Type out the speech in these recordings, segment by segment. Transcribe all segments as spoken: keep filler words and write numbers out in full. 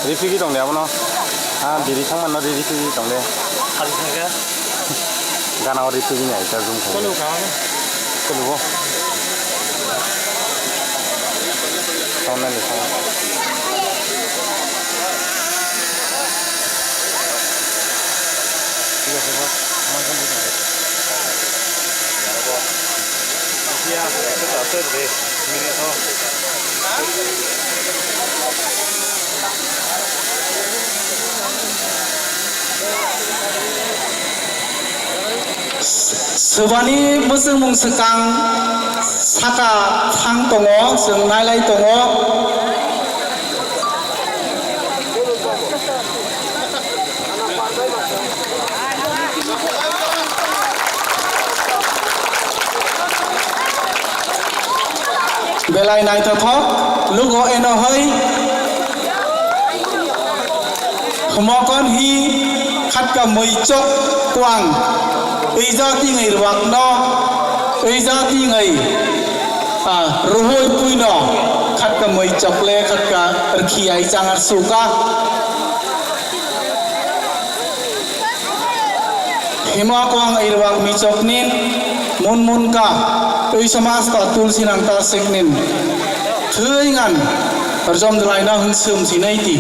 Ripigi tong de abono. Ah, biri thangmano ri ripigi tong de. Hari thangkha. Gana o ripigi ni aita zoom khe. Chalo, kawan. Chalo bo. Tong na le thang. Thik ase bo. Ama kan thik ase. Iya, itu tak ada deh. Minit oh. Swbani bwswngmung swkang saka thang tongo, chwng nailai tongo. Belai naithothok, lugo eno hoi. Hwmokon hi khatka muichok kwang. Ui jati ngai rwakno, ui jati ngai, ah, ruhoi puino khatka muichok le khatka rkhi ai changar suka. Himo kwang irwak michoknin mun mun ka, twi somas ta tulsi nang ta siknin. Thwi ngan, rjom dwlaino hwn swm sinai ti.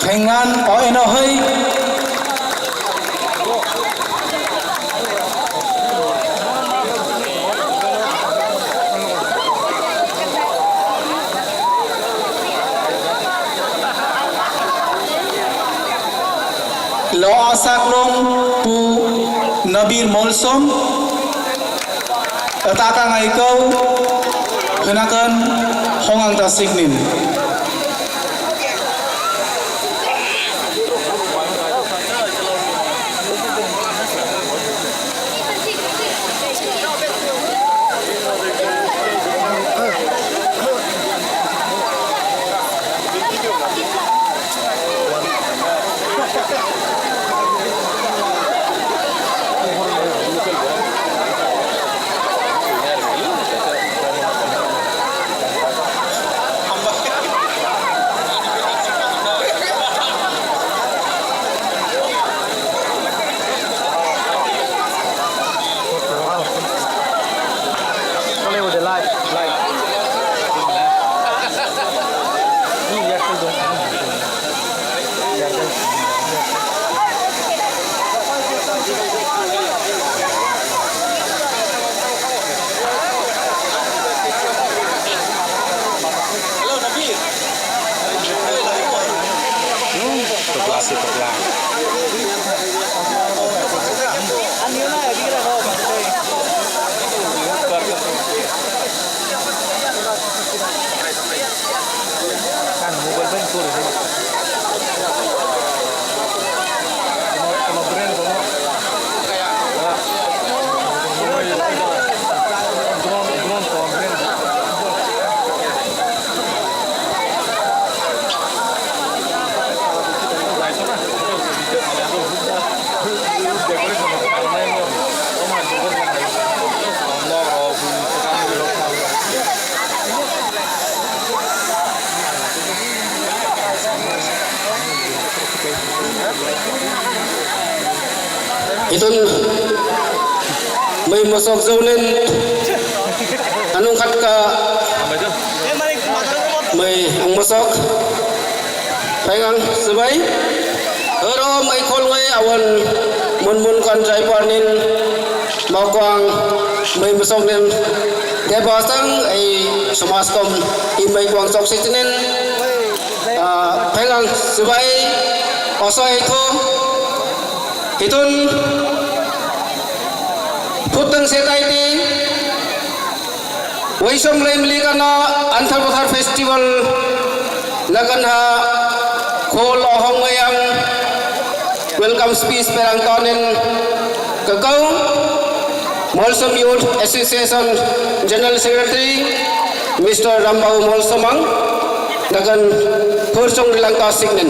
Khengan o eno hoi. Lo asaklong pu Nabir Molsom. Tata ngai kau, henakan hongang ta siknin. Tokla se tokla. Kan mobile bai kori de. Kono, kono brand kono. Drone, drone kono brand. Iton mui mosok jaulen anung khatka mui ang mosok. Phaingang swbai. Oro mai kholngwi awon mun mun kan jaiparnin makwang mai musoknin debasang ei somas kom imai kwang sok sitinin. Ah, phaingang swbai osoi tho hitun putang setai di. Waisong lai mili kana Anthar Bathar Festival nagan ha khol ohong wayang welcome speech perang tonin kakau Molsom Youth Association General Secretary Mister Rambau Molsomang nagan phursong rilang ta siknin.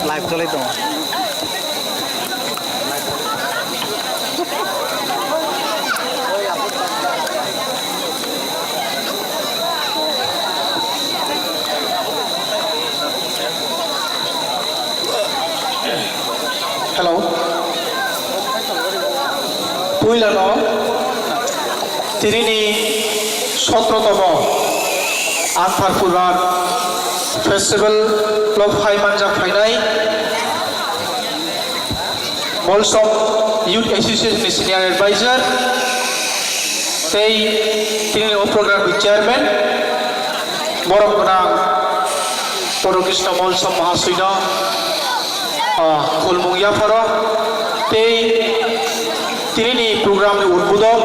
Live cholai tongo. Hello. Puilano tinini sotro tomo Anthar Pujar Festival o phai manjak phainai Molsom Youth Association ni Senior Advisor tei tinini o program ni Chairman, borok gwnang Poro Krishna Molsom Mahasoi no, ah, khulmung yapharo tei tinini program ni udbodok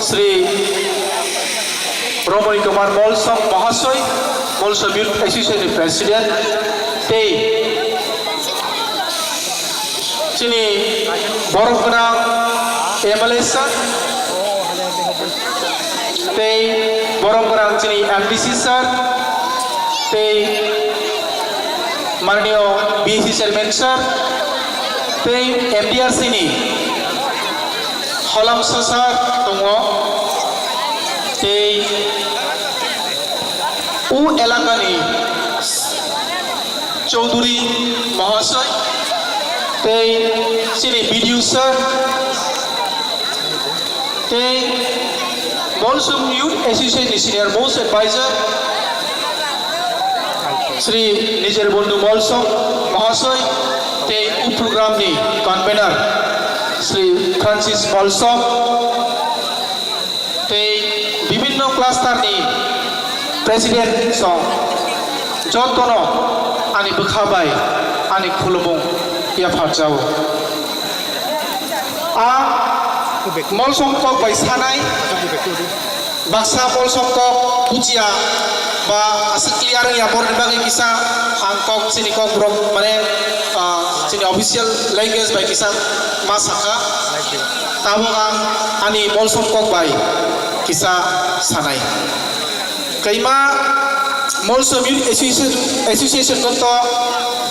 Shri Romoi Kumar Molsom Mahasoi, Molsom Youth Association ni President, tei chini borok gwnang M L A sir, tei borok gwnang chini M D C sir, tei Marniyo B C chairman sir, tei M D R C ni Holamsa sir tongo, tei o elakani Chaudhuri Mahasoi, tei chini B D O sir, tei Molsom Youth Association ni Senior Most Advisor, Shri Nijer Bondhu Molsom Mahasoi, tei o program ni convener, Shri Francis Molsom, tei bibinno cluster ni president song jotono ani bwkha bai ani khulumung yapharjao. A Molsom kok bai sanai, baksa Molsom kok bujiya ba aswk clear wngya borokni bagwi kisa ang kok chini kok borok mane, ah, chini official language bai kisa ma sakha. Tabuk ang ani Molsom kok bai kisa sanai. Kaima Molsom Youth Association, Association no to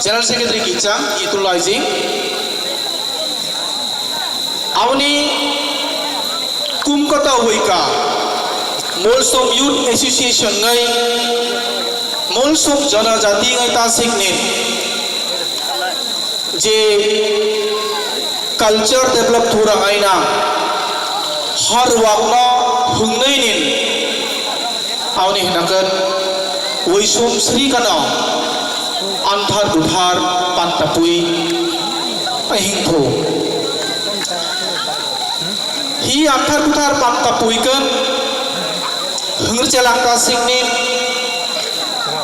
General Secretary kichang Yitul Laijing. Aboni kum kota wika Molsom Youth Association ngai Molsom Janajati ngai ta sikni je culture develop thura aina har wakno hwngnai nin. Aoni hwnakhe Waisum Sri Kano Anthar Buthar Pantapui Ahingthu. Hi Anthar Buthar Pantapui kan Hwngrwchelangta sikni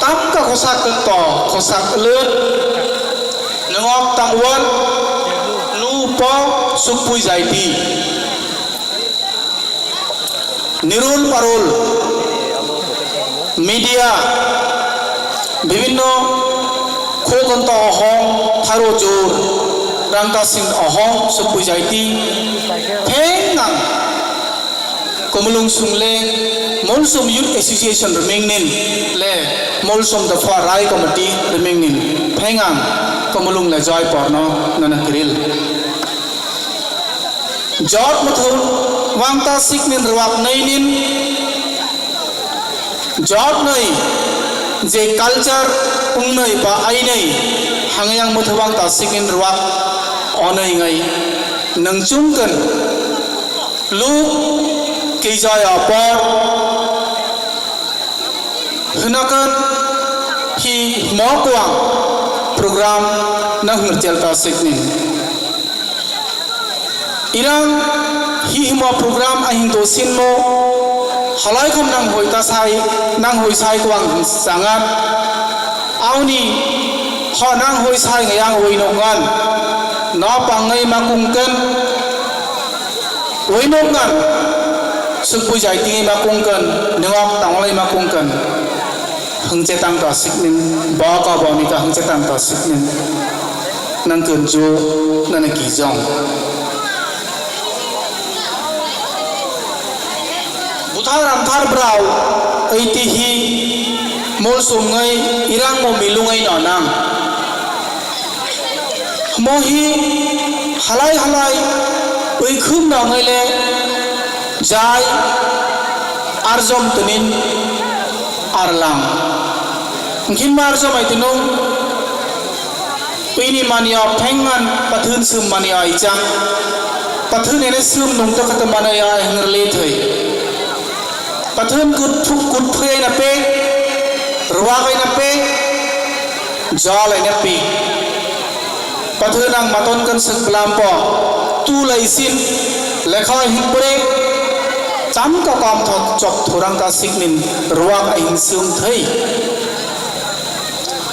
tamka khosak to khosak lwn nwngok tangwal nu po sukpui jaiti. Nirul parul media bibinno khokonto ohong tharo jor rangta sing ohong sukpui jaiti. Theng nang Komulung sung le Molsom Youth Association riming nin le Molsom Dopha Rai Committee riming nin pheng ang Komulung le joy porno nana kiril. Jot muthung wangta sik nin ruak nei nin jot nei Je culture wngnai ba ainai hangya ang mwthwbang ta siknin rwak onai ngai nang chungkon luk kijaya por hwnakon hi mo kwang program nang hwrchel ta siknin. Irang hi himo program ahing to sinmo halai khom nang hoi ta sai nang hoi sai ko ang sangat auni ho nang hoi sai ngai ang hoi nongan no pangai ma kungken hoi nongan sukpui jai tingai ma kungken nengok tanglai ma kungken hengche tang ta siknin ba ka ba ni ka hengche tang ta siknin. Nang kunju nana kijong. Buthar amthar brao eitihi mol sumngai irang mo milungai no nang. Mohi halai halai uikhum no ngaile jai arjom tunin arlang. Mungkin ma arjom ai tunung. Uini mani o phengan pathun sum mani o ichang. Pathun ene sum nung to khatam mani o hingrli thai. Pathun kut phuk kut phai na pe. Ruwa kai na pe. Jal ai na pe. Pathun ang maton kan sek belampo. Tu lai sin. Lekha hingpre. Cham ka kam thok chok thurang ka siknin. Ruwa kai hing sum thai.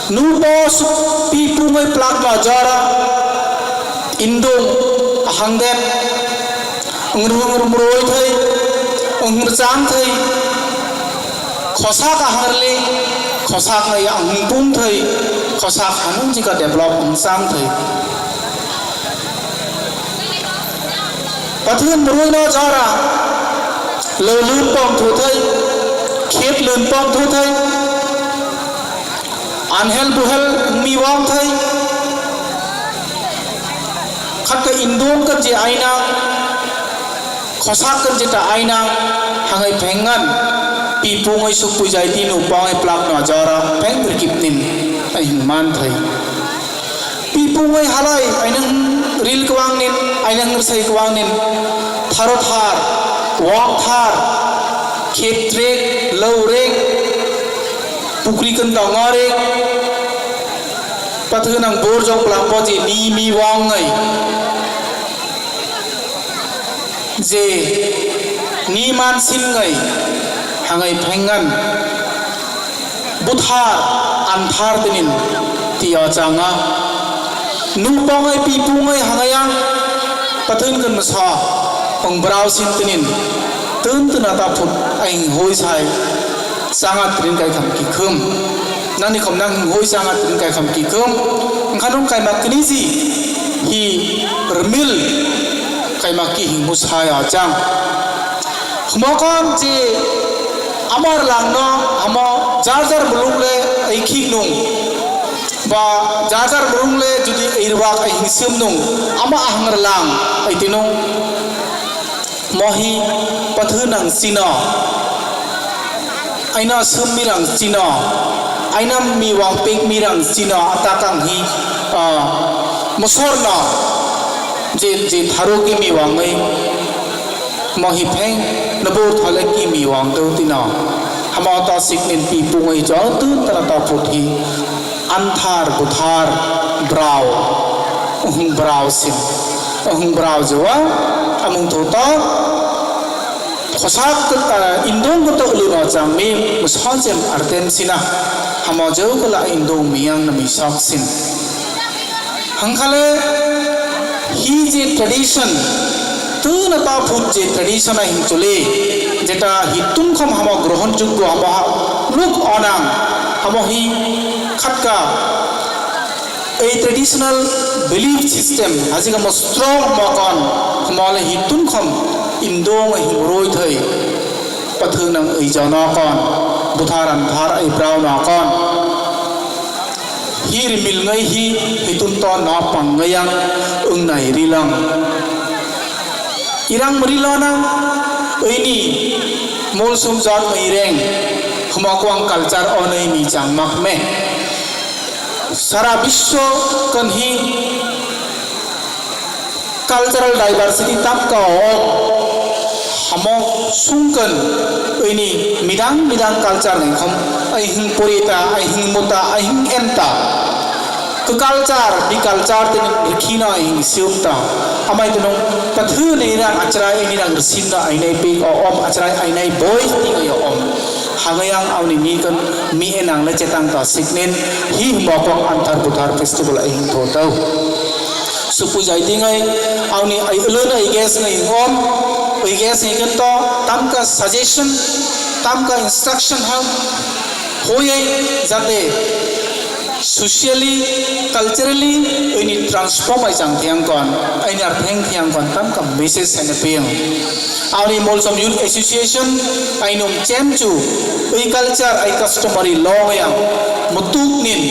Nupo suk pi pungoi plak no jara indung ahangdet ngrum ngrum roi thai ngrum chang thai khosak ahangrli khosak nai ang pung thai khosak hanung jika develop ang chang thai. Pathian mrui no jara lo lun pom thu thai khet lun pom thu thai. Anhel buhel mi wang thai. Khatka indung kan je aina, khosak kan je ta aina, hangai phengan, pi pungoi suk pujai tinu pangai plak no jara, pheng berkip nin, ai hing man thai. Pi pungoi halai, aina hing ril kwang nin, aina hing rsai kwang nin, tharo thar, wang thar, khet rek, lo rek, Pukri kwntang o rek, pathwk nang borjok bwlam bo je ni mi wngwi, je ni man sinwi hangwi phengan, buthar anthar tinin twi o changa. Nuk pongwi pi pungwi hangwi ang pathwk nwng sa wng brao sin tinin twn twn ata phut aing hoi sai. Changa tring kai kham kikhum. Nani khom nang hoi changa tring kai kham kikhum. Wngkha nung kaima kniji hi rmil kaima ki hing musaya chang. Hmokon je amar langno amo jar jar muluk le ai khik nung. Ba jar jar muluk le judi ai rwak ai hing sim nung ama ahang rlang ai tinung. Mohi pathwk nang chino, aina sum mirang chino, aina miwang pek mirang chino, atakang hi, ah, musorno, je, je tharu ki miwangwi, mohi pheng nabur thale ki miwang do tino, hama ta siknin pi pungwi jol tun tara ta puthi. Anthar buthar brao, uhung brao sim, uhung brao joa, amung thota, khosak kota, indong kota ulu no changmi, musa jem artem sina, hamo jo kala indong miyang nami sok sin. Hangkhale, hi je tradition, tuna ta phut je tradition a hing chole, jeta hitun khom hamo grohon juggo hamo ha, luk onang, hamo hi, Khatka, ei traditional belief system, hajika mo strong mokon, hmole hitun khom indong himroi thai, pathwk nang ei jano kon, buthar anthar ei brao no kon. Hir milngai hi hitun to no pangngayang wngnai rilang. Irang mrilo nang, ini, molsum jat mai reng, Mokwang culture onoi ni changmak me. Sara biswo kanhi cultural diversity tamka o hamo sungkan ini midang midang culture ni khom aihing porita, aihing muta, aihing enta. Ke culture, di culture tini rikhi no aihing siung ta. Amai tunung pathu ni rang achrai ini rang rsin no ainai pik o om achrai ainai boy ti o om. Hangayang auni mi kan mi enang le chetang ta siknin hi mokok anthar buthar festival aihing tho tau. Supu jai tingai auni ai ulun ai gas ngai om, ai gas ngai kan to tamka suggestion, tamka instruction ham hoyai jate socially, culturally, ini transform ai jang thiang kon, ini ar theng thiang kon tamka message sene piyang. Auni Molsom Youth Association ainum chemchu ui culture ai customary law yang mutuk nin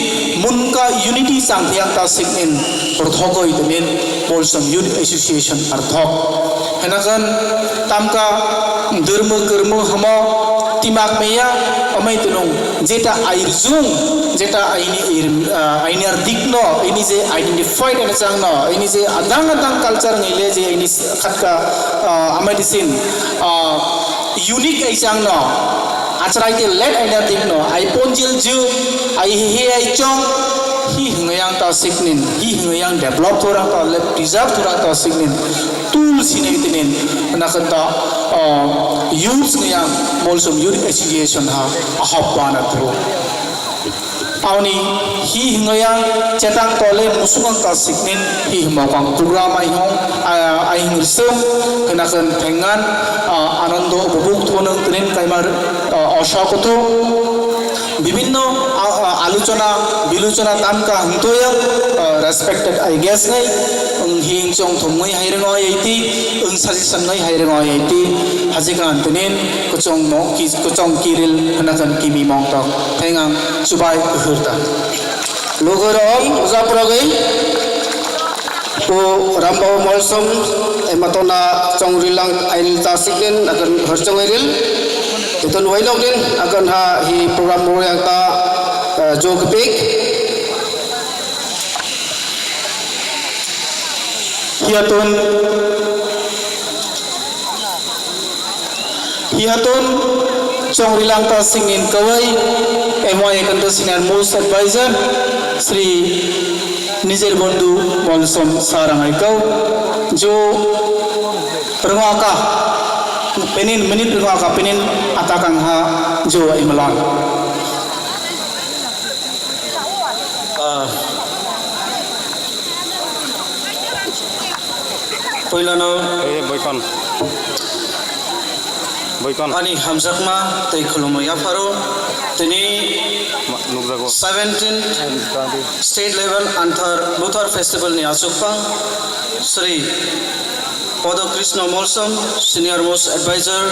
munka unity chang thiang ta sik nin rthogoi tunin Molsom Youth Association arthok. Henakan tamka dermo kermo hamo timak meya amai tunung jeta airjung jeta aini air, ah, aini ar dikno ini je identified ena changno ini je adang adang culture ngai le je ini khatka, ah, amai disin, ah, unique ai changno achrai te let aina dikno ai ponjil ju ai he ai chong hi hingayang ta siknin hi hingayang develop thorang ta le preserve thorang ta siknin tool sinai tinin nakanta, ah, youth ngayang Molsom Youth Association ha ahapana thro. Auni hi hingayang chetang tole musukang ta siknin hi himokang program ai hong, ah, ai hing rsum, henakan thengan, ah, anando bubuk thonang tinin kaimar, ah, osha kutu. Bibinno, ah, ah, aluchona, biluchona tamka hingtoya, ah, respected I guest ngai, ang hing chong thumui hai ringo ayai ti, ang suggestion ngai hai ringo ayai ti, hajikan tinin, kuchong mo, ki, kuchong kiril, henakan kimi mongtok, thengang, chubai, kuhurta. Lukurok, ujaprogwi, ku Rambau Molsom, ematona chongrilang airil ta siknin, akan harchong airil, iton wainok din, akan ha hi program moriang ta, eh, jog pik. Hiatun Hihatun chongrilang ta singin kawai M Y Ekanta Senior Most Advisor Sri Nijir Bondhu Molsom Sarang Aikau jo rwngaka penin minute rwngaka penin atakang ha jo imalan. Ah. Puilano. Eh, boikon. Boikon. Ani hamjakma tei khulumui yapharo tini Ma-, nukjago. Seventeenth State Level Anthar Buthar Festival ni achukphang Sri Podo Krishna Molsom, Senior Most Advisor,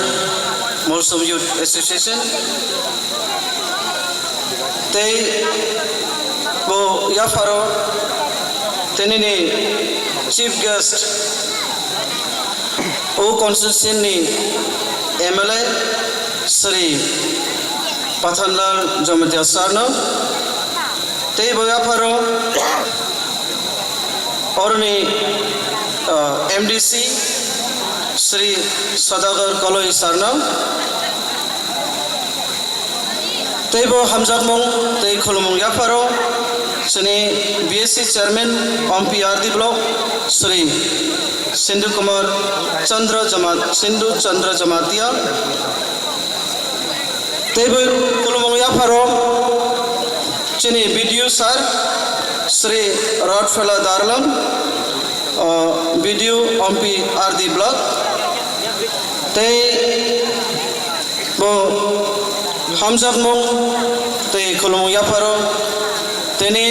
Molsom Youth Association. Tei bo yapharo tinini chief guest o constituency ni M L A Sri Pathanlal Jamatia sir no tei bo yapharo oroni, ah, M D C Sri Sadagar Koloi sir no. Tei bo hamjakmung tei khulumung yapharo chini B S C chairman Ompi R D block Sri Sindhu Kumar Chandra Jamat-, Sindhu Chandra Jamatia. Tei bo khulumung yapharo chini B D O sir Sri Rodfela Darlang, uh, B D O Ompi R D block. Tei Bo hamjakmung tei khulumung yapharo tini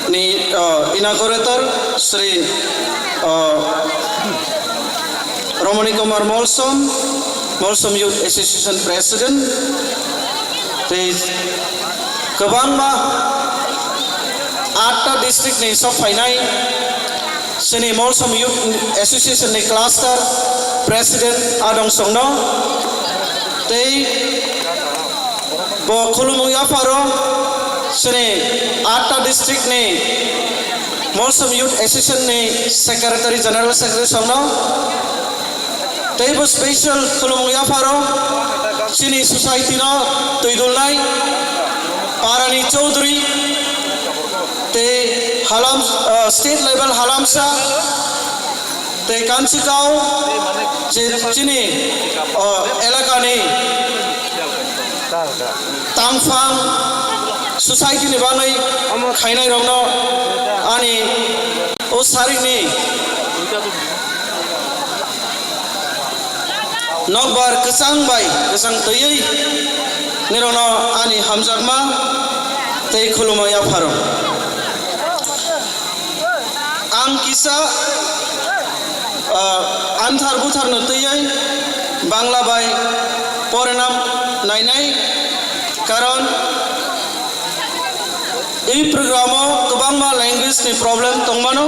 ni, ah, inaugurator Sri, ah, Romani Kumar Molsom, Molsom Youth Association President, tei kwbangma atta district ni sok phainai, Chini Molsom Youth Association ni cluster president Adong Songno tei Bo khulumung yapharo chini atta district ni Molsom Youth Association ni Secretary, General Secretary songno. Tei bo special khulumung yapharo chini society no twi dulnai parani Chaudhary tei halam, ah, state level halamsa tei kanchikao je chini, ah, elakani tangphang society ni bagwi khainai rokno ani o sarikni nokbar kwchang bai kwchang twiwi nirokno ani hamjakma tei khulumma yapharo. Ang kisa, ah, anthar butharno twiwi Bangla bai porena nainai, karon ei program o kwbangma language ni problem tongmano.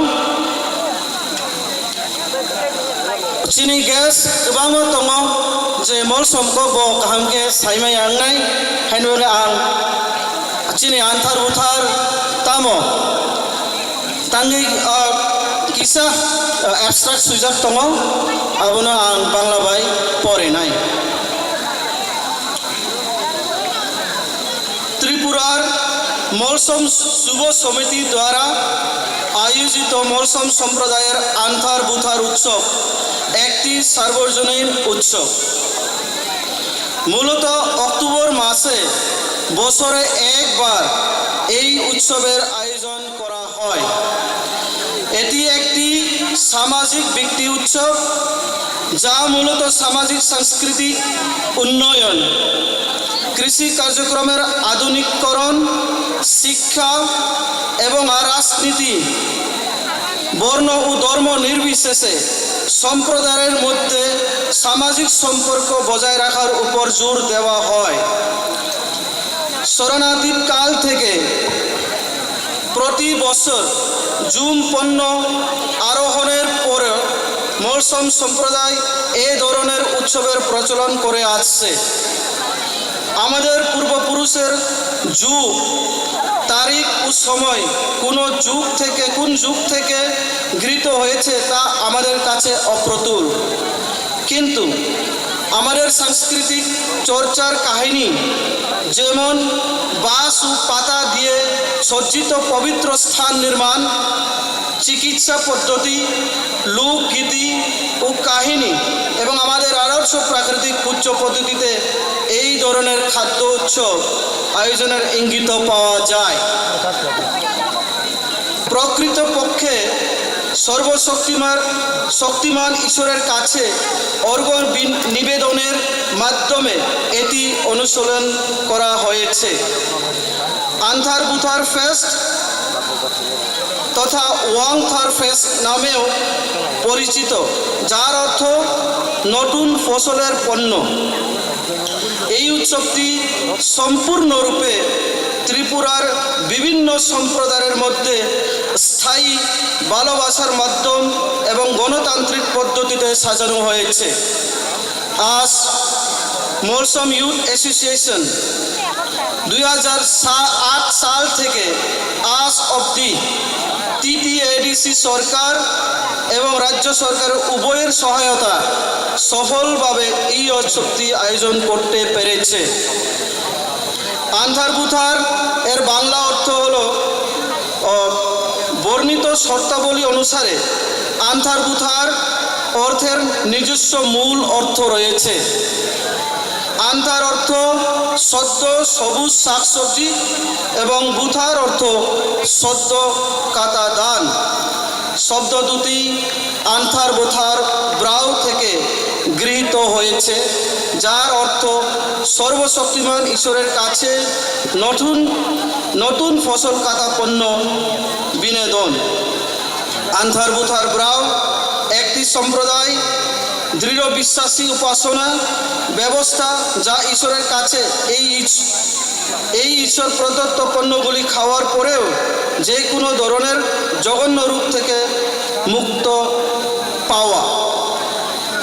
Chini guest kwbangma tongo je Molsom kok bo kaham khe saimaya wngnai, haino hwnwi ang chini anthar buthar tamo tangwi, ah, kisa, ah, abstract swijak tongo, abono ang Bangla bai porinai. ত্রিপুরার মলসম যুব সমিতি দ্বারা আয়োজিত মলসম সম্প্রদায়ের আন্থার বুথার উৎসব একটি সার্বজনীন উৎসব। মূলত অক্টোবর মাসে বছরে একবার এই উৎসবের আয়োজন করা হয়। এটি একটি সামাজিক ব্যক্তি উৎসব, যা মূলত সামাজিক সাংস্কৃতিক উন্নয়ন, কৃষি কার্যক্রমের আধুনিকীকরণ, শিক্ষা এবং রাজনীতি, বর্ণ ও ধর্ম নির্বিশেষে সম্প্রদায়ের মধ্যে সামাজিক সম্পর্ক বজায় রাখার উপর জোর দেওয়া হয়। স্মরণাতীত কাল থেকে প্রতি বছর জুম পণ্য আরোহণের পরে মলসম সম্প্রদায় এ ধরনের উৎসবের প্রচলন করে আসছে। আমাদের পূর্বপুরুষের যুগ, তারিখ ও সময় কোন যুগ থেকে, কোন যুগ থেকে গৃহীত হয়েছে তা আমাদের কাছে অপ্রতুল। কিন্তু আমাদের সাংস্কৃতিক চর্চার কাহিনী, যেমন বাঁশ ও পাতা দিয়ে সজ্জিত পবিত্র স্থান নির্মাণ, চিকিৎসা পদ্ধতি, লোকগীতি ও কাহিনী এবং আমাদের আদর্শ প্রাকৃতিক পূজ্য পদ্ধতিতে এই ধরনের খাদ্য উৎসব আয়োজনের ইঙ্গিত পাওয়া যায়। প্রকৃতপক্ষে সর্বশক্তিমান, শক্তিমান ঈশ্বরের কাছে অর্ঘ্য বিন-, নিবেদনের মাধ্যমে এটি অনুশীলন করা হয়েছে। আন্থার বুথার ফেস্ট তথা ওয়াংথার ফেস্ট নামেও পরিচিত, যার অর্থ নতুন ফসলের পণ্য। এই উৎসবটি সম্পূর্ণরূপে ত্রিপুরার বিভিন্ন সম্প্রদায়ের মধ্যে স্থায়ী ভালোবাসার মাধ্যম এবং গণতান্ত্রিক পদ্ধতিতে সাজানো হয়েছে। আজ মলসম ইউথ অ্যাসোসিয়েশন দুই হাজার আট সাল থেকে আজ অবধি টিটিএডিসি সরকার এবং রাজ্য সরকার উভয়ের সহায়তা সফলভাবে এই উৎসবটি আয়োজন করতে পেরেছে। আন্থার বুথার এর বাংলা অর্থ হলো, আহ, বর্ণিত শর্তাবলী অনুসারে আন্থার বুথার অর্থের নিজস্ব মূল অর্থ রয়েছে। আন্থার অর্থ সদ্য সবুজ শাকসবজি এবং বুথার অর্থ সদ্য কাটা ধান। শব্দ দুটি আন্থার বোথার ব্রাউ থেকে গৃহীত হয়েছে, যার অর্থ সর্বশক্তিমান ঈশ্বরের কাছে নতুন, নতুন ফসল কাটা পণ্য বিনোদন। আন্থার বুথার ব্রাউ একটি সম্প্রদায় দৃঢ় বিশ্বাসী উপাসনা ব্যবস্থা, যা ঈশ্বরের কাছে এই ইস-, এই ঈশ্বর প্রদত্ত পণ্যগুলি খাওয়ার পরেও যে কোনো ধরনের জঘন্য রোগ থেকে মুক্ত পাওয়া।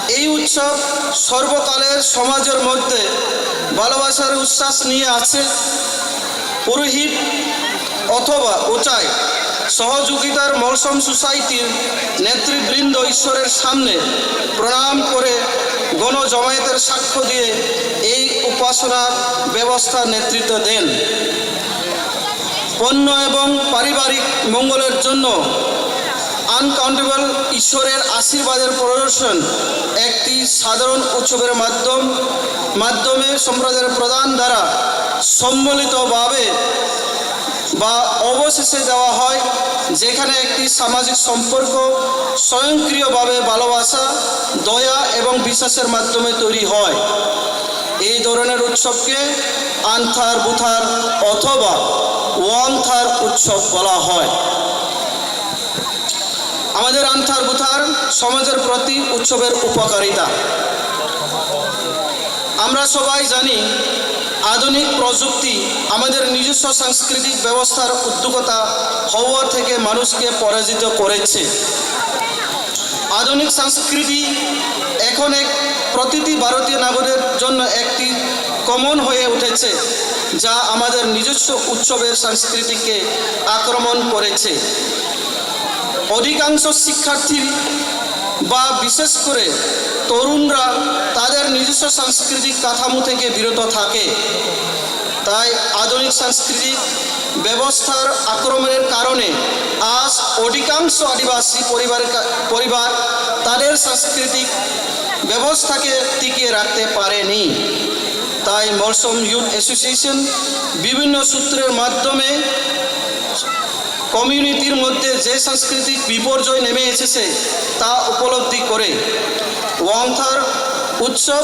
এই সব সর্বকালের সমাজের মধ্যে ভালোবাসার উচ্ছ্বাস নিয়ে আছে। পুরোহিত অথবা উচাই সহযোগিতার মলসম সোসাইটির নেতৃবৃন্দ ঈশ্বরের সামনে প্রণাম করে গণ জমায়েতের সাক্ষ্য দিয়ে এই উপাসনার ব্যবস্থা নেতৃত্ব দেন। পণ্য এবং পারিবারিক মঙ্গলের জন্য আনকাউন্টেবল ঈশ্বরের আশীর্বাদের প্রদর্শন একটি সাধারণ উৎসবের মাধ্যম মাধ্যমে সম্প্রদায়ের প্রধান দ্বারা সম্মিলিতভাবে বা অবশেষে দেওয়া হয়, যেখানে একটি সামাজিক সম্পর্ক স্বয়ংক্রিয়ভাবে ভালোবাসা, দয়া এবং বিশ্বাসের মাধ্যমে তৈরি হয়। এই ধরনের উৎসবকে আন্থার বুথার অথবা ওয়াংথার উৎসব বলা হয়। আমাদের আন্থার বুথার সমাজের প্রতি উৎসবের উপকারিতা। আমরা সবাই জানি, আধুনিক প্রযুক্তি আমাদের নিজস্ব সাংস্কৃতিক ব্যবস্থার উদ্যোক্তা হওয়া থেকে মানুষকে পরাজিত করেছে। আধুনিক সংস্কৃতি এখন এক প্রতিটি ভারতীয় নাগরিকের জন্য একটি কমন হয়ে উঠেছে, যা আমাদের নিজস্ব উৎসবের সংস্কৃতিকে আক্রমণ করেছে। অধিকাংশ শিক্ষার্থী বা বিশেষ করে তরুণরা তাদের নিজস্ব সাংস্কৃতিক কাঠামো থেকে বিরত থাকে। তাই আধুনিক সাংস্কৃতিক ব্যবস্থার আক্রমণের কারণে আজ অধিকাংশ আদিবাসী পরিবারের কা-, পরিবার তাদের সাংস্কৃতিক ব্যবস্থাকে টিকিয়ে রাখতে পারেনি। তাই মলসম ইউথ অ্যাসোসিয়েশন বিভিন্ন সূত্রের মাধ্যমে কমিউনিটির মধ্যে যে সাংস্কৃতিক বিপর্যয় নেমে এসেছে, তা উপলব্ধি করে ওয়াংথার উৎসব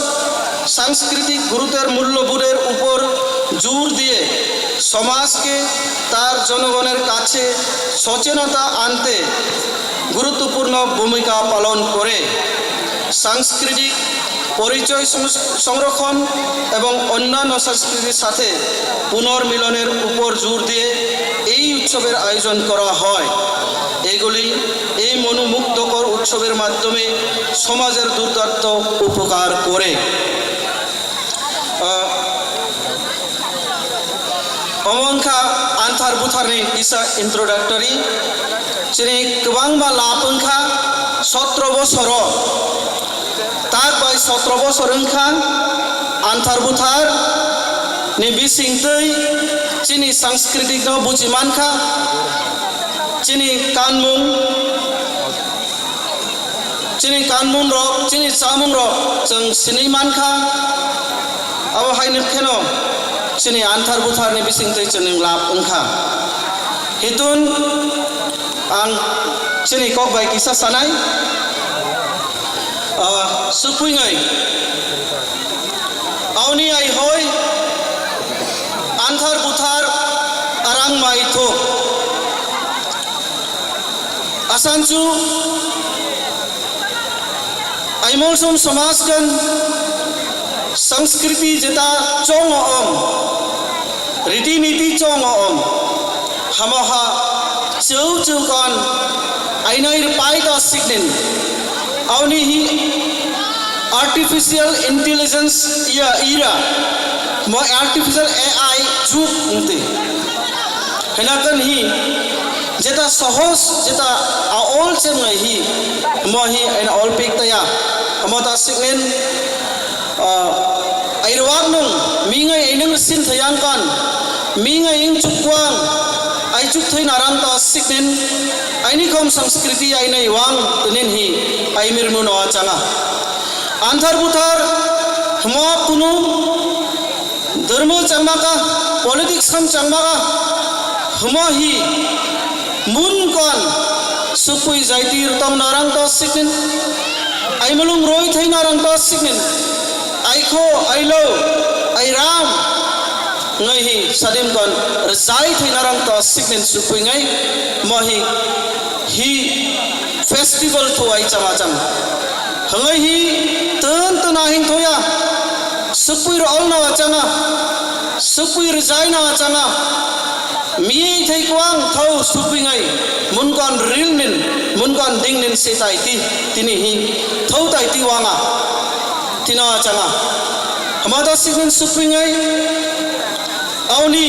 সাংস্কৃতিক গুরুত্বের মূল্যবোধের উপর জোর দিয়ে সমাজকে তার জনগণের কাছে সচেতনতা আনতে গুরুত্বপূর্ণ ভূমিকা পালন করে। সাংস্কৃতিক পরিচয় সংস-, সংরক্ষণ এবং অন্যান্য সংস্কৃতির সাথে পুনর্মিলনের উপর জোর দিয়ে এই উৎসবের আয়োজন করা হয়। এগুলি, এই মনোমুগ্ধকর উৎসবের মাধ্যমে সমাজের দুর্দান্ত উপকার করে। আহ, Omo wngkha anthar butharni kisa introductory. Chini kwbangma lab wngkha sotro bosoro. Tak bai sotro bosor wngkha anthar buthar ni bisingtwi chini sanskritik no buji mankha. Chini kanmung, chini kanmung rok, chini chamung rok chwng sinwi mankha. Abo hai kheno chini anthar butharni bisingtwi chwng lab wngkha. Hitun ang chini kok bai kisa sanai, ah, supui ngai. Aoni ai hoi anthar buthar arang mai thuk. Asanchu ai Molsom somaj kan sanskriti jeta chongo om, riti niti chongo om, hamaha cheu cheu kan ainai rwpai ta siknin. Aoni hi artificial intelligence ya era, mo artificial A I jug nte. Hena kan hi jeta sohos, jeta aol chem ngai hi, mo hi en aol pek ta ya, mo ta siknin. Ah, ai ruak nung, mi ngai ai nung sin thayang kan, mi ngai ing chukkuang, ai chuk thai narang ta siknin, ai ni kom sanskriti ai nai wang tunin hi, ai mirmu no achanga. Anthar buthar, hmo kunu, dharma changma ka, politics ham changma ka, hmo hi, Mun kon, supui jaiti rwtong narang to siknin. Ai mulung roi thai narang to siknin. Ai kho, ai lo, ai ram. Ngai hi sadim kon, rjai thai narang to siknin supui ngai. Mo hi, hi festival thu ai chama chang. Hwngai hi, tun tun ahing thoya. Supui rol na changa. Supui rjai na changa. Mi thei kwang thau supui ngai, mun kon ril nin, mun kon ding nin se tai ti, tini hi, thau tai ti wanga. Tino achama. Hamata sikun supringai. Auni.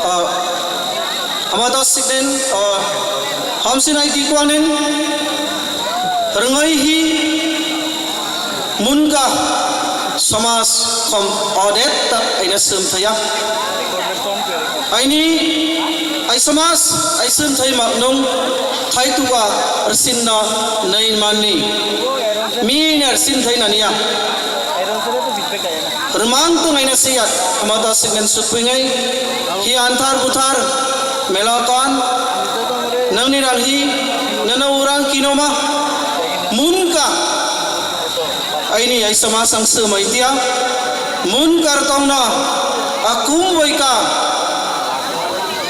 Ah, hamata sikden, ah, hamsinai dikwanen, rwngai hi, munka, samaj, khom, adet, ta, aina sum thaya. Aini, ai samaj, ai sum thai ma nung, thai tuka, rsinna, nai mani, mi na rsin thai nania. Rwmang twngaina se yak, hamata siknen supringai, hi anthar buthar, mela kan, nangni rang hi, nana urang kinoma, munka, aini aisa masang se maitia, munkar tongna, akum boika,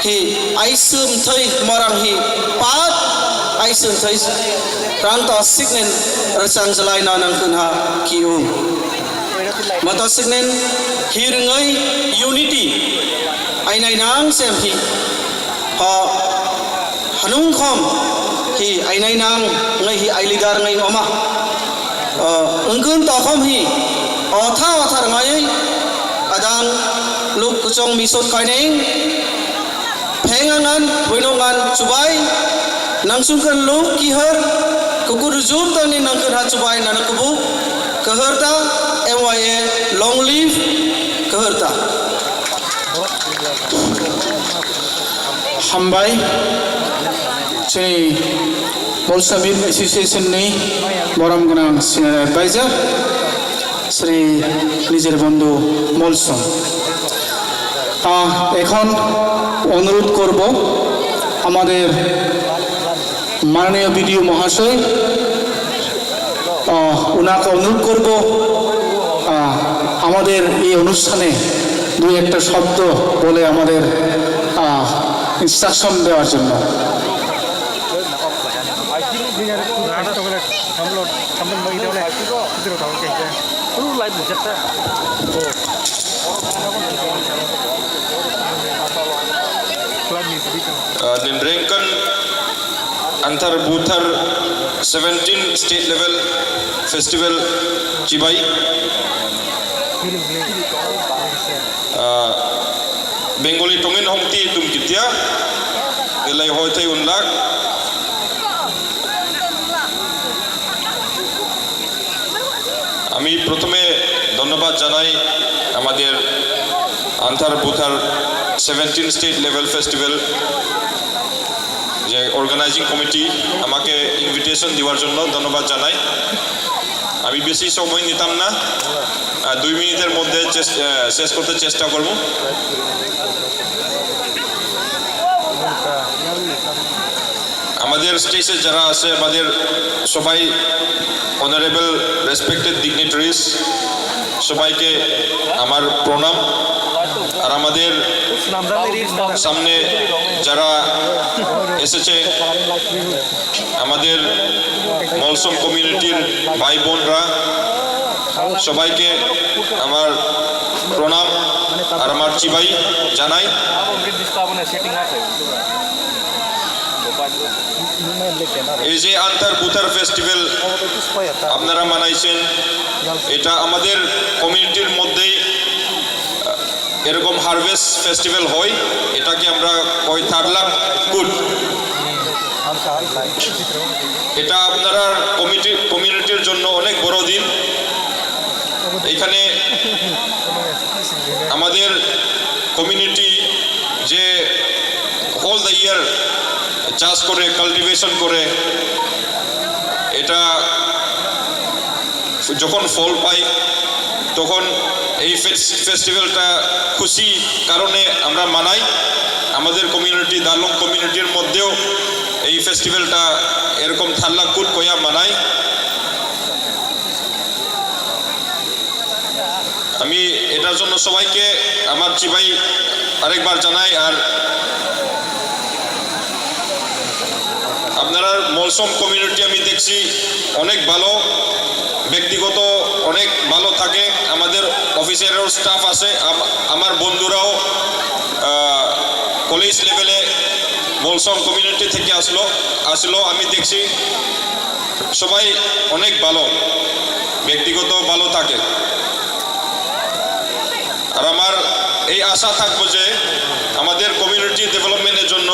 hi aisum thai morang hi pat aisum thai rang ta siknen rachang jalai na nang khun ha ki u. Mata siknen hi rwngai unity ainai nang sem hi ha hanung khom hi ainai nang ngai hi ai leader ngai oma. Wngkun tokhom hi otha otha rwngai adang luk kuchong misot kaineng. Phengangan, buinongan, chubai, nangsungkhan luk kihar, kukur jur tangni nangkhan ha chubai nana kubu, kahar ta, M Y A, long live, kahar ta. Hambai, chini Bolsomit Association ni borom gwnang Senior Advisor. Shri নিজের বন্ধু মলসম। আহ, এখন অনুরোধ করব আমাদের মাননীয় বিডিও মহাশয়, আহ, ওনাকে অনুরোধ করব, আহ, আমাদের এই অনুষ্ঠানে দুই একটা শব্দ বলে আমাদের, আহ, ইনস্ট্রাকশন দেওয়ার জন্য। Ah, din rengkan anthar buthar seventeen state level festival chibai. Ah, Bengali tongin hongti dum kitia, belai hoi thai unlak. আমি প্রথমে ধন্যবাদ জানাই আমাদের আন্থার বুথার সেভেন্টিন স্টেট লেভেল ফেস্টিভ্যাল যে অর্গানাইজিং কমিটি আমাকে ইনভিটেশন দেওয়ার জন্য ধন্যবাদ জানাই। আমি বেশি সময় নিতাম না, আহ, দুই মিনিটের মধ্যে চেস-, আহ, শেষ করতে চেষ্টা করব। আমাদের স্টেজে যারা আছে, আমাদের সবাই অনারেবল রেসপেক্টেড ডিগনিটারিজ, সবাইকে আমার প্রণাম। আর আমাদের সামনে যারা এসেছে, আমাদের মলসম কমিউনিটির ভাই বোনরা, সবাইকে আমার প্রণাম আর আমার চিবাই জানাই। এই যে আন্তার বুথার ফেস্টিভ্যাল আপনারা মানাইছেন, এটা আমাদের কমিউনিটির মধ্যেই, আহ, এরকম হারভেস্ট ফেস্টিভ্যাল হয়, এটাকে আমরা কই থার্ড লাখ কুট। এটা আপনারা কমিটি, কমিউনিটির জন্য অনেক বড় দিন। এখানে আমাদের কমিউনিটি যে হোল দ্য ইয়ার চাষ করে, কাল্টিভেশন করে, এটা যখন ফল পাই, তখন এই ফেস-, ফেস্টিভ্যালটা খুশি কারণে আমরা মানাই। আমাদের কমিউনিটি, দারলং কমিউনিটির মধ্যেও এই ফেস্টিভ্যালটা এরকম থার্ড লাখ কুট কয়া মানাই। আমি এটার জন্য সবাইকে আমার চিবাই আরেকবার জানাই। আর আপনারা মলসম কমিউনিটি আমি দেখছি অনেক ভালো, ব্যক্তিগত অনেক ভালো থাকে। আমাদের অফিসেরও স্টাফ আছে, আম-, আমার বন্ধুরাও, আহ, কলেজ লেভেলে মলসম কমিউনিটি থেকে আসলো, আসলো। আমি দেখছি সবাই অনেক ভালো, ব্যক্তিগত ভালো থাকে। আর আমার এই আশা থাকবো যে আমাদের কমিউনিটি ডেভেলপমেন্টের জন্য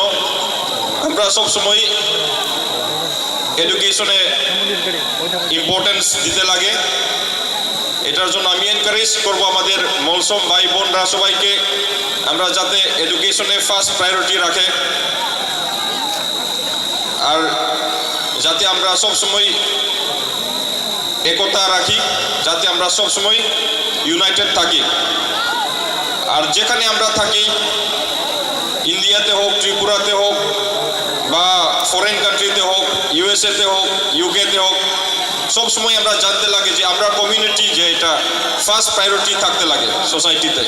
আমরা সব সময় এডুকেশনে ইম্পর্টেন্স দিতে লাগে। এটার জন্য আমি এনকারেজ করব আমাদের মলসম ভাই বোনরা সবাইকে, আমরা যাতে এডুকেশনে ফার্স্ট প্রায়োরিটি রাখে, আর যাতে আমরা সব সময় একতা রাখি, যাতে আমরা সব সময় ইউনাইটেড থাকি। আর যেখানে আমরা থাকি, ইন্ডিয়াতে হোক, ত্রিপুরাতে হোক, বা ফরেন কান্ট্রিতে হোক, ইউএসএতে হোক, ইউকেতে হোক, সব সময় আমরা জানতে লাগে যে আমরা কমিউনিটি, যে এটা ফার্স্ট প্রায়োরিটি থাকতে লাগে সোসাইটিতে।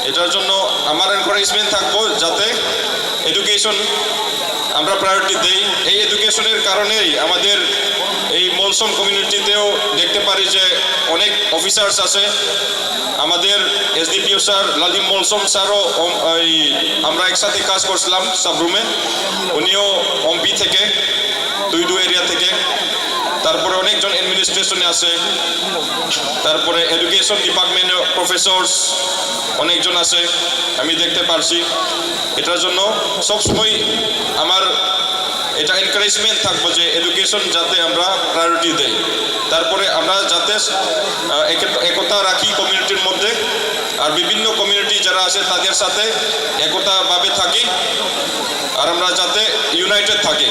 এটার জন্য আমার এনকারেজমেন্ট থাকবো যাতে এডুকেশন আমরা প্রায়োরিটি দেই। এই এডুকেশনের কারণেই আমাদের এই মলসম কমিউনিটিতেও দেখতে পারি যে অনেক অফিসার্স আছে। আমাদের এসডিপিও স্যার লালিম মলসম স্যারও, ওম, এই আমরা একসাথে কাজ করছিলাম সাবরুমে, উনিও ওমপি থেকে, দুই দুই এরিয়া থেকে। তারপরে অনেকজন অ্যাডমিনিস্ট্রেশনে আছে, তারপরে এডুকেশন ডিপার্টমেন্টে প্রফেসর্স অনেকজন আছে, আমি দেখতে পারছি। এটার জন্য সবসময় আমার এটা এনকারেজমেন্ট থাকবো যে এডুকেশন যাতে আমরা প্রায়োরিটি দেই, তারপরে আমরা যাতে, আহ, একে-, একতা রাখি কমিউনিটির মধ্যে, আর বিভিন্ন কমিউনিটি যারা আছে তাদের সাথে একতাভাবে থাকি, আর আমরা যাতে ইউনাইটেড থাকি।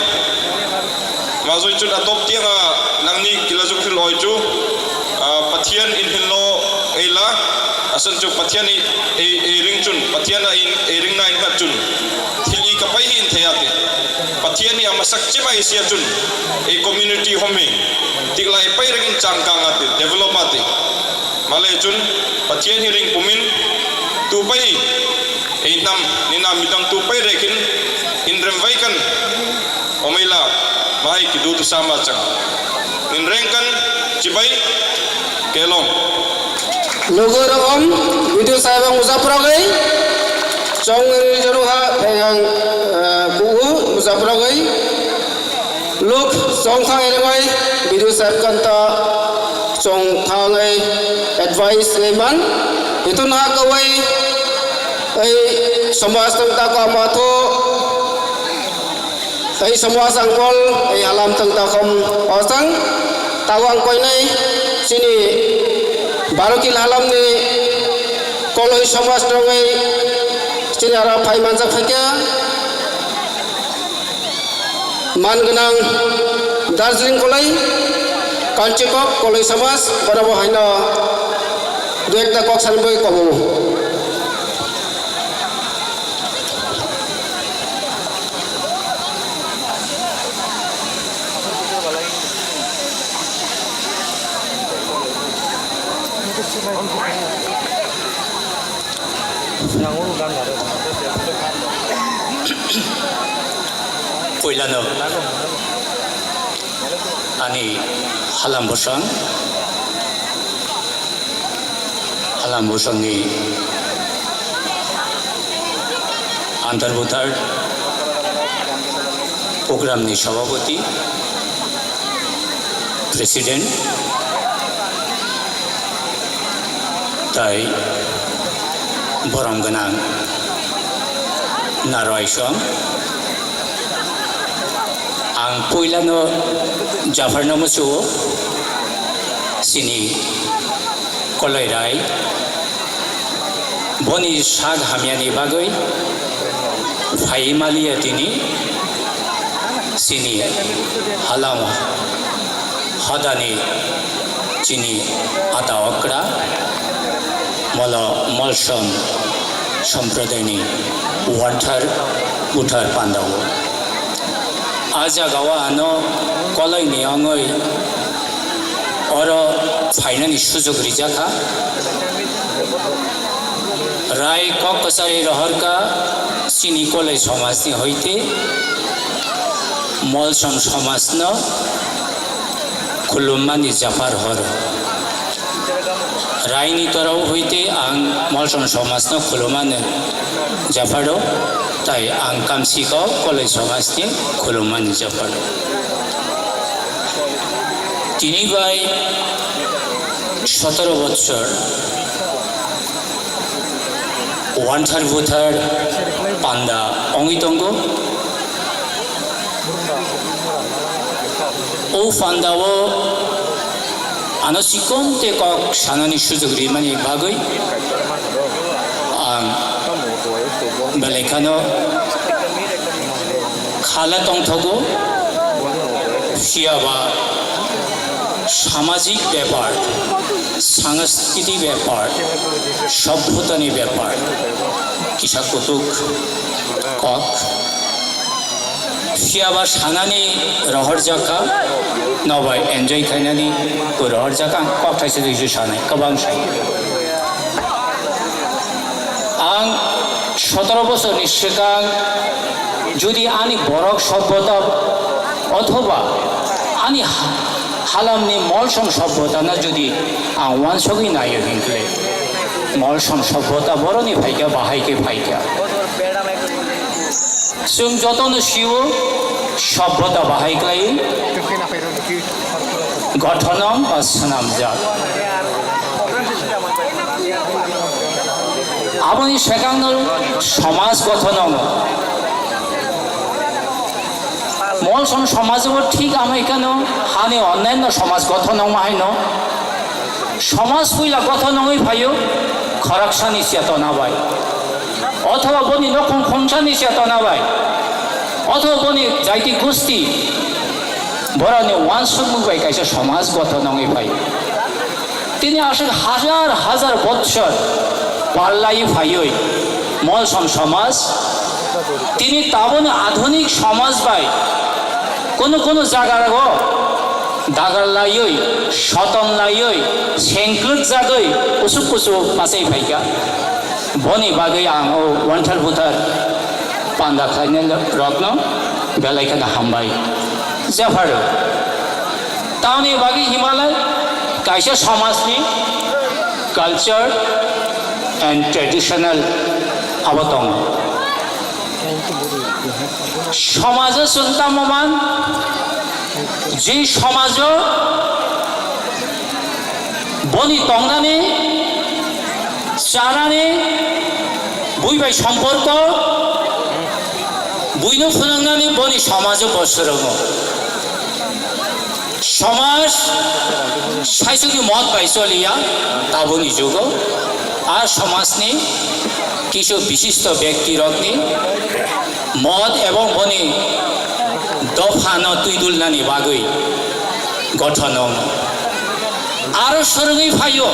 Majoi chun atop tiang a nangni kilajwk thil oi chu, ah, Pathian in hinlo eila, asal chu Pathian i, i, i ring chun, Pathian a in, i ring na in khat chun. Thil i kapai hi in thei ate. Pathian i ama sakchi bai sia chun. I community home hi. Tiklai pai ring in chang kang ate, develop ate. Malai chun, Pathian hi ring pumin, tu pai, i nam, ni nam midang tu pai rekin, in rem vai kan. Omaila, mahai kidu tu sama chang. Ninrengkan chibai kelong. Lugu rok om, video saibang muzaprogoi. Chong ni jorong ha, pengang, eh, kugu muzaprogoi. Luk, chong thang erengoi, video saib kanta, chong thang ei, advice ei man. Itu na kawai, ei, somas tang ta ka ma tho. Ei somo asang pol, ei halam tang takhom osang, tawang koinai, chini Barokil halam ni Koloi somas tongoi, chini aro phai manjak phaikha, man gwnang Darjeeling Koloi, Kanchikok Koloi somas, borok bo haino dui ekta kok sanwi kobo. Puilano ani halam bwsang, halam bwsangni antar buthar Program ni sabhapati, president, tai borom gwnang Narwai song. Ang puilano Jafar no musuo, sini Koloi Rai, boni sak hamyani bagwi phai maliya tini chini halam hodani chini ata okra molo molsom somprodayni wanthar buthar pandao. A jagao ano koloini wngwi oro phainani sujok rijak kha. Rai kok kwchari rohorkha chini koloi somajni hoite molsom somajno khulummani japar horo. Raini torao hoite ang molsom somajno khulumani japharo, tai ang kamsiko koloi somajni khulumani japharo. Tini bai sotoro bochor wanthar buthar panda wngwi tongo. O pandao ano chikon tei kok sanani sujok rimani bagwi ang belai kheno khala tongthogo, phiya ba samajik bepar, sanskritik bepar, sobbhotani bepar kisa kutuk kok. Phiya ba sanani rohorjak kha, nobai enjoy khainani rohorjak kha, ang kok thaisa duisu sanai, kwbang sai. Ang sotoro bosorni swkang jodi ani borok sobbota othoba ani ha-, halamni molsom sobbotano jodi ang uansugwi naio hinkhe, molsom sobbota boroni phaikha, bahai khe phaikha. Chwng jotono sio, sobbota bahai khlai gothono ba swnamjak. Aboni swkangno somaj gothono, molsom somajbo thik amai kheno hani onnanno somaj gothono haino somaj puila gothono wngwi phaio khoroksani chetona bai. Othoba boni nokhong khongsani chetona bai, othoba boni jaiti gusti, borokni uansukmung bai kaisa somaj gothono wngwi phai. Tini aswk hajar hajar bochor parlai phaiwi molsom somaj, tini taboni adhunik somaj bai kono kono jagao dagar laiwi, soton laiwi, sengklwk jagwi kusuk kusuk pachai phaikha. Boni bagwi ang o wanthar buthar panda khlainai rokno belai kheno hambai. Jephar tamni bagwi Himalay kaisa somajni culture and traditional abo tongo. Somajo chwng tamo man, je somajo boni tongnani, chanani, bui bai somporko, buino phwnangnani boni somajo bo swrwngo. Somaj saisukni mot bai choliya taboni jugo. A somajni kisu bishisto bektirokni mot ebong boni dophano twidulnani bagwi gothono wngkha. Aro swrwngwi phaio,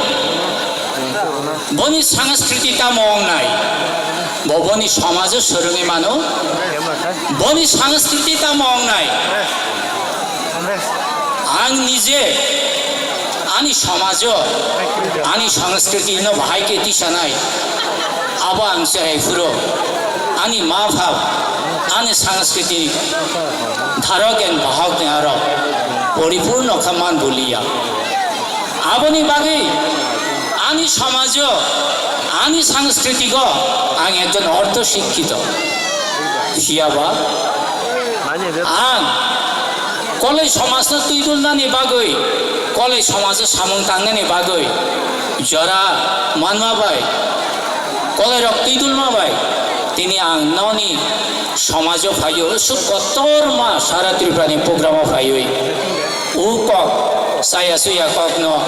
boni sangskriti tamo wngnai, bo boni somajo swrwngwi mano, boni sangskriti tamo wngnai. Ang nije ani somajo, ani sangskriti no bahai khe tisanai. Abo ang cherai phuru ani ma pha ani sangskriti dharok and bahok ni aro poripurno kha man buliya. Aboni bagwi ani somajo, ani sangskritigo ang ekjon ortho sikkito. Phiyaba Ang koloi somajno twidulnani bagwi, koloi somajo samung tangnani bagwi jora manma bai, koloirok twidulma bai tini ang noni somajo phaio, swk kotorma sara Tripurani programo phaiwi. O kok, chaya chuya kokno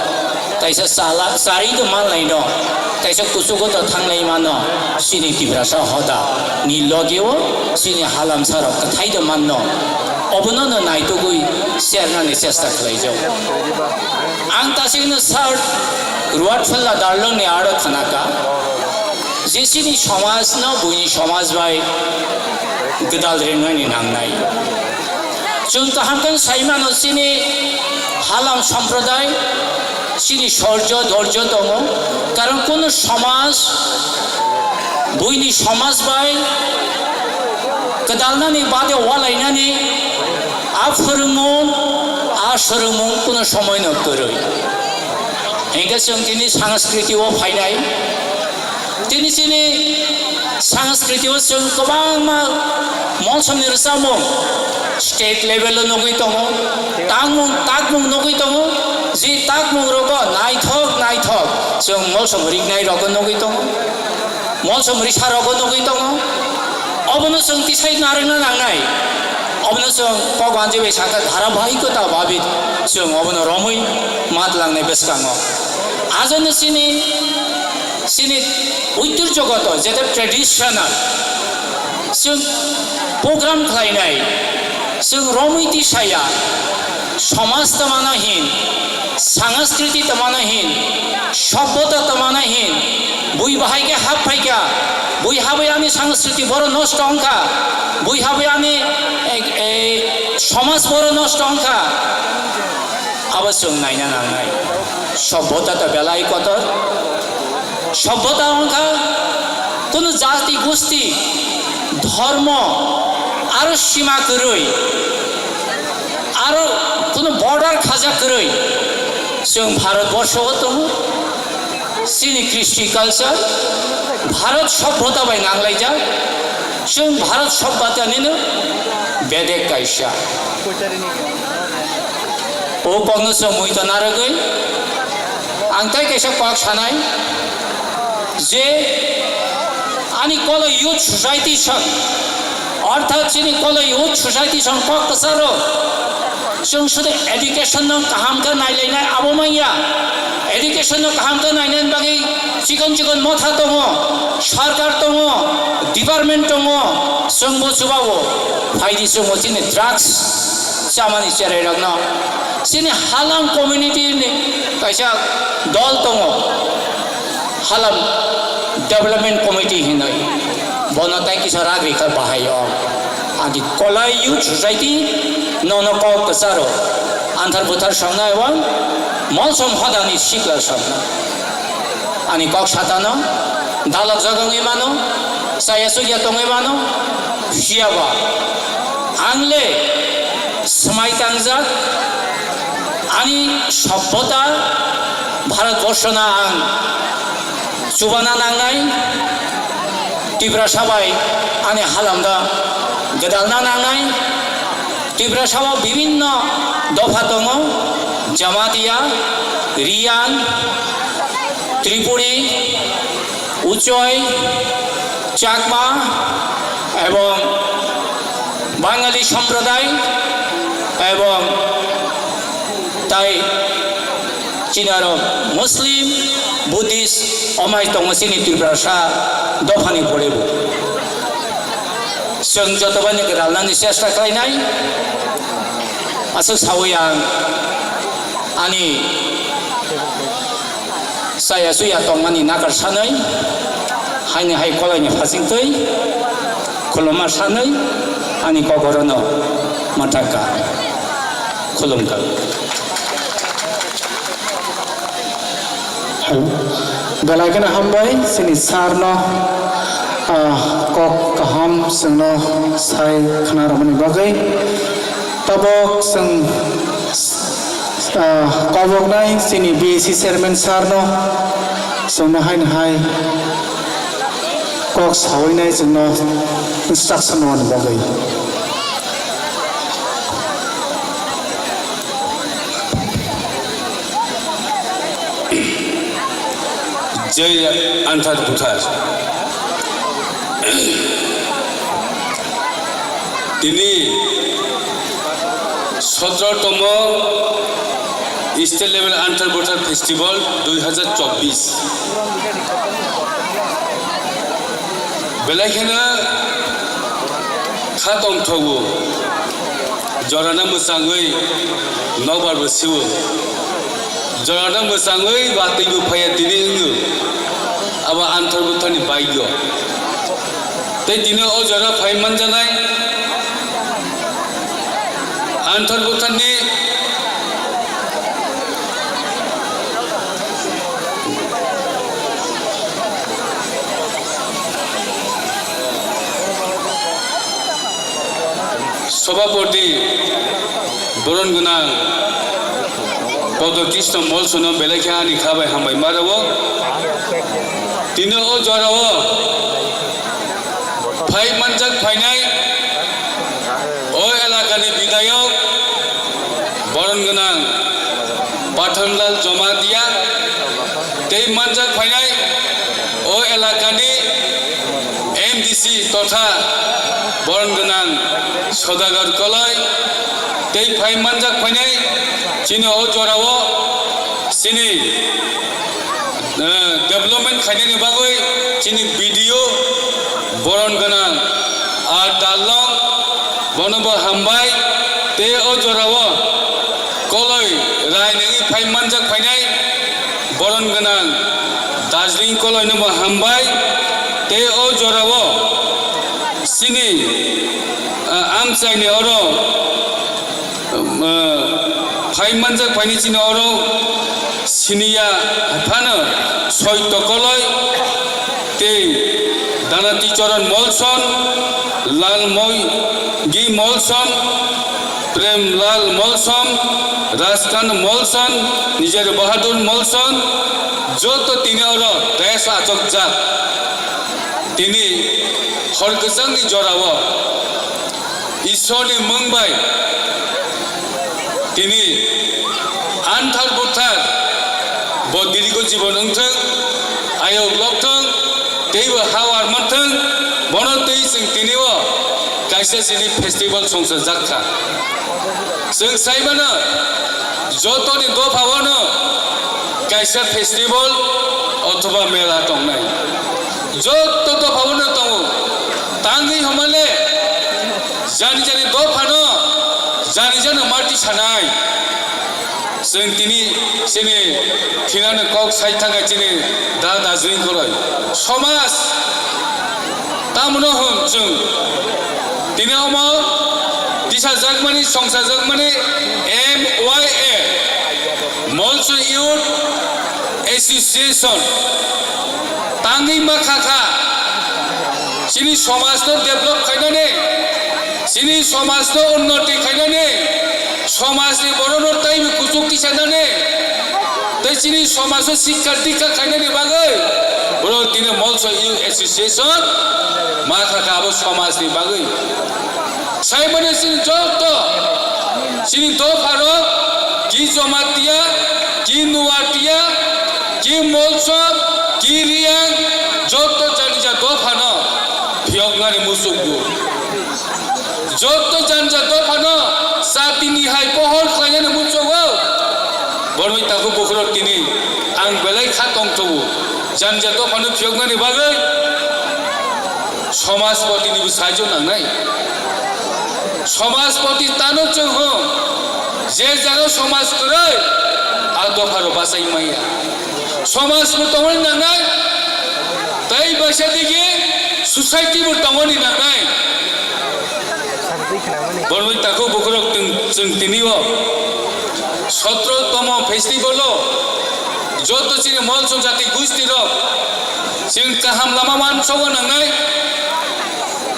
kaisa chala, charwi do manlaino, kaisa kuchugo do thanglai mano, chini Tiprasa hoda ni logeo chini halamsarok kwthai do manno, obono no naitugwi sernani chesta khlaijak. Ang tasikno sir Ruat Phalla Darlongni aro khnaka, je chini somajno buini somaj bai gwdal rinani nangnai. Chwng kaham khe sai mano, chini halam somproday, chini sorjo dorjo tongo. Karon kunu somaj, buini somaj bai kwdalnani bade walainani a phwrwngmung, a swrwngmung kunu somoino kwrwi. Hinkhe chwng tini sanskriti o phainai. Tini chini sanskriti o chwng kwbangma monsomni rwchapmung state level o nugwi tongo, tangmung takmung nugwi tongo, je takmung rogo naithok naithok chwng molsom riknai rogo nugwi tongo, molsom risa rogo nugwi tongo. Obono chwng tisai narwkna nangnai, obono chwng kok wanjwi bai sakha dharabahikota babi chwng obono romwi matlangnai bwskango. Ajono chini Chini uitur jogoto jeta traditional, chwng program khlainai, chwng romwi tisaya, somaj tongmano hin, sanskriti tongmano hin, sobbota tongmano hin, bui bahai khe hap phaikha, bui habwi ani sanskriti boro nosto wngkha, bui habwi ani, e, e, somaj boro nosto wngkha, abo chwng naina nangnai. Sobbota to belai kotor. Sobbota wngkha kunu jati, gusti, dhormo, aro sima kwrwi, aro kunu border khajak kwrwi chwng Bharat borsho o tongo. Chini kristi culture Bharat sobbota bai nanglaijak. Chwng Bharat sobbota nino bedek kaisa. O kokno chwng muitu narwgwi ang tei kaisa kok sanai je ani Koloi Youth Society song, orthat chini Koloi Youth Society song kok kwcharo chwng sudu education no kaham khe nailainai abo manya, education no kaham khe nainani bagwi chikon chikon motha tongo, sarkar tongo, department tongo, chwngbo chubao phaidi chwngbo chini drugs chamani cherairokno. Chini Halam community ni kaisa dol tongo, Halam Development Committee hinwi, bono tai kisa ragri kha bahai o. Adi Koloi Youth Society nono kok kwcharo anthar buthar songna eba molsom hodani sikla songna. Ani kok satano dalok jagongwi mano, chaya chukya tongwi mano, phiyaba ang le swmai tangjak, ani sobbota Bharat borshono ang chubana nangnai, Tiprasa bai ani halamda gwdalna nangnai. Tiprasa o bibinno dopha tongo, Jamatia, Riang, Tripuri, Uchoi, Chakma ebong Bangali somproday ebong tai chini aro Muslim, Buddhist omai tongo chini Tiprasa dophani pore bo. Chwng joto bai no gwdalnani chesta khlainai. Aswk sawi ang ani chaya chuya tongmani nakar sanwi, haini hai kolaini phasingtwi khuluma sanwi ani kokorono mwthakha. Khulumkha. Belai kheno hambai chini sir no, ah, kok kaham chwngno sai khna rwmani bagwi. Tabok chwng, ah, koboknai chini B A C chairman sir no chwngno haino hai kok sawinai chwngno instruction rwmani bagwi. Jai Anthar Buthar. Tini sotrotomo State Level Anthar Buthar Festival dui hazar chobbish. Belai kheno kha tongthogo, jorano mwchangwi nokbar bo siwo. Jorano mwchangwi batwi bo phaiya tini wngo. Abo Anthar Buthar ni baigyo. Tei tini o jora phai manjanai Anthar Buthar ni Sobhapoti boron gwnang Podo Krishna Molsono belai khe ani kha bai hambai ma rwo. Tini o jorao phai manjak phainai o elakani bidayok boron gwnang Pathanlal Jamatia tei manjak phainai o elakani M D C totha boron gwnang Sodagar Koloi tei phai manjak phainai chini o jorao chini, eh, development khainani bagwi chini B D O boron gwnang R Darlong, bono bo hambai tei o jorao Koloi rai nangwi phai manjak phainai boron gwnang Darjeeling Koloino bo hambai tei o jorao chini, ah, amchaini oro, ah, phai manjak phaini chini oro siniya phano Soito Koloi tei Danati Choron Molson, Lal Mogi Molson, Prem Lal Molson, Rajkant Molson, Nijer Bahadur Molson, joto tini oro dayas achokjak. Tini hor kwchangni jorao Ishwarni mung bai tini Anthar Buthar bo dirgo jibon wngthwng, ayok lokthwng, teibo hawar manthwng, bono twi chwng tini o kaisa chini festival songchajak kha. Chwng sai mano, jotoni dopha o no kaisa festival othoba mela tongnai. Joto dopha o no tongo. Tangwi hwnmale jani jani dopha no jani jani marti sanai. Chwng tini chini thinani kok sai thangkha chini da dajwing khoroi. Somaj tamo no hwn chwng tini omo tisajakmani, songchajakmani M Y A, Molso Youth Association. Tangwi ma kha kha, chini somajno develop khainani, chini somajno unnoti khainani, somajni borokno taibo kuchuk tisanani, tei chini somajno sikha dikha khainani bagwi borok tini Molso Youth Association ma kha kha abo somajni bagwi. Saimano chini joto chini dopharok, ki Jamatia, ki Nuatia, ki Molso, ki Riang, joto janija dophano phiyoknani muchungo. Joto janija dophano satini hai pohor khlainani muchungo. Boroi takhuk bukhurok tini ang belai kha tongthogo. Janija dophano phiyoknani bagwi somajpoti ni bo saijo nangnai. Somajpoti tano chwng hwn, je jaga somaj kwrwi, a dopharo bachai maya. Somaj bo tongmani nangnai, tei baisa digi society bo tongmani nangnai. Boroi takhuk bukhurok chwng, chwng tini o sotro tomo festival o joto chini Molso jati gusti rok chwng kaham lama mansogo nangnai.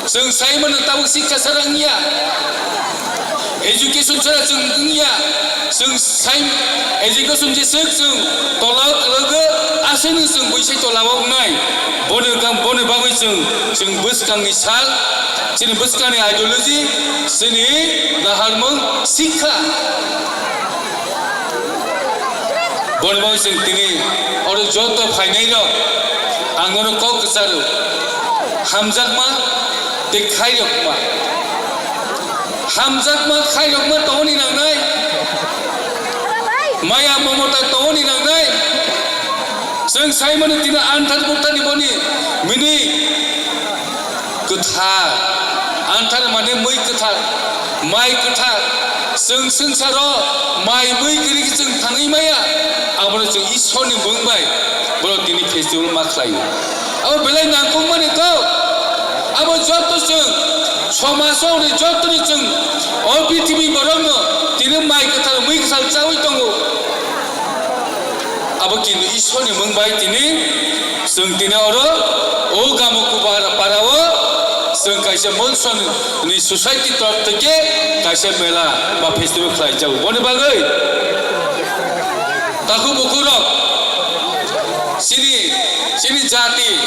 Chwng sai mano tabuk sikha sara wngya, education sara chwng wngya, chwng sai education jeswk chwng tola kwlwgo, aswkno chwng buisai tola o wngnai. Boni kam, boni bagwi chwng, chwng bwskangni sal, chini bwskangni ideology, chini naharmung sikha. Borok chwng tini oro joto phainairok ang nono kok kwcharo, hamjakma tei khairokma. Hamjakma khairokma tongoni nangnai, maya momota tongoni nangnai. Chwng saimano tini anthar buthani boni mini kwthar, anthar mane mui kwthar, mai kwthar. Chwng swngcharo mai mui kwrwi khe chwng thangwi maya, abono chwng Ishwarni mung bai borok tini festival ma khlaio. Abo belai nangkukmani kok. Abo joto chwng somajo hwnwi jotono chwng o prithibi borokno tini mai kwthar mui kwthar chaui tongo. Abo kintu Ishwarni mung bai tini chwng tini oro o Gamoku para, para o chwng kaisa Molsoni society torop theke kaisa mela ba festival khlai jago. Boni bagwi takhuk bukhuk rok chini, chini jati,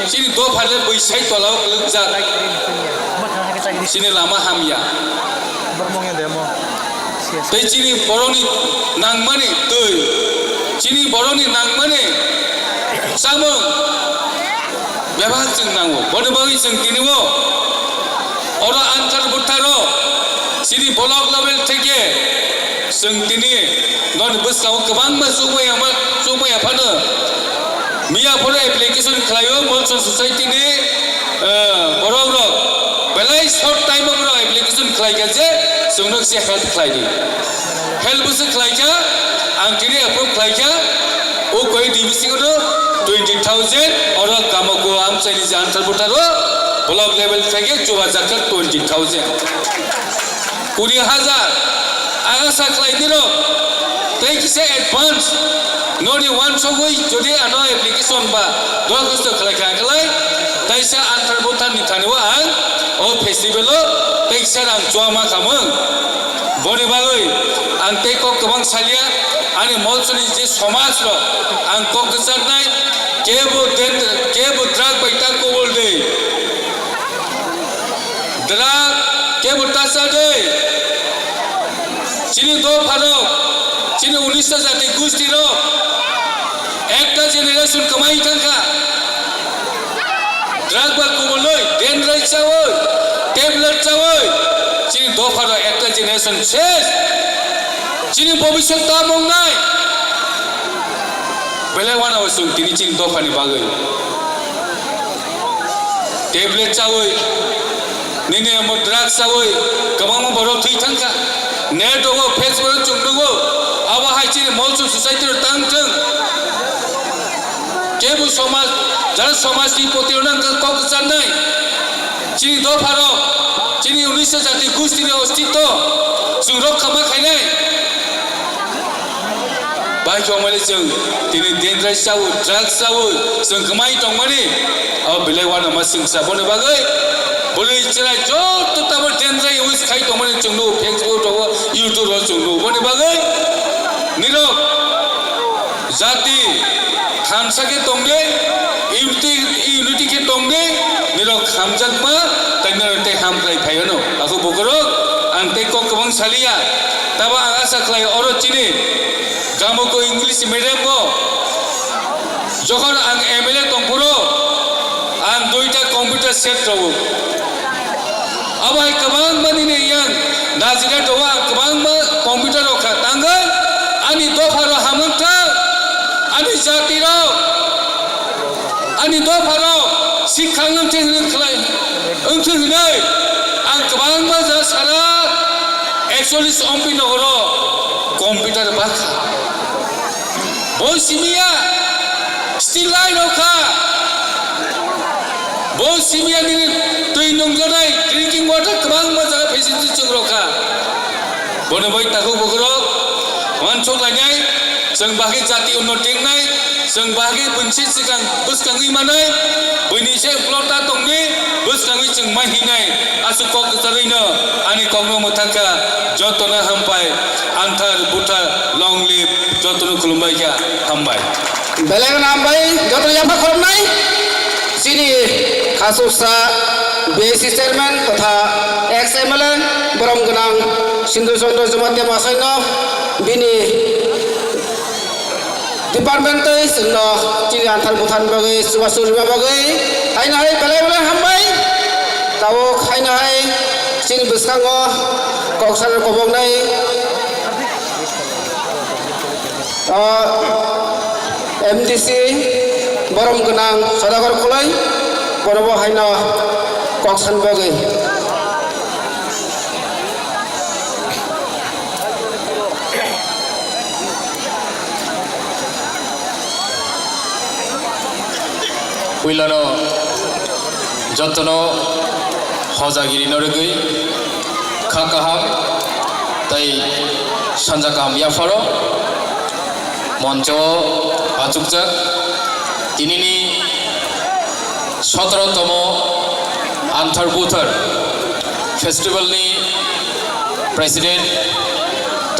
chini dopha le bwsai tola o kwlwkjak. Chini lama hamya. Tei chini borokni nangmani twi, chini borokni nangmani chamung bebak chwng nango. Boni bagwi chwng tini o oro anchal butharo chini block level theke chwng tini noni bwskango kwbangma chukmaya, chukmaya phano miya phano application khlaio Molson society ni, eh, borok rok belai short time o borok application khlai kha je chwngno se help khlai di. Help se khlai kha, ang tini approve khlai kha, o koi D B C kono twenty thousand, oro Gamoku amchaini je anchal butharo block level theke chubajakha twenty thousand. Kuri hajar, ang asa khlai di rok, tei kisa advance, noni wansogwi jodi ano application ba dorkhasto khlai kha khlai, taisa anchal butharni thani o ang o festival o tei kisa rang chuama khamung. Boni bagwi ang tei kok kwbang salia, ani Molsoni je somaj rok ang kok kwcharnai, kebo den, kebo drug bai ta kubul de. Drak kebo ta cha de. Chini dopha rok, chini unista jati gusti rok, ekta generation kwmai thangkha. Drak ba kubulwi, dendrai chawi, tablet chawi, chini dopha rok ekta generation ses. Chini bobiswt ta mongnai. Belai wana o chwng tini chini dophani bagwi. Tablet chawi, nini amo drugs chawi, kwbangma borok thwi thangkha. Net rogo, Facebook rogo chwng nugo. Abo hai chini Molson society rok tang thwng. Kebo somaj, jara somaj ni poti rok nang kok kwcharnai. Chini dopha rok, chini unista jati gusti ni ostitto chwng rokha ma khainai. Bai khe omani chwng tini dendrai chawi, drugs chawi, chwng kwmai tongmani, abo belai wana ma chwngsa boni bagwi. Bwrwi chwrai joto tamo dendrai use khai tongmani chwng nugo, Facebook rogo, YouTube rogo chwng nugo. Boni bagwi nirok jati thansa khe tongde, unity, unity khe tongde, nirok hamjakma, tei nirok tei hamkrai phaiyano. Ako bokorok, ang tei kok kwbang saliya, tabo ang asa khlai oro chini Gamoku English medium o jokhon ang M L A tongphuru ang duita computer set rwo. Abo hai kwbangma nini yang najina rwo, ang kwbangma computer rokha tangwi ani dopha rok hamung thang, ani jati rok, ani dopha rok sikha wngthang hwnwi khlai wngthang hwnwi ang kwbangma ja sara ekchollish ompi nogoro computer bakha. Bo simiya steel line rokha. Bo simiya nini twi nungjaknai drinking water kwbangma jaga facility chwng rokha. Bono bai takhuk bokhorok wansuk lainai, chwng bahai jati unnoti wngnai, chwng bahai bunsi swkang bwskangwi manai, buini se uklok ta tongdi, bwskangwi chwng mai hinai. Aswk kok kwcharwino ani kokno mwthangkha, jotono hambai, anthar buthar, long live, jotono khulumbai kha, hambai. Belai kheno hambai, jotono yapha khulumnai. Chini khasuksa B I C chairman totha ex M L A borom gwnang Sindhu Chandra Jamatia masaino bini Department tei chwngno chini anthar buthar bagwi, chubachu rwma bagwi haino hai belai belai hambai. Tabuk haino hai chini bwskango kok sana koboknai, o, M D C borom gwnang Sadagar Khulai, bonobo haino kok san bagwi. Puilano jotono hojagirino rwgwi kha kaham tei sanja kaham yapharo moncho o achukjak tinini sotoro tomo Anthar Buthar Festival ni President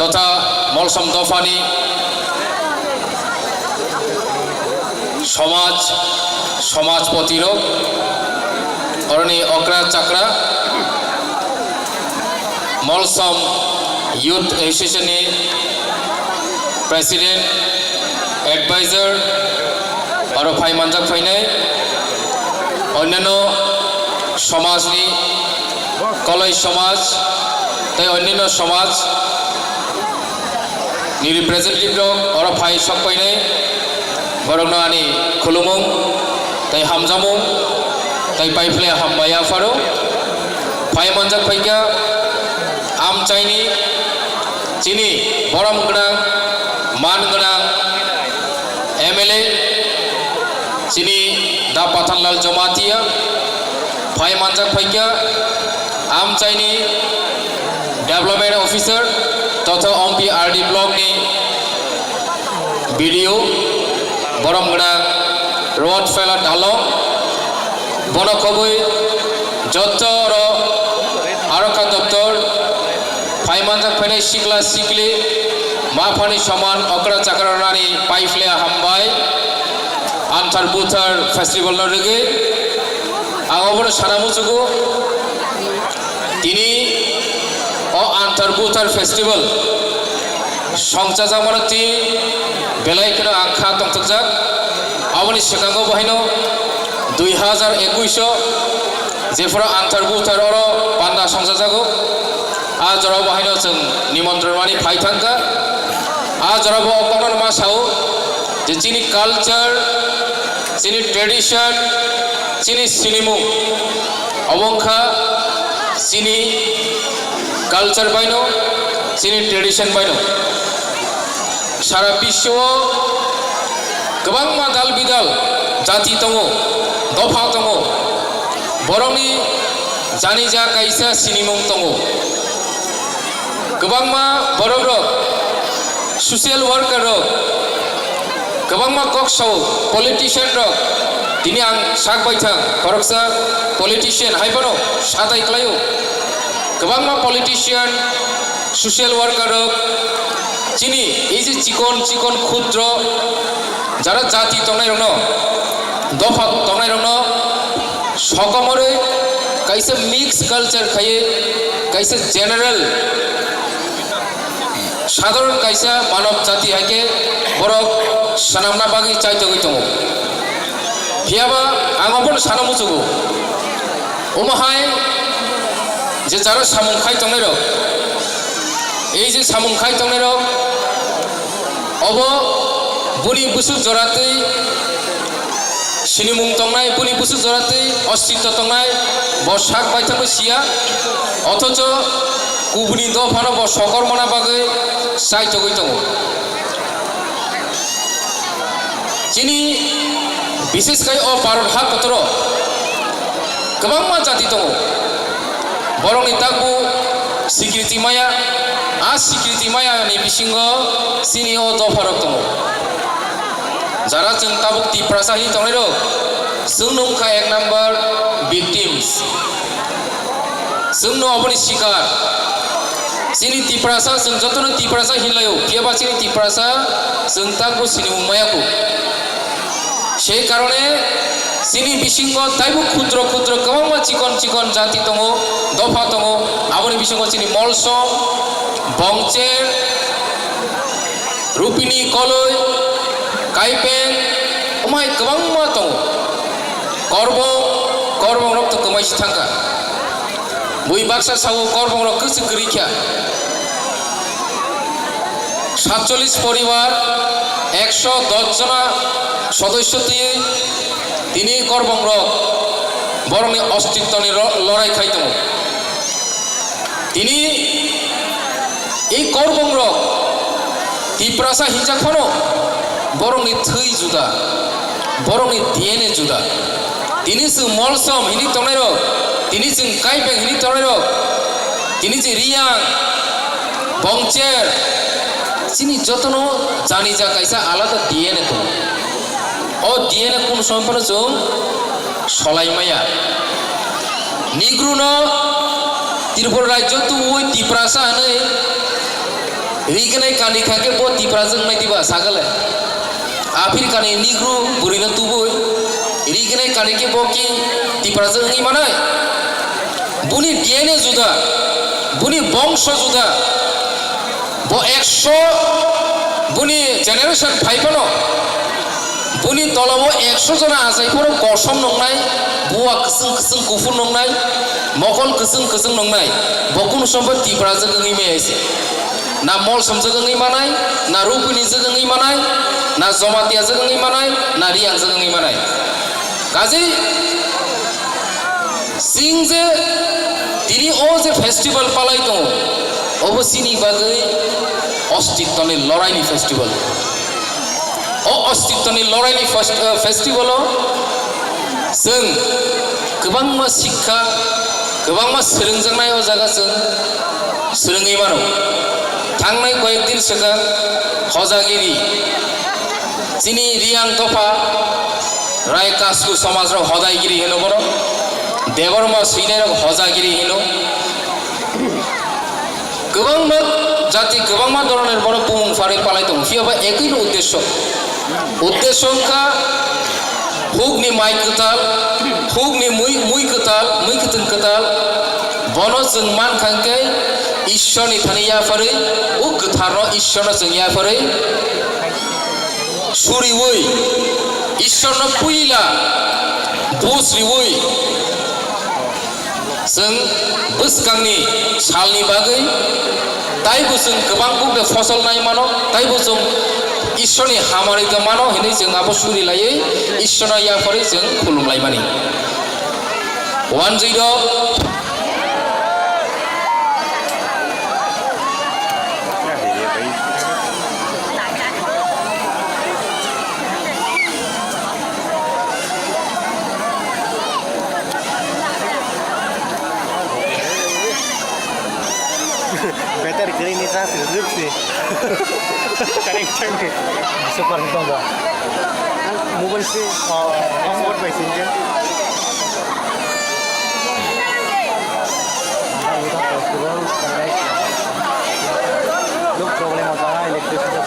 totha Molsom Dophani somaj, somajpoti rok, oroni okra chakra, Molsom Youth Association ni President, Advisor, aro phai manjak phainai onnano somajni, koloi somaj tei onnano somaj ni representative rok oro phai sok painai, borokno ani khulumung tei hamjamung tei paiphle hambai yapharo phai manjak phaikha. Amchaini chini borom gwnang, man gwnang M L A chini Da Pathanlal Jamatia phai manjak phaikha. Amchaini Development Officer totha Ompi R D Block ni B D O, borom gwnang Road Fela Dalong, bono khobwi joto oro Arokha Doptor phai manjak phainai sikla sikli, ma phani soman okra chakra rwnani paiphle hambai Anthar Buthar Festival no rwgwi. Ang obono sana muchugo, tini o Anthar Buthar Festival songchajakmano twi belai kheno ang kha tongthokjak. Aboni swkango bo haino dui hazar ekush o jephuru Anthar Buthar oro panda songchajago, a jorao bo haino chwng nimontron mani phai thangkha. A jorao bo o kokno ma sao je chini culture, chini tradition, chini sinimung, obo wngkha chini culture baino, chini tradition baino. Sara biswo kwbangma dal bidal jati tongo, dopha tongo, borokni jani ja kaisa sinimung tongo. Kwbangma borok rok, social worker rok, kwbangma kok sao, politician rok, tini ang sak baithang, khoroksa politician hai bono satai klaio. Kwbangma politician, social worker rok, chini ei je chikon chikon khudro jara jati tongnai rokno, dopha tongnai rokno sokomorwi kaisa mix culture khaiwi kaisa general sadharon kaisa manob jati hai khe borok swnamna bagwi chaitogwi tongo. Phiyaba ang obono sana muchugo, omo hai je jara samung khai tongnai rok, ei je samung khai tongnai rok, obo buni bwswk jora twi sinimung tongnai, buni bwswk jora twi ostitto tongnai, bo sak baithangno siya, othocho kubuni dophano bo sokor mana bagwi chaitogwi tongo. Chini bishes khai o Bharat ha kotoro kwbangma jati tongo. Borokni takbu sikriti maya, a sikriti maya ni bisingo chini o dopharok tongo. Jara chwng tabuk Tiprasa hini tongnai rok, chwng nung kha ek number victims. Chwng no oboni sikar. Chini Tiprasa, chwng jotono Tiprasa hinlaio, phiyaba chini Tiprasa chwng takbu sinimung maya kho. Sei karone chini bisingo taibo khudro khudro kwbangma chikon chikon jati tongo, dopha tongo, aboni bisingo chini Molsom, Bongcher, Rupini Koloi, Kaipeng, omai kwbangma tongo. Korbong, korbong rok to kwmai si thangkha. Bui baksa sao korbong rok kwchwk kwrwi kha. Satchollis poribar, ekso dos jona sodosyo twiwi tini korbong rok borokni ostitwni ro-, lorai khai tongo. Tini ei korbong rok Tiprasa hinjak phano borokni thwi juda, borokni D N A juda. Tini chwng Molsom hini tongnai rok, tini chwng Kaibeng hini tongnai rok, tini chwng Riyang, Bongcher, chini jotono janija kaisa alada D N A tongo. O D N A kunu somoi phano chwng solai maya. Negro no Tripura rajyo tubui Tiprasa hwnwi rignai kani kha khe bo Tiprasa wngnai diba sagale. Africa ni Negro bwrwi no tubui rignai kani khe bo ki Tiprasa wngwi manai. Buni D N A juda, buni bongso juda. Bo ekso buni generation phai phano, buni tola o ekso jona achai phano kosom nongnai, buwa kwchwng kwchwng kuphur nongnai, mokol kwchwng kwchwng nongnai, bo kunu sombo Tiprajwk wngwi maya se. Na Molsomjwk wngwi manai, na Rupinijwk wngwi manai, na Jomatiyajwk wngwi manai, na Riyangjwk wngwi manai. Kaje Chwng je tini o je festival palai tongo, obo chini bagwi ostitwni loraini festival. O ostitwni loraini fest-, eh, festival-o chwng kwbangma sikha, kwbangma swrwngjaknai o jaga chwng swrwngwi mano. Thangnai koyek din swkang Hojagiri, chini Riyang dopha, Rai Kasku somaj rok Hodaigiri hino bono, Debbarma swinai rok Hojagiri hino. Kwbangma jati, kwbangma doroner bono bumung pharwi palai tongo, phiya ba ekwi no uddesho. Uddesho wngkha hukni mai kwtal, hukni mui, mui kwtal, mui kwthwng kwtal. Bono chwng mankha hwnkhe Ishwarni thani yapharwi, o kwtharno Ishwarno chwng yapharwi suriwi, Ishwarno puila buj riwi, chwng bwskangni salni bagwi taibo chwng kwbang kukde fosol nai mano, taibo chwng Ishwarni hamari tong mano hinwi chwng abo suri laiwi Ishwarno yapharwi chwng khulum laimani. One zero. Better green is a grip si. Correct. Super hit ba. Mobile si, ah, hotspot bai sinja. Look problem ho raha hai, electricity.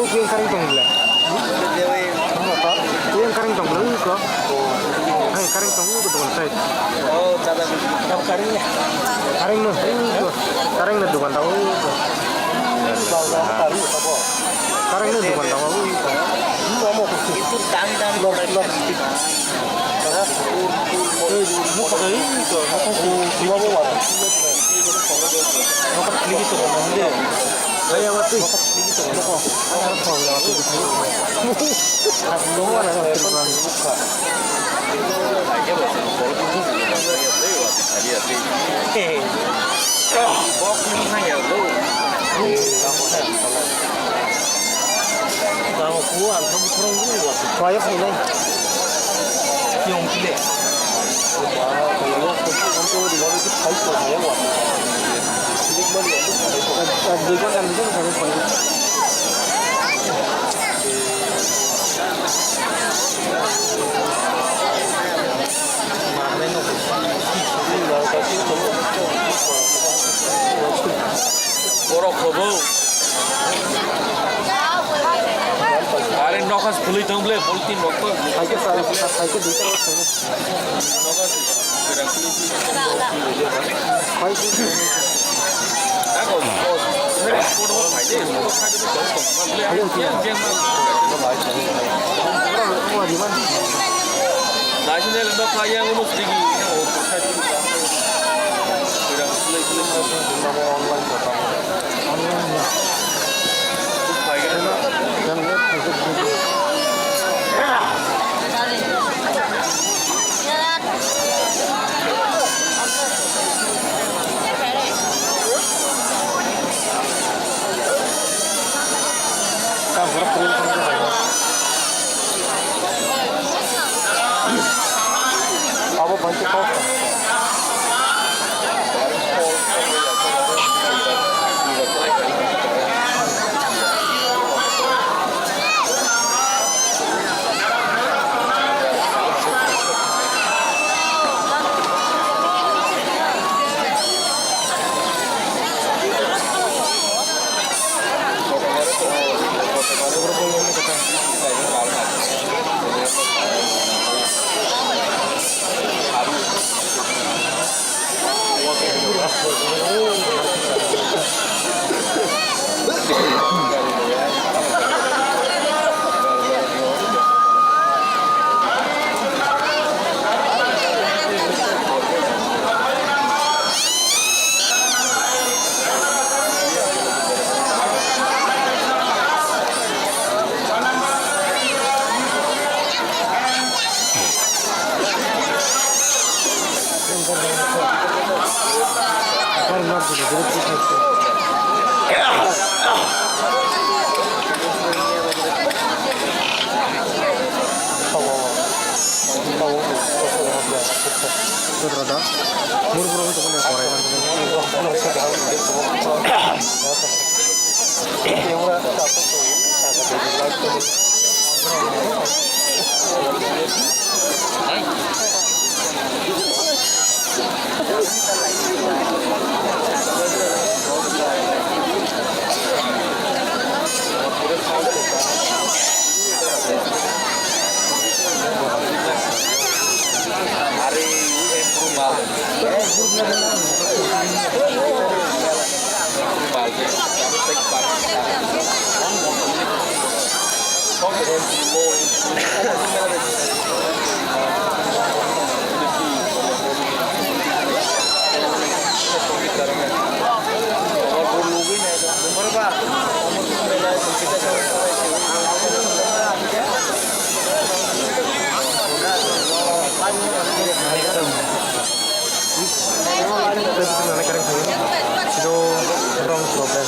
Yang karing tong le. Yang karing tong le uko. Hai karing tong uko tong sai. Karing no uko. Karing no dukan tong uko. Karing no dukan tong uko. Borok hobo. Are nokas phulwi tong ble, bulti nokto. Saikhe sa, saikhe duita. Abo bai khe kok. Sido wrong problem.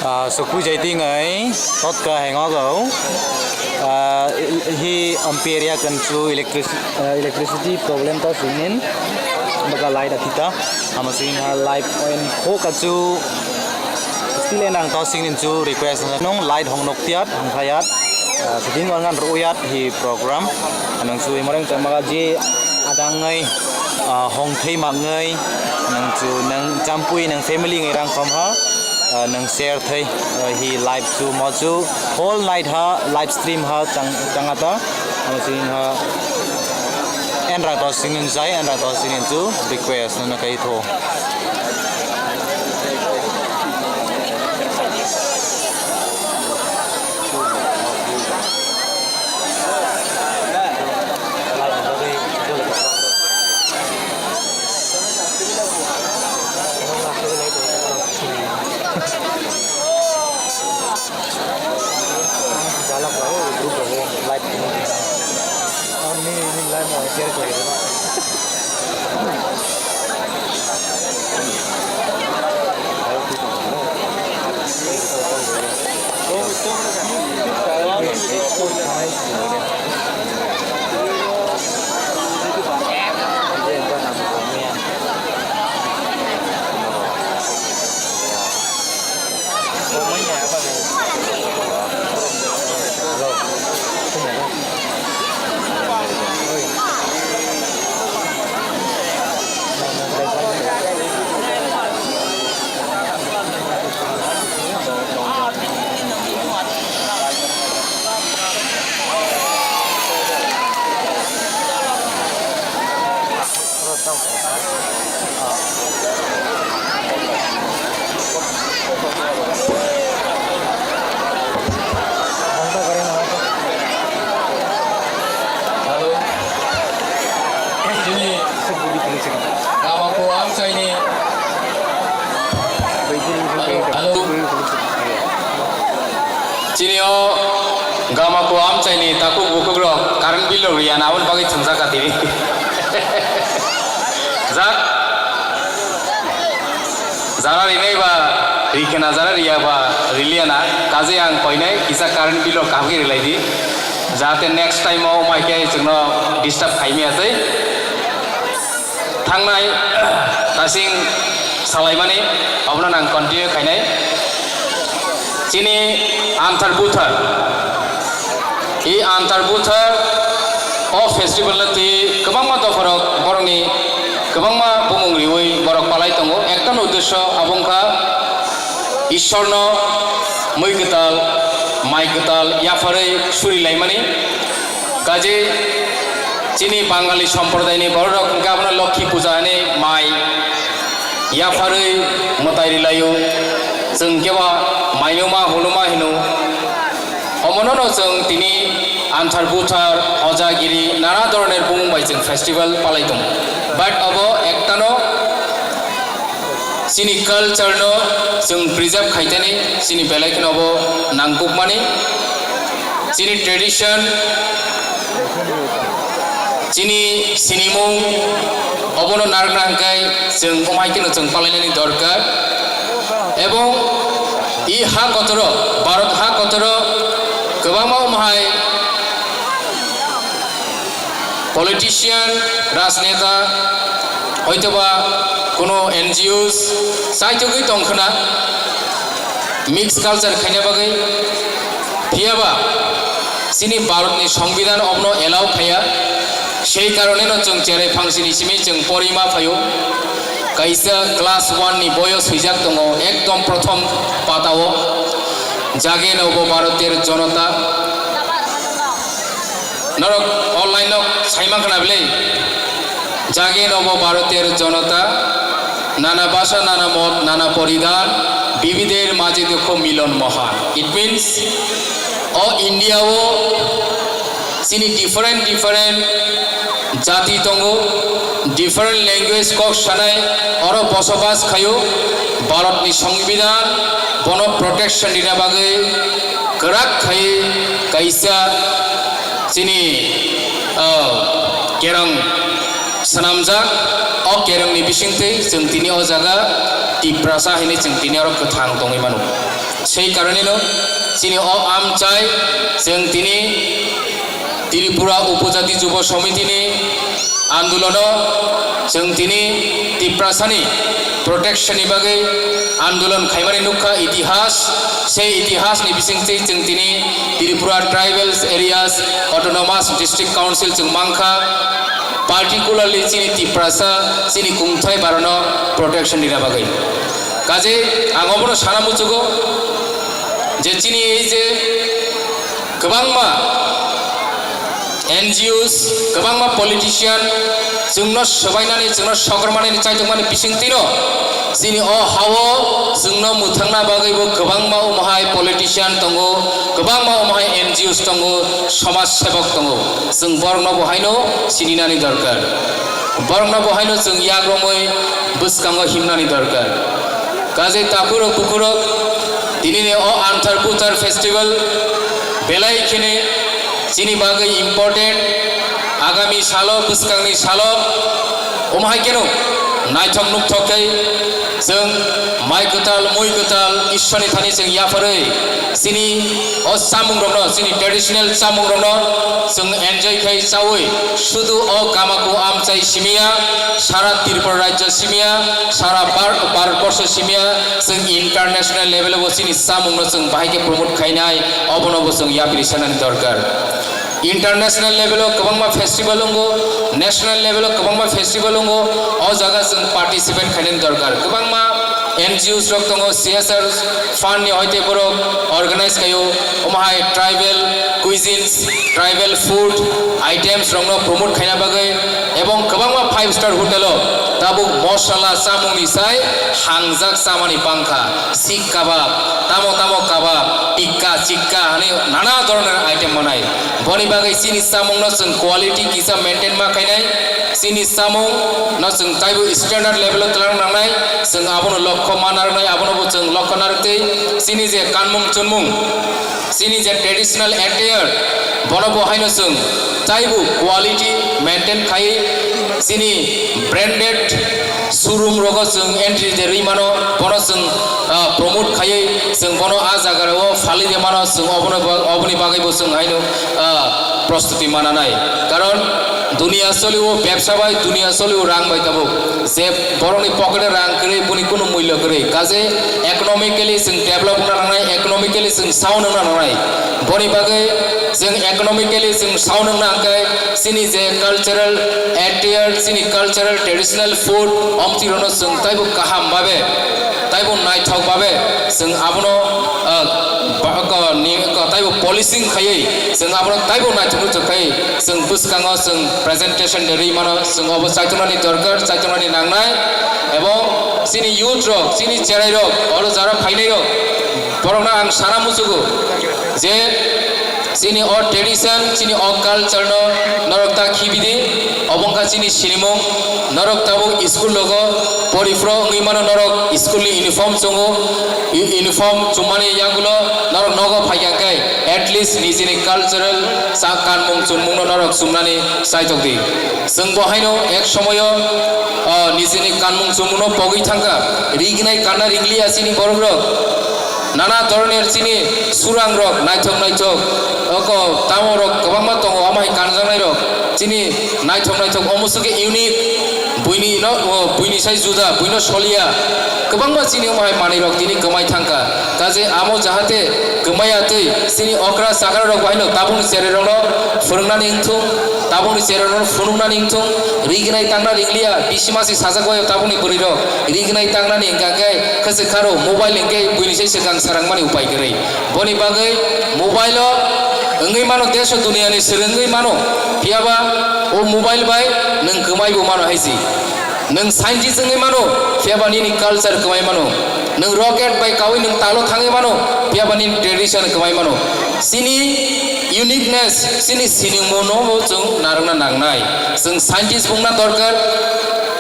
Ah, sukui jai ting ai, totka hengo go. Ah, hi ampere ya kan chu electric-, ah, electricity problem to sinin. Baka light athita, ama sinin ha light oin ho ka chu. Still enang to sinin chu request nung light hong nok tiat, hong thayat. Ah, shooting on ngan ruyat hi program. Nang chu imoreng chamaga je adangai, ah, hong thei mangai. Nang chu nang champui nang family ngai rang khom ha. Ah, nang share thei, ah, hi live chu mo chu whole night ha live stream ha chang, changata. Ama sinin ha enra to sinin jai, enra to sinin chu request na kai tho. Hello. Chini o gama ko amchaini takuk bukuk rok current bill rok riya na, aboni bagwi thwngjak ka tini. Jak. Jara rinai ba rikhe na, jara riya ba riliya na, kaje ang koinai kisa current bill rok kaham khe rilai di. Jahate next time o mai khe chwngno disturb khai maya tei. Thangnai tasing salaimani, abono nang continue khainai. Chini Anthar Buthar, i Anthar Buthar o festival no twi kwbangma dopharok borokni kwbangma bumung riwi borok palai tongo. Ekta no uddesho abo wngkha Ishwarno mui kwtal, mai kwtal yapharwi surilaimani. Kaje chini Bangali somprodayni bororok hwnkhe abono Lokhi puja hinwi mai yapharwi mwtai rilaio. Chwng khe ba mainuma hunuma hino. Omonono chwng tini Anthar Buthar, Hojagiri, nana doroner bumung bai chwng festival palai tongo. But obo ektano chini culture no chwng preserve khaitani, chini belai kheno bo nangkukmani, chini tradition, chini sinimung, obono narwkna hwnkhe chwng omo hai kheno chwng palainani dorkar. Ebong i ha kotoro, Bharat ha kotoro kwbangma omo hai politician, rajneta, hoitoba kuno N G Os chaitugwi tongkhwna mix culture khaina bagwi. Phiyaba chini Bharatni Songbidan obno allow khaya, sei karoneno chwng cherai phangsini simi chwng porima phaio. Kaisa class one ni boyo swijak tongo, ekdom prothom patao, jage nobo Bharatiya Janata. Norok online no saimang khna bile. Jage nobo Bharatiya Janata, nana bhasha, nana mot, nana poridhan, bibidher majhe dekho milon mohan. It means, o India o chini different different jati tongo, different language kok sanai, oro bosobas khaio. Bharatni Songbidan bono protection rina bagwi kwrak khai kaisa chini, ah, kerong swnamjak. O kerongni bisingtwi chwng tini o jaga Tiprasa hinwi chwng tini oro kwthang tongwi mano. Sei karoneno chini o amchai chwng tini Tripura Upojati Jubo Somitini andolono chwng tini Tiprasani protection ni bagwi andolon khaimani nukha itihas. Sei itihas ni bisingtwi chwng tini Tripura Tribal Areas Autonomous District Council chwng mankha, particularly chini Tiprasa, chini kungthai barano protection rina bagwi. Kaje ang obono sana muchugo je chini ei je kwbangma N G Os, kwbangma politician, chwngno swbainani, chwngno sokormanani chaitokmani bisingtwino chini o hao chwngno mwthangna bagwibo kwbangma omohai politician tongo, kwbangma omohai N G Os tongo, somaj sebok tongo. Chwng borokno bo haino sininani dorkar. Borokno bo haino chwng yak romwi bwskango himnani dorkar. Kaje takhurok bukhurok, tinini o Anthar Buthar Festival belai khene chini bagwi important. Agami salo, bwskangni salo, omo hai kheno naithok nukthok khe chwng mai kwtal, mui kwtal, Ishwarni thani chwng yapharwi chini o chamungrokno, chini traditional chamungrokno chwng enjoy khai chaui, sudu o Gamaku amchai simiya, sara Tripura rajyo simiya, sara Bhar-, Bharat borsho simiya, chwng international level o bo chini chamungno chwng bahai khe promote khainai, obono bo chwng yapri sanani dorkar. International level o kwbangma festival wngo, national level o kwbangma festival wngo, o jaga chwng participate khainani dorkar. Kwbangma N G Os rok tongo, C S R fund ni hoite borok organize khaio, omo hai tribal cuisines, tribal food items rokno promote khaina bagwi, ebong kwbangma five star hotel o tabuk mosala chamungni sai hangjak chamani bangkha, sikh kabab, tamo tamo kabab, tikka, chikka hani nana doroner item manai. Boni bagwi chini chamungno chwng quality kisa maintain ma khainai, chini chamungno chwng taibo standard level o twlang nangnai, chwng abono lok Lokho ma narwknai, abono bo chwng lokho narwktwi chini je kanmung chunmung, chini je traditional attire, bono bo haino chwng taibo quality maintain khaiwi chini branded showroom rogo chwng entry de rwi mano, bono chwng, ah, promote khaiwi chwng bono a jaga rao phalwi de mano, chwng obono ba-, oboni bagwi bo chwng haino, ah, prostuti mananai. Karon duniya solio bebsa bai, duniya solio rang bai tabuk. Je borokni pocket-o rang kwrwi, boni kunu mulya kwrwi. Kaje economically chwng develop wngna nangnai, economically chwng sound wngna nangnai. Boni bagwi chwng economically chwng sound wngna hwnkhe chini je cultural attire, chini cultural traditional food, omtwi rokno chwng taibo kaham babe, taibo naithok babe chwng abono, ah, ba-, ko-, ni, ko-, taibo policing khaiwi chwng abono taibo naithok nuthok khai chwng bwskango chwng presentation de rwi mano, chwng obo chaitonani dorkar, chaitonani nangnai, ebong chini youth rok, chini cherai rok, oro jara phainai rok, borokno ang sana muchugo je chini o tradition, chini o culture no norok ta khibidi, obo wngkha chini sinimung, norok tabuk school rogo poriphro wngwi mano, norok school ni uniform chungo, u-, uniform chumani yagulo norok nogo phaikha khe at least nijini cultural sa kanmung chunmungno norok chumnani chaitok di. Chwng bo haino ek somoyo, ah, nijini kanmung chunmungno pogwi thangkha. Rignai kanna ringliya chini borok rok. Nana doroner chini surang rok naithok naithok. Oko tamo rok kwbangma tongo, omo hai kanjaknai rok. Chini naithok naithok omo swkhe unique. Buini no, o, buini sai juda, buino soliya. Kwbangma chini omo hai manwi rok tini kwmai thangkha. Kaje amo jahate kwmaya twi chini okra chakra rok bahaino tabukni cherai rokno phwrwngnani wngthung, tabukni cherai rokno phunuknani wngthung, rignai tangna ringliya, bisi masi sajak baio tabukni bwrwi rok, rignai tangnani hwnkha khe khwchwk kharo mobile hwnkhe buini sai swkang sarangmani upai kwrwi. Boni bagwi mobile o wngwi mano, desh o duniya ni swrwngwi mano, phiyaba o mobile bai nwng kwmai bo mano hai si. Nwng scientist wngwi mano, phiyaba nini culture kwmai mano. Nwng rocket bai kaui nwng talo thangwi mano, phiyaba nini tradition kwmai mano. Chini uniqueness, chini siningmo no bo chwng narwkna nangnai. Chwng scientist wngna dorkar,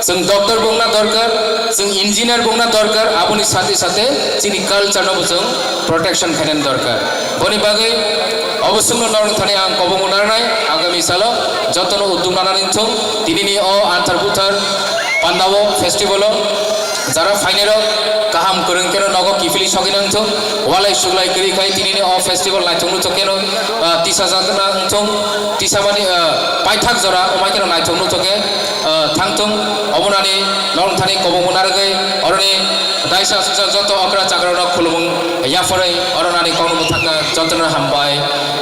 chwng doctor wngna dorkar, chwng engineer wngna dorkar, aboni sathe sathe chini culture no bo chwng protection khainani dorkar. Boni bagwi obo swngno norok thani ang kobongma narnai, agami salo jotono udduk nanani wngthung. Tinini o anthar buthar pandao festival o jara phainairok kaham kwrwng kheno nogo kiphilwi sogwi nangthung. Walai suglai kwrwi khai tinini o festival naithok nuthok kheno, ah, tisa jakna wngthung. Tisamani, ah, paithak jora wngmai kheno naithok nuthok khe, ah, thangthung. Omonani norok thani kobongma narwgwi oroni daisa aswkjak joto okra chakrarok khulumung yapharwi oro nani kokno mwthangkha. Jotono hambai,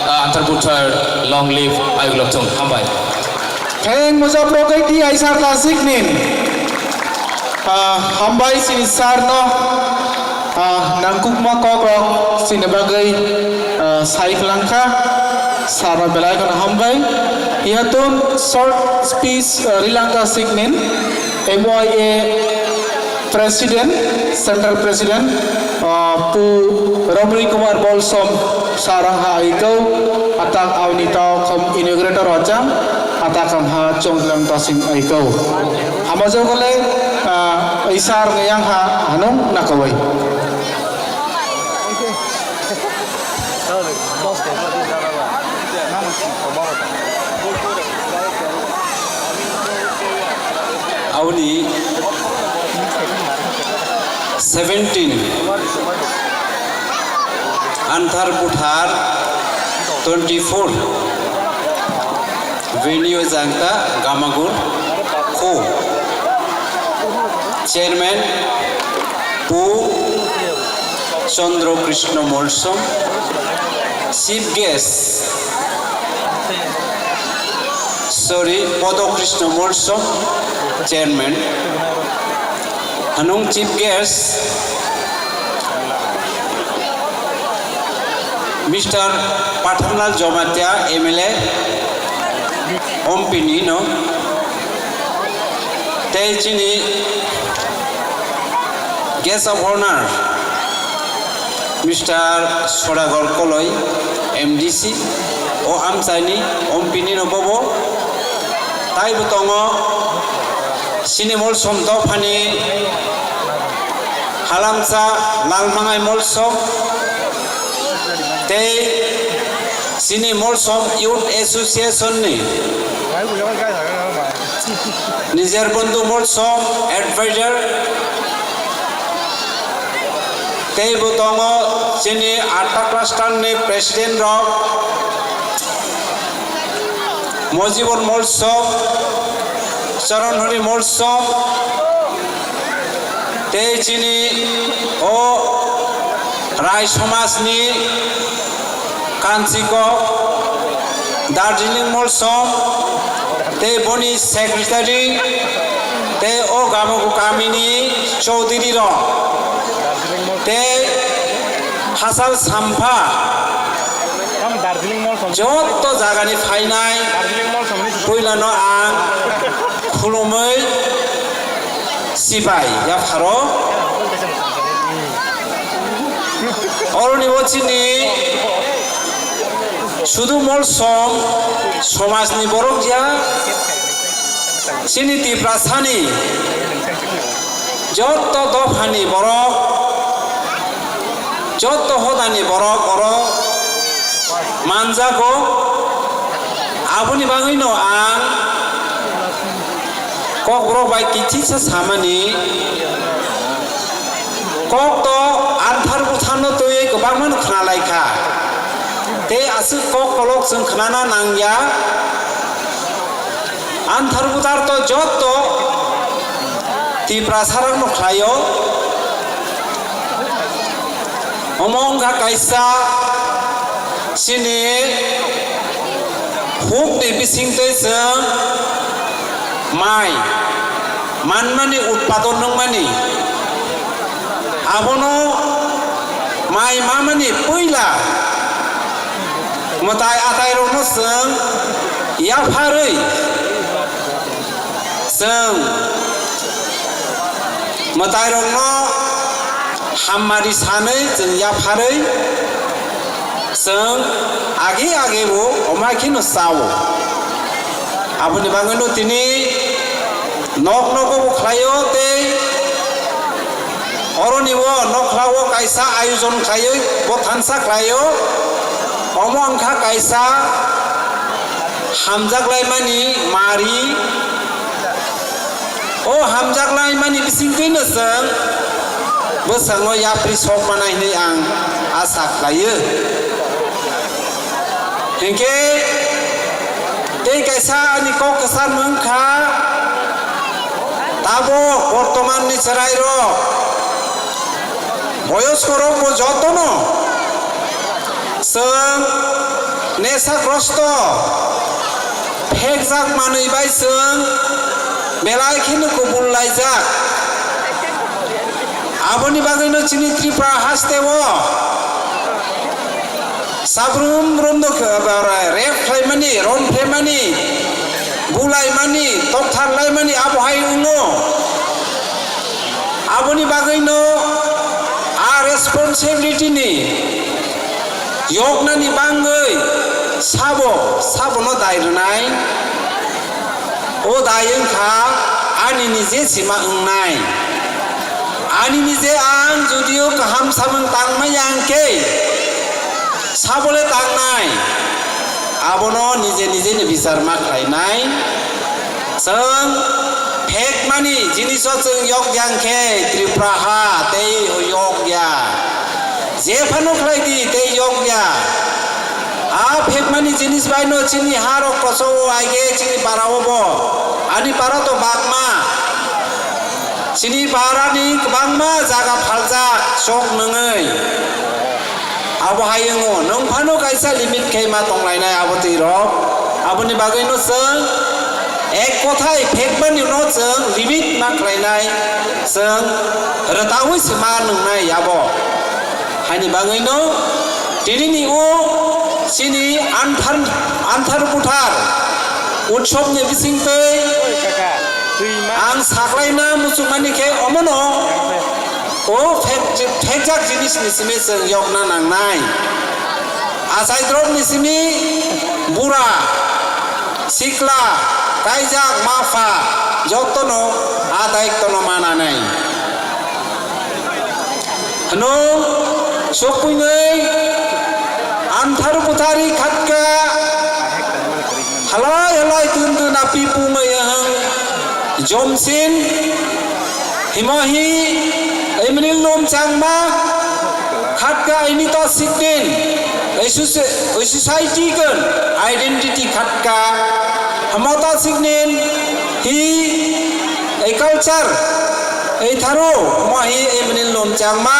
ah, anthar buthar, long live, ayuk lobthung. Hambai. Theng mujab rogwi di aisa ta siknin. Ah, hambai chini sir no, ah, nangkukma kok rok chini bagwi, ah, sai phlangkha. Sir no belai kheno hambai. Hiatun short speech, ah, rilangkha siknin M Y A President, Central President, ah, Pu Romri Kumar Bolsom sir ha aiko, atak auni tao khom inaugurator wachang, atak ang ha chonglang tasing aiko. Hama jogole, ah, isar ngayang ha hanung nakawai. Auni seventeen, anthar buthar twenty-four, venue jangta Gamagur, Kho, chairman Pu Chandra Krishna Molsom, chief guest, sorry, Podo Krishna Molsom, chairman. Hanung chief guest, Mister Patharlal Jamatia, M L A, Ompini no. Tei chini guest of honor, Mister Sodagor Koloi, M D C, o amchaini, Ompini no bobo. Tai bo tongo, Sinimol Somto phani Halamsa Lalmangai Molsom tei chini Molsom Youth Association ni Nijer Bondhu Molsom advisor tei bo tongo chini atta cluster ni president rok. Mojibon Molsom, Charanhori Molsom, tei chini o Rai Somajni Kanchikok, Darjeeling Molsom, tei boni secretary, tei o Gamogo kamini Chaudhary rok, tei Hasal Sampha, Tamo Darjeeling Mall song. Jotto jagani phainai Darjeeling Mall song ni. Puilano ang khulumui sibai yapharo. Oroni o chini sudu Molsom somajni borok ya. Chini Tiprasani jotto dophani borok, jotto hodani borok oro manjago. Aboni bagwino ang Kokborok bai kichisa samani, kokto anthar butharno twiwi kwbangmano khwnalaikha. Tei aswk kok kolok chwng khwnana nangya. Anthar butar to jotto Tiprasarokno khlaio. Omo wngkha kaisa chini hukni bisingtwi chwng mai manmani utpadon nungmani. Abono mai mamani puila mwtai atairokno chwng yapharwi chwng mwtairokno hammari sanwi chwng yapharwi chwng age age bo omai kheno chao. Aboni bagwino tini nok nogo bo khlaio tei oroni o nokhlao kaisa ayojon khlaiwi bo thansa khlaio. Omo wngkha kaisa hamjaklaimani mari. O hamjaklaimani bisingtwino chwng bwskango yapri sok manai hwnwi ang asa khlaio. Hinkhe tei kaisa ani kok kwchar wngkha, tabuk bortomanni chwrairok, boyoskorokbo jotono chwng nesagrosto phekjak manwi bai chwng belai kheno kubul laijak. Aboni bagwino chini Tripura hasteo sabrum romno khe-, ba-, rape khlaimani, romphemani, bulaimani, tokthar laimani abo hai wngo. Aboni bagwino a responsibility ni yoknani bangwi sabo, sabono dai rwnai. O dai wngkha ani nije sima wngnai. Ani nije ang judio kaham samung tangmaya hwnkhe sabole tangnai. Abono nije nije ni bichar ma khlainai. Chwng phekmani jiniso chwng yok ya hwnkhe Tripura ha tei yok ya. Je phano khlai di tei yok ya. A phekmani jinis bai no chini ha rok koso o aige chini para o bo. Ani para to bakma. Chini para ni kwbangma jaga phaljak chok nungwi. Abo hai wngo, nwng phano kaisa limit khe ma tonglainai abo twi rok. Aboni bagwi no chwng ek kothai phekmani no chwng limit ma khlainai, chwng rwtaui se ma nungnai abo. Haini bagwi no tini ni o chini anthar, anthar buthar utsob ni bising twi ang saklaina muchungmani khe omono o phek-, phekjak jinis ni simi chwng yokna nangnai. Achai drop ni simi bura, sikla, kaijak, mapha jotono a daitwno mananai. Ano sokpwinwi anthar buthari khatka halai halai tun tun api pungwi ahang jomsin himahi emnil lom changma khatka ini ta sikdin ei suse-, ei society kan identity khatka hamota siknin hi ei culture ei tharo mahi ei mini lom changma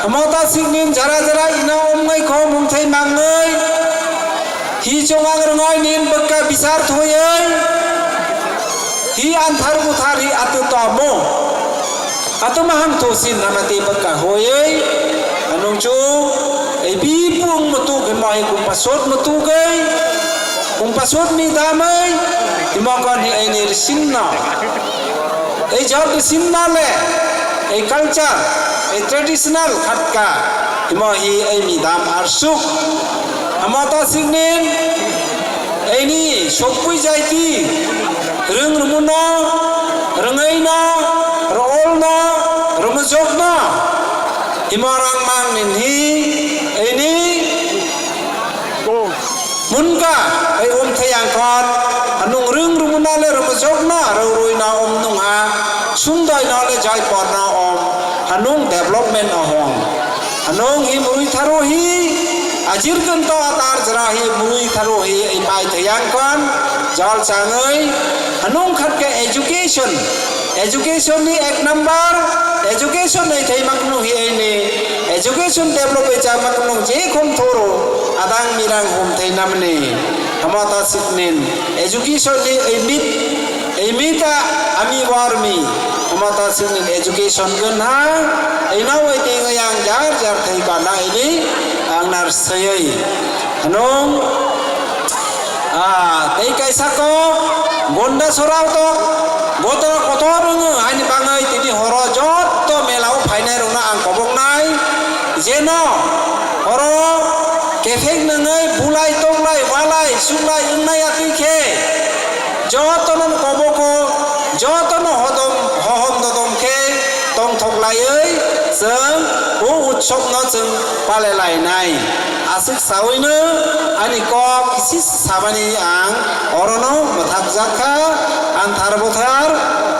hamota siknin jara jara ina omngai kho mungthai mangoi hi chongang rwngai nin bwkha bisar thoyoi hi anthar buthar hi atu tomo. Atoma hang thosin nama te baka hoyei. Anung chu ei bipung mutu ke mahi kumpa sot mutu ke kumpa sot ni damai. Ima kon hi ei ni risinna. Ei jat risinna le ei culture ei traditional khatka ima hi ei ni dam arsuk. Amata singnin Eini sokpui jaiti rwng rwmwno, rwngwino, rw-olno, rwmwjokno himo rang mang ninhi eini munka ei umthai yangthon hanung rwng rwmwno le rwmwjokno rw-rwino um nungha sungdoino le jaiporno um hanung development o hong. Hanung hi murui tharo hi, ajir kan to atar jera hi murui tharo hi, i pai thayang kon, jol changoi, hanung khat ke education, education ni ek number, education ai thai mak nu hi ai ni, education develop ai cha mak nu je khom thoro, adang mirang hum thai nam ni, hamata siknin, education ni ai mit, Ei mita ami warmi, amata singin education gun ha, ei nawai tinga yang jar jar thai kana ini ang nar sayai. Hanung, ah, tei kaisa ko, gonda sorau to, goto kotor nungu, hani bangai tini horo jotto melao phainai rungna ang kobong nai, jeno horo kefek nungai bulai tonglai walai suklai wngnai atwi khe, Jotono koboko, jotono hodom, hohom dodom khe tongthok laiwi chwng o utsobno chwng pale lainai. Aswk sawino ani kok kisi sabani ang orono mwthakjak kha, anthar bothar,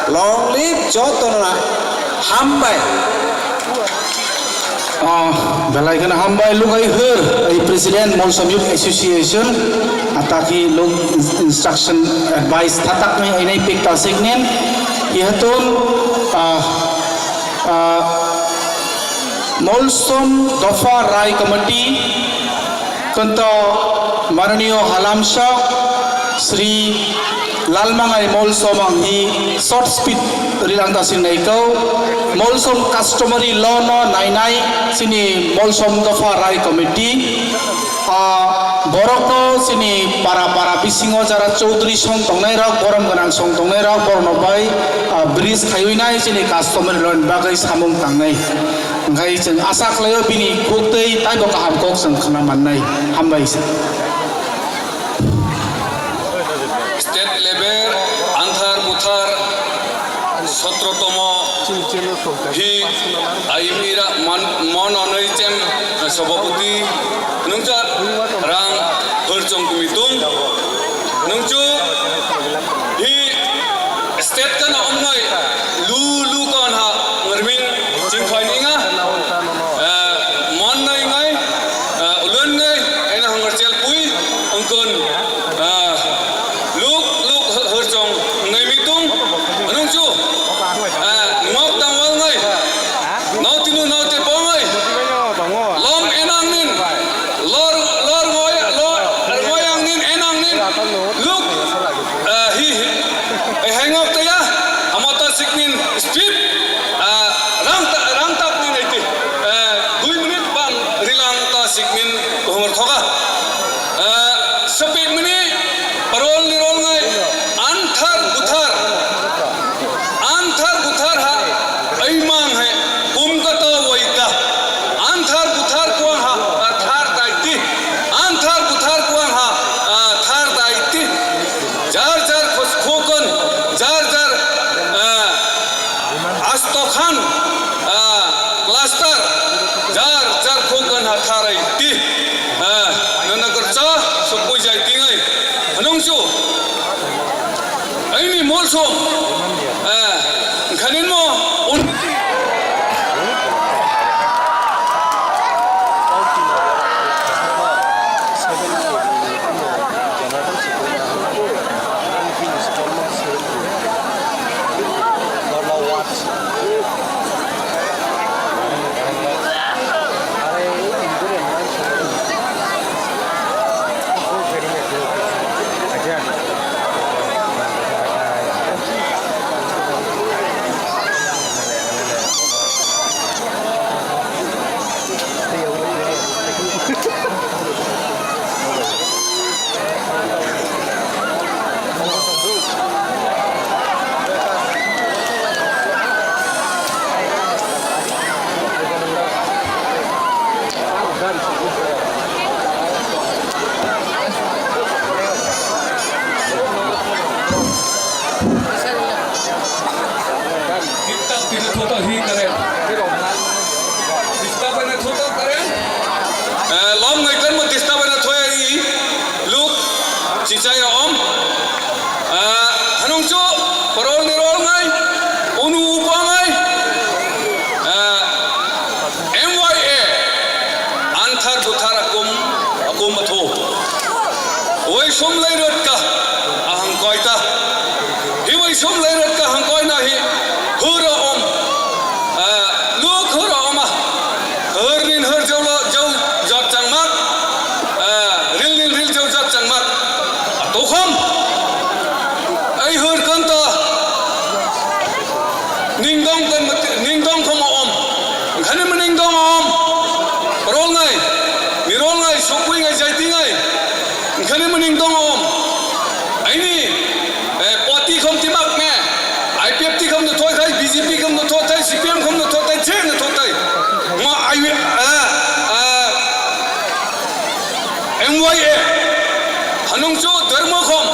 long live jotono hambai. Ah, belai kheno hambai Lugai Hur, ai President Molsom Youth Association, ataki lok instruction advice thatak nai ainai pik ta signin, ihatun, ah, ah, Molsom Dopha Rai Committee, Kunto Maranio Halamsa Sri Lalmangai Molsom ang hi short speech rilang ta sing nai kau. Molsom customary law no nai nai sini Molsom Dopha Rai Committee. Ah, borok no sini para para bisingo jara Chaudhary song tongnai rok, borom gwnang song tongnai rok, borok no bai, ah, bridge khaiwi nai sini customary law ni bagwi samung tangnai. Hwnkhe chwng asa khlaio bini khuktwi taibo kaham kok chwng khna mannai. Hambai se. State level anthar buthar sotro tomo hi ayimira mon onoi chem sobopoti nungcha rang hurchong kumitung nungchu hi State kana omnai lu lu kon ha ngermin chingkhoi ninga, eh, mon nai ngai, eh, ulun ngai, ena hangar chel pui, angkon, eh, luk luk hurchong ngai mitung, anung chu, eh, ngok tangwal ngai, nau tinu nau te pong ngai, lom enang nin, lor, lor ngoi, lor ngoi ang nin, enang nin, luk, eh, hi, hi. Thota hi kare. Tista bai na thota kare. Eh, lom ngai kan mo tista bai na thoya i. Luk chichai om. Eh, hanung chu parol ni rol ngai. Unu upa ngai. Eh, M Y A. Anthar buthar akum, akum athu. Wai som lai rot ka ahang koi ta. Hi wai som lai rot ka hang koi na hi. Hura om. Ah, luk hura om ah. Hur nin hur jau lo, jau jot chang mak. Ah, ril nin ril jau jot chang mak. Atukhom. Ai hur kan ta. Ningdong kan mati, ningdong khom om. Khani ma ningdong om. Rol ngai. Mi rol ngai, sokwi ngai, jaiti ngai. Khani ma ningdong om. Aini, eh, poti khom timak me. I P F T khom no thoi thai, B J P khom no thoi thai, C P M khom no thoi thai, je no thoi thai. Ma ai, eh, eh, M Y A. Hanung chu dharma khom.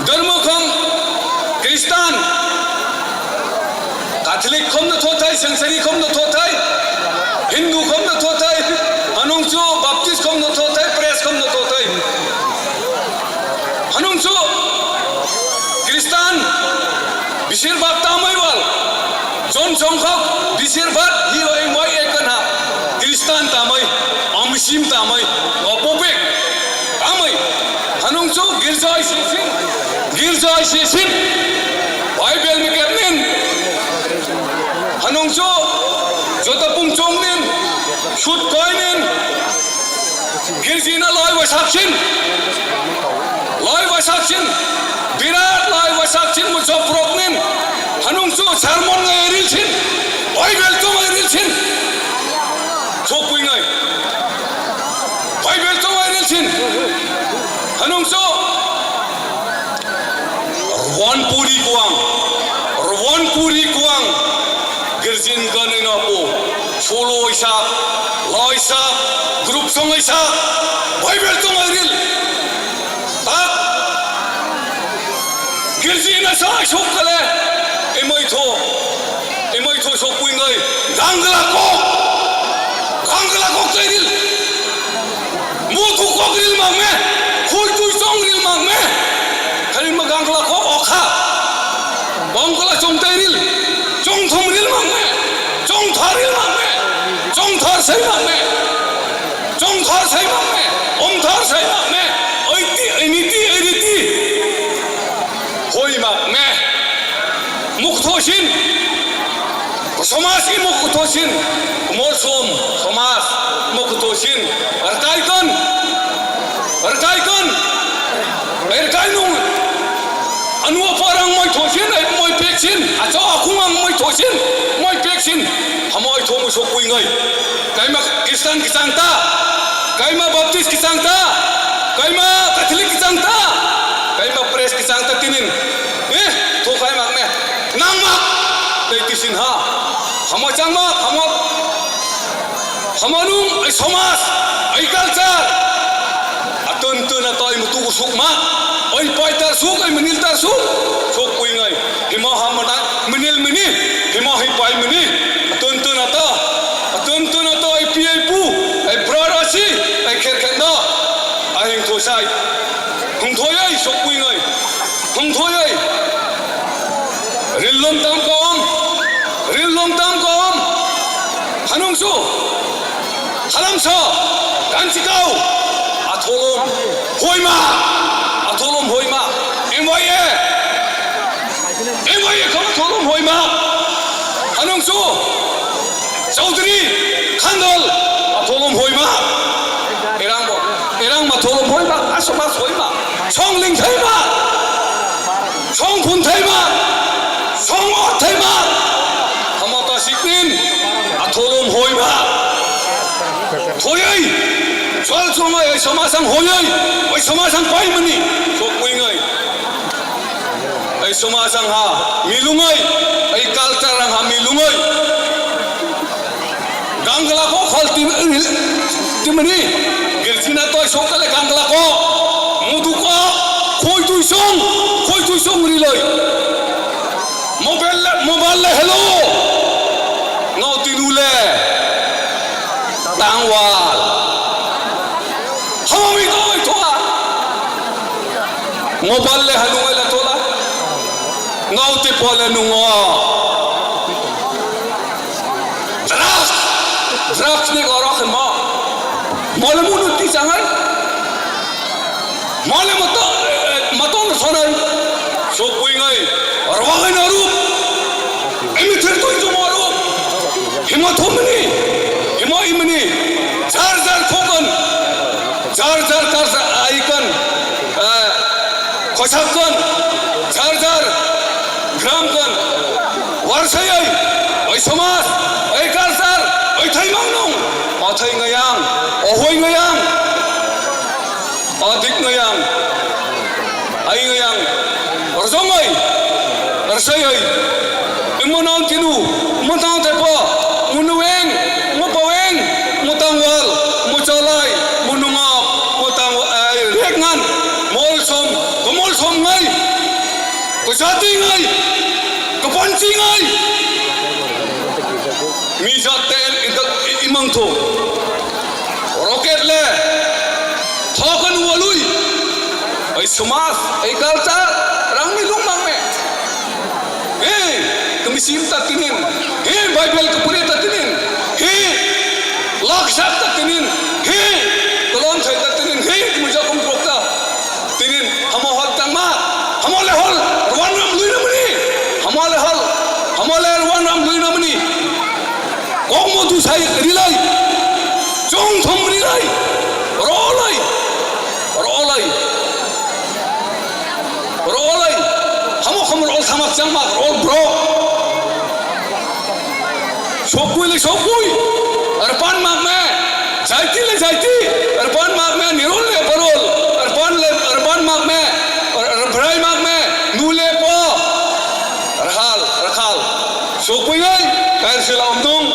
Dharma khom Kristan. Catholic khom no thothai, Sangsari khom no thothai, Hindu khom no thothai, hanung chu Baptist khom no thothai, Pres khom no thothai. Hanung chu Kristan bisir bak tamai wal. Jon songkhok bisir bak hi oi moi ekana Kristan tamai, amisim tamai, opopek tamai. Hanung chu girja oi sisin, girja oi sisin. Bible mi kepnin. Hanung chu jota pung chongnin, sut koinin. Girjina loi wai saksin. Loi wai saksin. Birat loi wai saksin mu joproknin. Hanung chu sermon ngai rilsin. Bible tu ngai rilsin. Chokpui ngai. Bible tu ngai rilsin. Hanung chu Rwanpuri kuang, Rwanpuri kuang, girjin ganai na po, solo isa, la isa, group song isa, Bible tong ril, tak, girjin asa isok kale, emoi tho, emoi tho sok pui ngai, gangla kok, gangla kok tai ril. Mutu kok ril mang me, khui tui chong ril mang me. Khali ma gangla kok okha. Bongkla chong tai ril, chong thum ril mang me, chong thar ril mang me, chong thar sai mang me, chong thar sai mang me, om thar sai mang me. Oiti, oiniti, oiriti. Hoi mang me. Muktho sin. Somaj i muktho sin, mol som, somaj muktho sin, rkai kon, rkai kon, rkai nung, anu apa orang moi tho sin, ai moi pek sin, acho akhung ang moi tho sin, moi pek sin, hamoi tho moi sok pui ngai, kaima Kristan kisang ta, kaima Baptist kisang ta, kaima Catholic kisang ta, kaima Pres kisang ta tinin, eh, tho kai mak me. Nangma tei tisin ha. Hamo changma, hamo, hamo nung, ai somaj, ai culture. Atun tun ato ai mutu sukma, ai pai tar suk, ai menil tar suk. Suk pui ngai. Himo hamana menil meni, himo hi pai meni. Atun tun ato, atun tun ato ai pi ai pu, ai brother si, ai kher kher no. Ai hing thosai. Hung thoi ai, suk pui ngai. Hung thoi ai. Rillom tam kom, rillom tam kom. Hanung su, halam so, kanchi kau. Atholom, hoima. Atholom hoima. M Y A. M Y A kau atholom hoima. Hanung su. Chaudhary Khandal, atholom hoima. Erang bo, erang ma tholom hoima, aso ma hoima. Song ling thaima. Song phun thaima. Song ot thaima. Hamata siknin, atholom hoima. Thoyai. Chwal chongai, ai somasang hoyai. Ai somasang paimani. Sok puingai. Ai somaj ang ha milungai, ai culture ang ha milungai. Gangla ko khol tim, timni, girjina toi sokale gangla ko, mudu ko, khoi tui song, khoi tui song riloi. Mobile, mobile. Mobile le hello. No tinu le. Tangwal. Hamo mi koi thoa. Mobile le hanu le thola. No te pole nungo. Drugs. Drugs ni gorok mo. Mole munu ti changai. Mole mato, eh, eh, maton sonai. Sokpui ngai. Rwagai naru. Imi thir tui jumo ru. Himo thumni. Himo imni. Jar jar thokan. Jar jar tar jar aikan. Eh, khosak kan. Jar jar gram kan. Warsai ai. Oi somaj. Oi culture. Oi thaimang nung. Othai ngayang. Ohoi ngayang. Adik ngayang, ai ngayang, rjongoi, rsaioi, imo nang tinu, mutang tepo, munueng, mupaweng, mutang wal, muchalai, munungok, mutang, ai, rekngan, molsom, kumolsom ngai, kujati ngai, kupanchi ngai, mijat ten itak imang thung. Rocket le thokan walui. Ei somaj, ei culture, rang mi lung mang me. He, kami sim ta tinin. He, Bible kapuri ta tinin. He, lakshak ta tinin. He, kolon thai ta tinin. He, kami jakum prokta. Tinin hamo hol tangma, hamo le hol, ruan ram lui ramani. Hamo le hol, hamo le ruan ram lui ramani. Kok mo tu sai rilai, chong thom rilai, rolai, rolai, rolai. Hamo khom rol samak changma, rol bro. Sokpui le sokpui, arpan mak me, jaiti le jaiti, arpan mak me, nirol le parol, arpan le, arpan mak me, ar-, arbrai mak me, nu le po, rahal, rakhal. Sokpui ngai, kair sila omdung,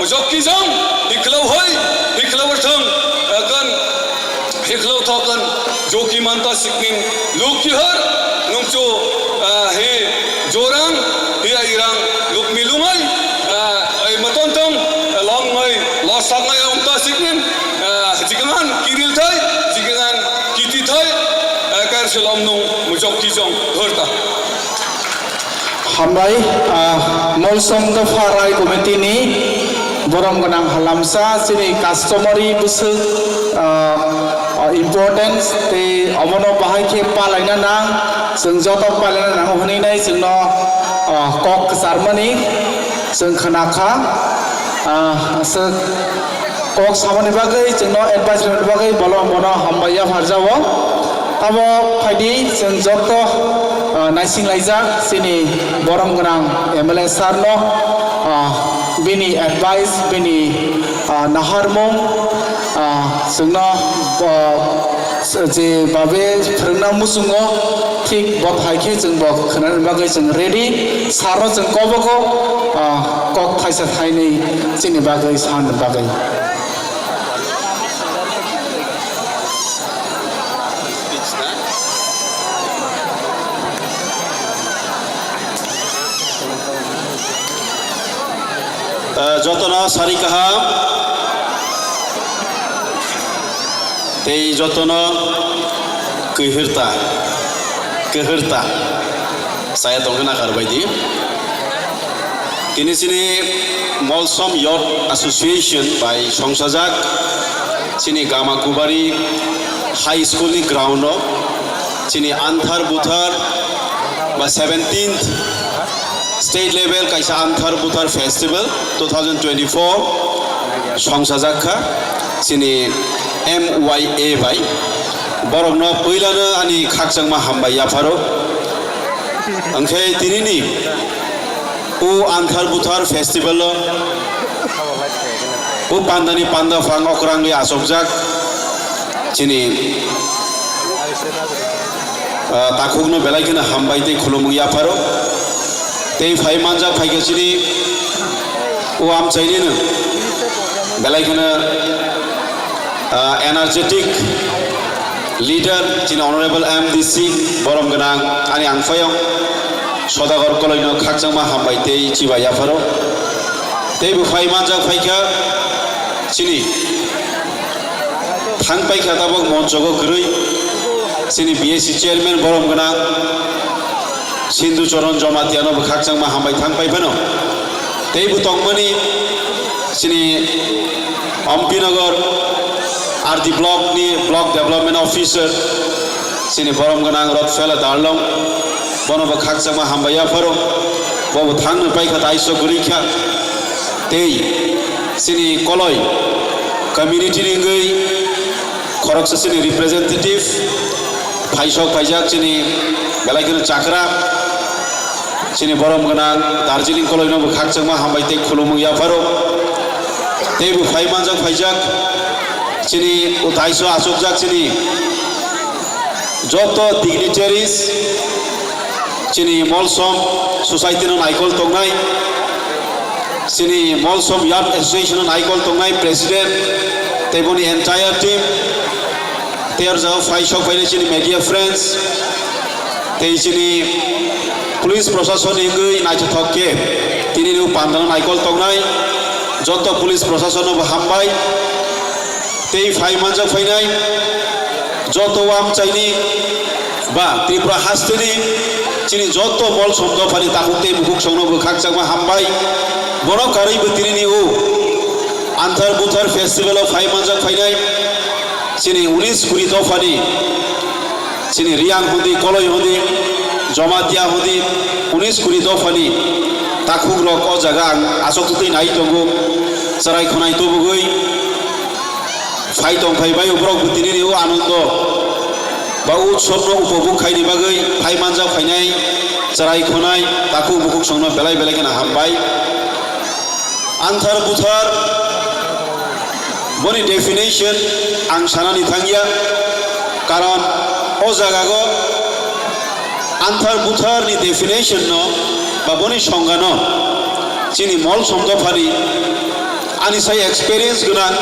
mujok kijong, hiklou hoi, hiklou thung, akan. Hiklou thokan joki manta sikning luk kihar nungchu, ah, he jorang he airang luk milungai, ah, ai matontong, ah, lomngai losak ngai omta sikning, ah, jikangan kiril thai, jikangan kiti thai, ah, kair silom nung mujok kijong horta. Hambai, ah, Molsom Dopha Rai Committee ni borom gwnang halamsa chini customary bwswk, ah, ah, importance tei obono bahai khe palaina nang, chwng joto palaina nango hwnwi nai chwngno, ah, kok kwcharmani chwng khna kha, ah, aswk. Kok samani bagwi, chwngno advice rwmani bagwi, bolo-, bono hambai yapharjago. Abo phaidi, chwng joto, ah, naisinglaijak, chini borom gwnang M L A sir no, ah, bini advice, bini, ah, naharmung, ah, chwngno, ah, je babe phwrwngna muchungo, thik bo hai khe chwng bo khwnani bagwi chwng ready. Sir no chwng kobogo, ah, kok thaisa thainwi chini bagwi, sanni bagwi. Ah, jotono sari kaham. Tei jotono kwhwrta, kwhwrta. Saya tongkha nakar baidi. Tini chini Molsom Youth Association bai songsajak chini Gama Kubari High School ni ground o chini anthar buthar ba seventeenth state level kaisa anthar buthar festival two thousand twenty-four songsajak kha chini M Y A bai. Borokno puilano ani khakchangma hambai yapharo. Hwnkhe tinini o anthar buthar festival o o pandani panda phang okrangwi achukjak chini, ah, takhukno belai kheno hambai tei khulumung yapharo. Tei phai manjak phaikhe chini o amchainino belai kheno, ah, energetic leader chini Honorable M D C borom gwnang ani angphayong. Sodagar Koloino khakchangma hambai tei chiba yapharo. Tei bo phai manjak phaikha chini thang paikha tabok monchogo kwrwi chini B S C chairman borom gwnang Sindhu Choron Jomatiano bo khakchangma hambai thang pai phano. Tei bo tongmani chini Ampinagar R D block ni block development officer chini borom gwnang Rotfela Darlong, bono bo khakchangma hambai yapharo. Bo bo thangno paikha taiso gurikha. Tei chini Koloi community ni wngwi khoroksa chini representative phaisok phaijak chini belai kheno chakra. Chini borom gwnang Darjeeling Koloino bo khakchangma hambai tei khulumung yapharo. Tei bo phai manjak phaijak chini utaiso achukjak chini joto dignitaries, chini Molsom society no naikol tongnai, chini Molsom Youth Association no naikol tongnai president, tei boni entire team, tei o jaga phai sok phainai chini media friends, tei chini police proshasonni wngwi naithothok khe tini ni o pandano naikol tongnai joto police proshasonno bo hambai. Tei phai manjak phainai joto wamchaini ba Tripura hasteni chini joto Molsom dophani takhuk tei bukhuk songno bo khakchangma hambai. Bono karwi bo tini ni o Anthar Buthar festival o phai manjak phainai chini unis kuri dophani, chini Riyang hodi, Koloi hodi, Jomatia hodi, unis kuri dophani takhuk rok o jaga ang aswk twi nai tongo, chwrai khwnai tubugwi phai tong phai bai borok bo tini ni o anondo ba utsob no upobhog khaini bagwi phai manjak phainai chwrai khwnai takhuk bukhuk songno belai belai kheno hambai. Anthar Buthar boni definition ang sanani thangya, karon o jaga go Anthar Buthar ni definition no ba boni songha no chini Molsom dophani ani sai experience gwnang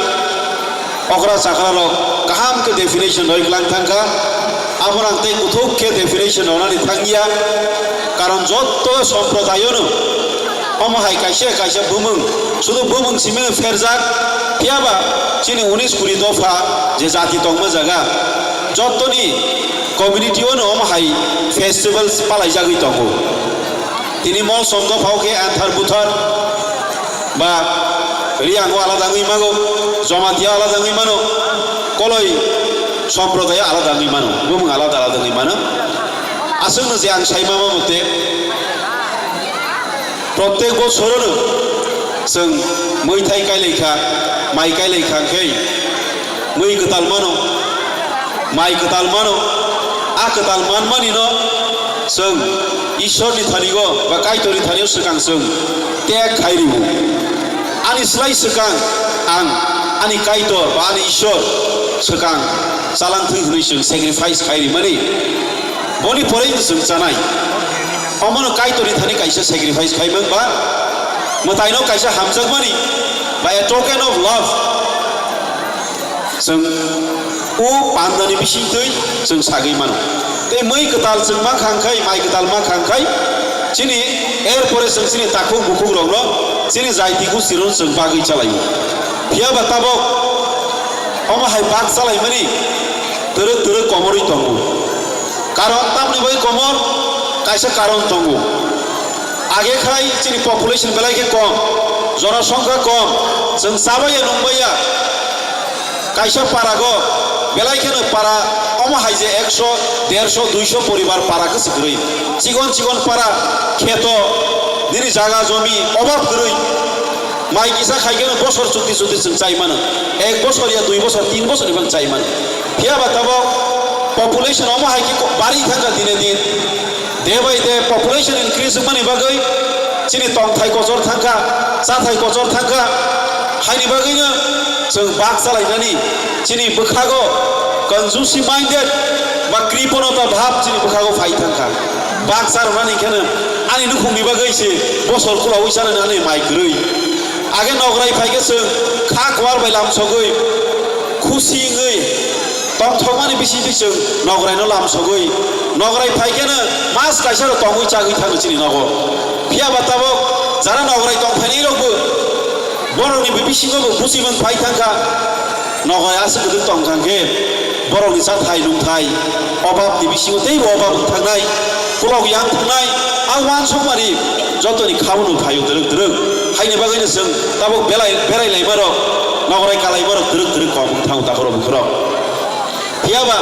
okra chakra rok kaham khe definition roi glang thangkha. Amo ang tei kuthuk khe definition rwnani thangya, karon jotto somprodayono omo hai kaisa kaisa bumung, sudu bumung simi pherjak, phiyaba chini unis kuri dopha je jati tongma jaga jottoni community ono omo hai festivals palaijagwi tongo. Tini Molsom dophao khe Anthar Buthar ba Riyango alada wngwi mago, Jomatia alada wngwi mano, Koloi somprodayo alada wngwi mano, bumung alada alada wngwi mano. Aswkno je ang sai mama mote, prottek bosorono chwng mwithai kailaikha, mai kailaikha khe mwi kwtal mano, mai kwtal mano, a kwtal manmani no chwng Ishwar ni thani o ba Kaitor ni thani o swkang chwng tek khai rwo. Ani slai swkang ang ani Kaitor ba ani Ishwar swkang chalang thwi hwnwi chwng sacrifice khai rimani, boni porei chwng chanai. Omono Kaitor ni thani kaisa sacrifice khai mang ba mwtai no kaisa hamjakmani ba a token of love. Chwng o pandani bisingtwi chwng sagwi mano. Tei mwi kwtal chwng ma khang khai, mai kwtal ma khang khai, chini er pore chwng chini takhuk bukhuk rokno chini jaiti gusti rok chwng bagwi chalaio. Phiya ba tabok omo hai bak chalaimani twrwk twrwk komorwi tongo. Karon tamni bagwi komor kaisa karon tongo. Age khai chini population belai khe kom, jonosongkha kom, chwng chabaiya nungbaiya. Kaisa parago belai kheno para omo hai je ekso, derso, duiso poribar para kwchwk kwrwi. Chikon chikon para kheto nini jaga jomi obab kwrwi. Mai kisa khai kheno bosor chukti chukti chwng chai mano. Ek bosor ya dui bosor, tin bosor ni bang chai mano. Phiya ba tabok population omo hai khe ko-, bari thangkha dine din. Day by day population increase wngmani bagwi chini tongthai kochor thangkha, chathai kochor thangkha. Haini bagwino chwng bak chalainani chini bwkhago consumption minded ba kriponota bhab chini bwkhago phai thangkha. Bak charwnani kheno ani nukhungni bagwi se bosor khulaui chanani ani mai kwrwi. Age nograi phaikhe chwng kha kwar bai lamsogwi khusi wngwi Tongthokmani bisingtwi chwng Nograi no lamsogwi, Nograi phaikheno mas kaisa rok tongwi chagwi thango chini nogo. Phiya ba tabok jara Nograi tongphainai rokbo borokni bisingo bo buchimung phai thangkha. Nograi aswk kwdwk tongthang khe borokni chathai nungthai obabni bisingo teibo obab wng thangnai, kulok yang thangnai, a uansukmani jotoni khabono phaio twrwk twrwk. Haini bagwino chwng tabok belai berai laimarok, Nograi kalaimarok twrwk twrwk kok wng thango takhorok bukhorok. Phiya ba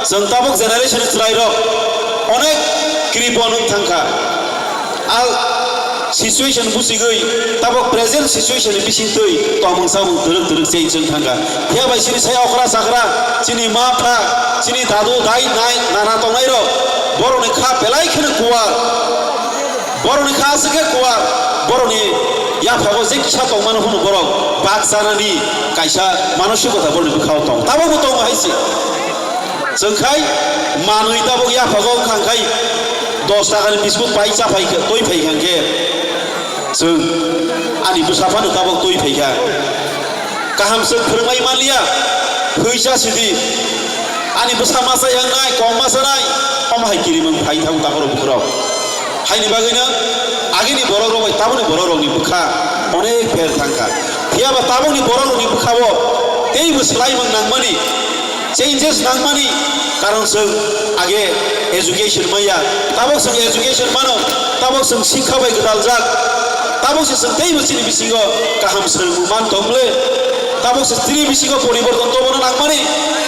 chwng tabok generation ni chwrairok onek kripo nuk thangkha. A situation buchigwi tabok present situation ni bisingtwi tongmung samung twrwk twrwk change wng thangkha. Phiya bai chini sai okra chakra, chini ma pha, chini dadu dai nai nana tongnairok borokni kha belai kheno kuwar. Borokni kha aswk khe kuwar, borokni yaphago je kisa tongmano hwnwi borok bak chanani kaisa manosikota borokni bwkhao tong. Tabokbo tongo hai se. Chwng khai manwi tabok yaphago wngkha khai dos takani biskut pai cha phai khe, twi phai kha khe chwng ani bwsa phano tabok twi phai kha. Kaham se phwrwngmai manliya, hwisa sidi. Ani bwsa masa yangnai, kong masa nai, omo hai kirimung phai thango takhorok bukhorok. Haini bagwino agini borok rok bai tabukni borok rokni bwkha onek pher thangkha. Phiya ba tabukni borok rokni bwkhao teibo swlaimung nangmani, changes nangmani, karon chwng age education maya, tabuk chwng education mano, tabuk chwng sikha bai gwdaljak, tabuk se chwng teibo chini bisingo kaham swrwngmung man tong le, tabuk se chini bisingo poriborton tongmano nangmani,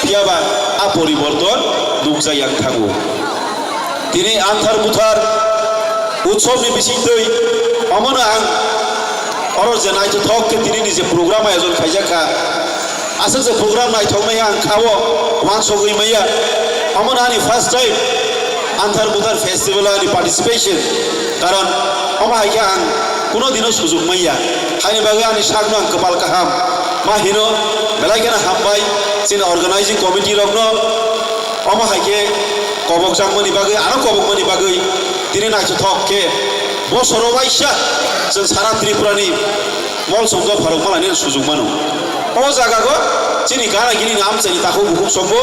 phiya ba a poriborton nukjak yang thango. Tini anthar buthar utsobni bisingtwi omono ang oro je naithothok khe tini ni je program ayojon khaijak kha, aswk je program naithoknai ang kha-o uansugwi maya. Omono ani first time anthar buthar festival ani participation, karon omo hai khe ang kuno dino sujuk maya, haini bagwi ani sakno ang kwpal kaham ma hino. Belai kheno hambai chini organizing committee rokno. Omo hai khe kobok changmani bagwi, ano kobokmani bagwi tini naithothok khe bosoro waisa chwng sara Tripurani mol songdo pharok malainani sujuk mano. O jagao chini gana gini ni amchaini takhuk bukhuk songbo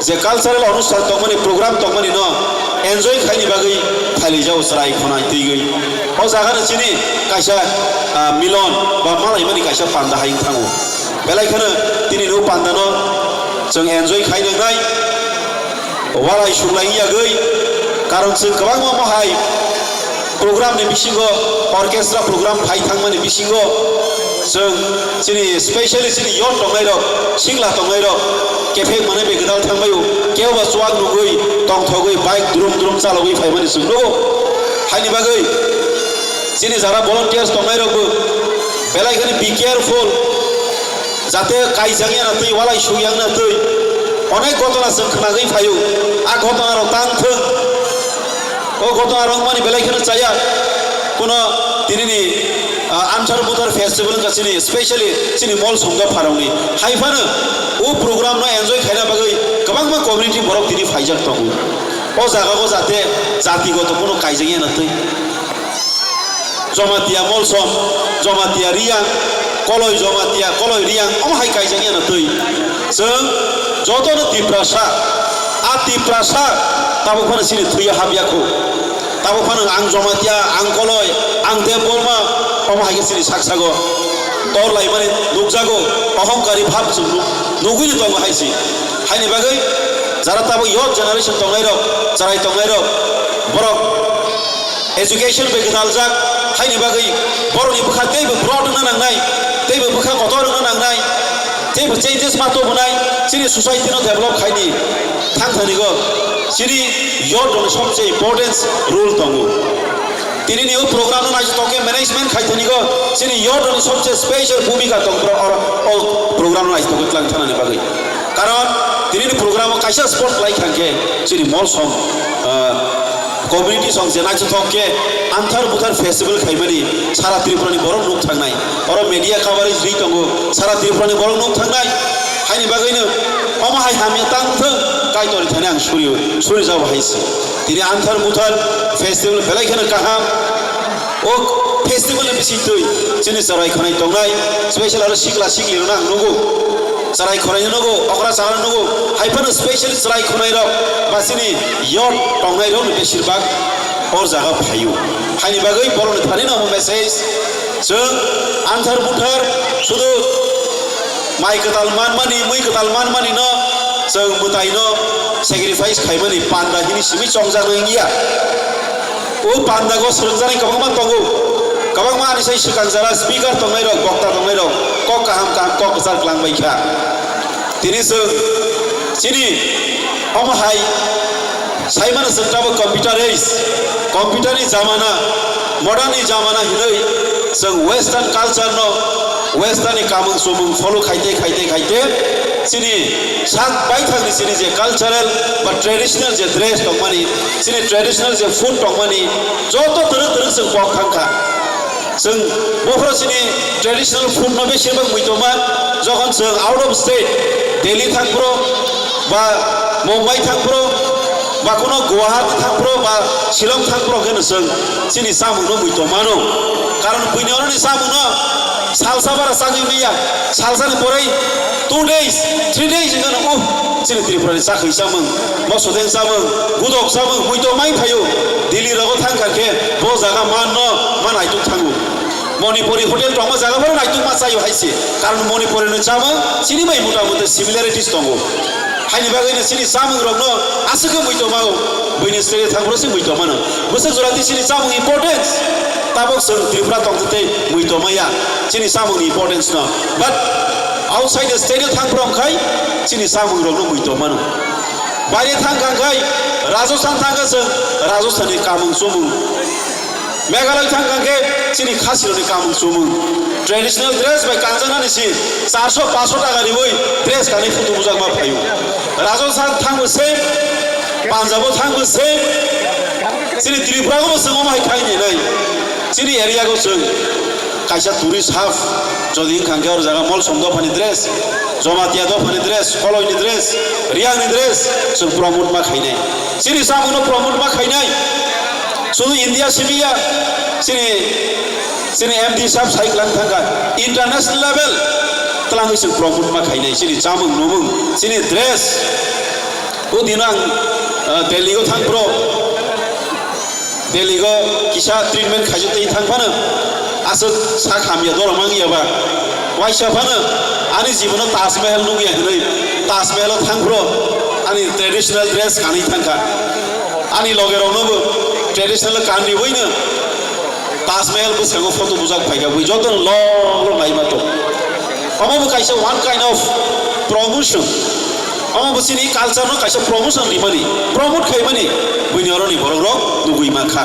je cultural onusthan tongmani, program tongmani no enjoy khaini bagwi phailijao chwrai khonai twigwi. O jagano chini kaisa, ah, milon ba malaimani kaisa panda hai wng thango. Belai kheno tini no pandano chwng enjoy khai nangnai, walai suklai yagwi, karon chwng kwbangma mohai program ni bisingo, orchestra program phai thangmani bisingo chwng chini specially chini youth tongnai rok, sikla tongnai rok kephek mane be gwdal thangbaio, kebo ba chuak nugwi tongthogwi bike drum drum chalogwi phaimani chwng nugo. Haini bagwi chini jara volunteers tongnai rokbo belai kheno be careful, jate kaijak ya na twi, walai suk ya na twi. Onek gotona chwng khnagwi phaio, a gotona rok tang thwng. O gotona rok mani belai kheno chaya. Kuno tinini, ah, anthar buthar festival wngkha chini, specially chini mol songdo pharokni. Hai phano o program no enjoy khaina bagwi kwbangma community borok tini phaijak tongo. O jaga o jate jatigoto kuno kaijak ya na twi. Jamatia Molsom, Jamatia Riang, Koloi Jamatia, Koloi Riang, omo hai kaijak ya na twi. Chwng jotono Tiprasa, a Tiprasa tabuk phano chini thwiyo hap ya kho. Tabuk phano ang Jamatia, ang Koloi, ang Debbarma, omo hai khe chini sak sago tor laimani nukjago, ohongkari bhab chwng nuk-, nugwini tongo hai se. Haini bagwi jara tabuk youth generation tongnai rok, chwrai tongnai rok, borok education bai gwdaljak, haini bagwi borokni bwkha teibo broad wngna nangnai, teibo bwkha kotor wngna nangnai, teibo changes ma tubunai, chini society no develop khaini thang thanigo chini youth rokni sobse importance role tongo. Tinini o program no naisok khe management khai thanigo chini youth rokni sobse special bhumika tong pro-, oro o program no naisok khe tlang thanani bagwi. Karon tinini program o kaisa sport lai thang khe chini Molsom, ah, community song je naithothok khe anthar buthar festival khaimani sara Tripura ni borok nuk thangnai. Oro media coverage ri tongo, sara Tripura ni borok nuk thangnai. Haini bagwino omo hai hamya tang thung, Kaitor ni thani ang suri, suri jabo hai se. Tini anthar buthar festival belai kheno kaham. O festival ni bisingtwi chini chwrai khwnai tongnai, special aro sikla sikli rokno ang nugo. Chwrai khonai nugo, okra chara nugo, hai phano specially chwrai khonai rok ba chini youth tongnai rok ni besir bak or jaga phaio. Haini bagwi borok ni thani no message, chwng anthar buthar sudu mai kwtal manmani, mui kwtal manmani no chwng mwtai no sacrifice khaimani panda hini simi chongjak nang ya. O pandago swrwngjaknai kwbangma tongo. Kwbangma ani sai swkang jara speaker tongnai rok, bokta tongnai rok, kok kaham kaham kok kwchar klang bai kha. Tini chwng chini omo hai sai mano chwng tabuk computer age, computer ni jamana, modern ni jamana hinwi chwng western culture no, western ni kamung chumung follow khaite khaite khaite chini sak baithang ni chini je cultural ba traditional je dress tongmani, chini traditional je food tongmani joto twrwk twrwk chwng pok thang kha. Chwng buphuru chini traditional food no besi bang mui tongma, jokhon chwng out of state, Delhi thang phuru ba Mumbai thang phuru ba kuno Guwahati thang phuru ba Shillong thang phuru khe chwng chini chamung no mui tongmano. Karon buini oroni chamung no salsa bara chagwi maya, salsa ni pore two days, three days wngkha no, uh, chini Tripura ni chakhwi chamung, mosodeng chamung, gudok chamung, mui tongmai phaio. Delhi rogo thang kha khe bo jaga man no ma naituk thango. Manipuri hotel tongma jaga phano naituk ma chaio hai se. Karon Manipuri ni chamung chini bai mota mota similarities tongo. Haini bagwi no chini chamung rok no aswk khe mui tongmao. Buini state thang phuru se mui tongmano. Bwswk jora twi chini chamung importance. Tabuk chwng Tripura tong tei mui tongmaya chini chamung ni importance no. But outside the state thang phuru khai chini chamung rok no mui tongmano. Baire thang kha khai Rajasthan thang kha chwng Rajasthan ni kamung chumung. Meghalaya thang kha khe chini Khasi rok ni kamung chumung. Traditional dress bai kanjaknani si charso paso taka riwi dress kanwi photo bujak ma phaio. Rajasthan thang bo same, Punjab o thang bo same. Chini Tripura o bo chwng omo hai khai nai nai. Chini area o chwng kaisa tourist hub jodi wngkha khe oro jaga Molsom dophani dress, Jamatia dophani dress, Koloini dress, Riangni dress chwng promote ma khainai. Chini samuno promote ma khainai. Sudu India simi ya, chini, chini M D sab sai klang thangkha. International level twlangwi chwng promote ma khainai. Chini chamung numung, chini dress. O dino ang, ah, Delhi o thang pro. Delhi o kisa treatment khaijak tei thang phano aswk sak hamya doro mang ya ba. Waisa phano ani jibono Taj Mahal nugya hinwi Taj Mahal o thang pro ani traditional dress kanwi thangkha. Ani loge rokno bo traditional kanwi wino Taj Mahal bwskango photo bujak phaikha bwi jotono long long naima tong. Omo bo kaisa one kind of promotion. Omo bo chini culture no kaisa promotion rimani, promote khaimani, buini oroni borok rok nugwi mankha.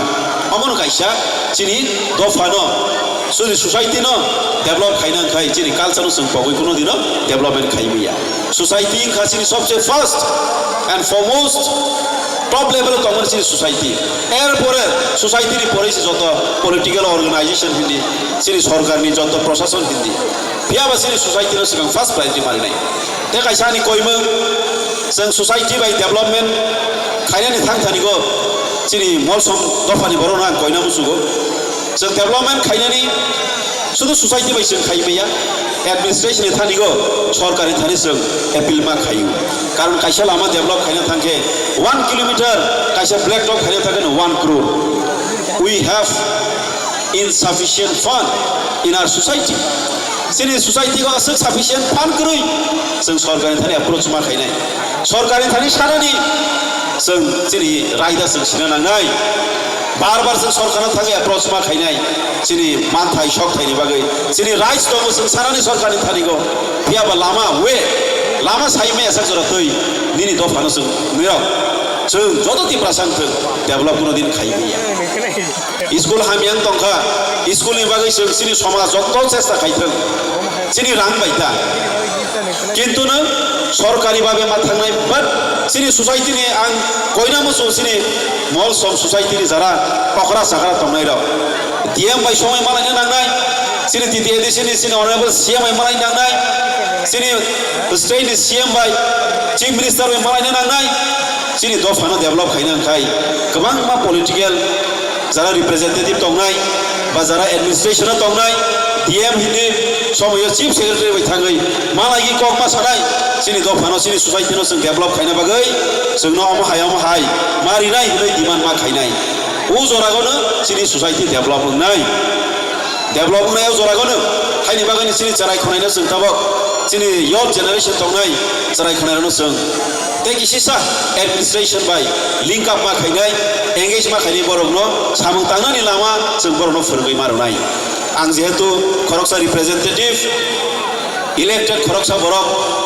Omo no kaisa chini dopha no, chini society no develop khaina khai chini culture no chwng pogwi kuno dino development khaimaya. Society wngkha chini sobse first and foremost top level o tongmani chini society. Er pore society ni pore se joto political organization hindi, chini sorkar ni joto prosason hindi. Phiya ba chini society no swkang first priority marinai. Tei kaisa ani koimung, chwng society bai development khainani thang thani go chini Molsom dophani borok no ang koina musugo. Chwng development khainani sudu society bai chwng khai maya, administration ni thani go sorkar ni thani chwng appeal ma khaio. Karon kaisa lama develop khaina thang khe one kilometer kaisa black top khaina thang khe one crore. We have insufficient fund in our society. Chini society o aswk sufficient fund kwrwi, chwng sorkar ni thani approach ma khainai. Sorkar ni thani sanani chwng chini raida chwng sina nangnai. Bar bar chwng sorkar no thangwi approach ma khainai. Chini manthai sok thaini bagwi chini rights tongo chwng sanani sorkar ni thani go. Phiya ba lama way, lama sai maya sak jora twi nini dopha no chwng nirok. Chwng joto Tiprasa wngthwng develop kuno din khai maya. School hamya wng tongkha, school ni bagwi chwng chini somaj joto chesta khaithwng, chini rang bai ta. Kintu no sorkari babe ma thangnai, but chini society ni ang koina muchung chini Molsom society ni jara okra chakra tongnai rok D M bai somoi malaina nangnai, chini T T A D C ni chini honorable C M bai malaina nangnai, chini state ni C M bai, chief minister bai malaina nangnai, chini dopha no develop khaina wngkhai kwbangma political jara representative tongnai, Bazara administration o tongnai D M hinwi somoyo chief secretary bai thangwi malagi kok ma sanai chini dophano, chini society no chwng develop khaina bagwi chwngno omo hai omo hai ma rinai hinwi demand ma khainai. O joragono chini society develop wngnai. Develop wngnai o joragono haini bagwino chini chwrai khwnaino chwng tabok chini youth generation tongnai chwrai khwnairokno chwng tei kisisa administration bai link up ma khainai, engage ma khainai borokno samung tangnani lama chwng borokno phwrwngwi ma rwnai. Ang jehetu khoroksa representative, elected khoroksa borok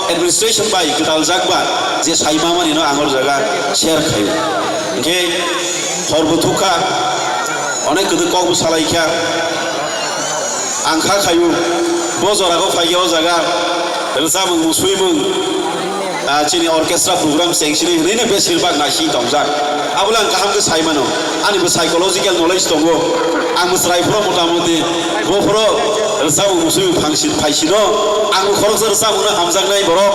administration bai gwdaljak ba je sai mamani no ang o jaga share khaio. Hinkhe hor bo thukha, onek kwdwk kok bo salai kha. Ang kha khaio, bo jora o phai o jaga rwchapmung, muswimung, ah, chini orchestra program cheng sini hinwi no besir bak naising tongjak. Abo le ang kaham khe sai mano. Ani bo psychological knowledge tongo. Ang bo chwrai phoro mota moti bo phoro rwchapmung, muswimung phai sino. Ang bo khoroksa rwchapmung no hamjaknai borok,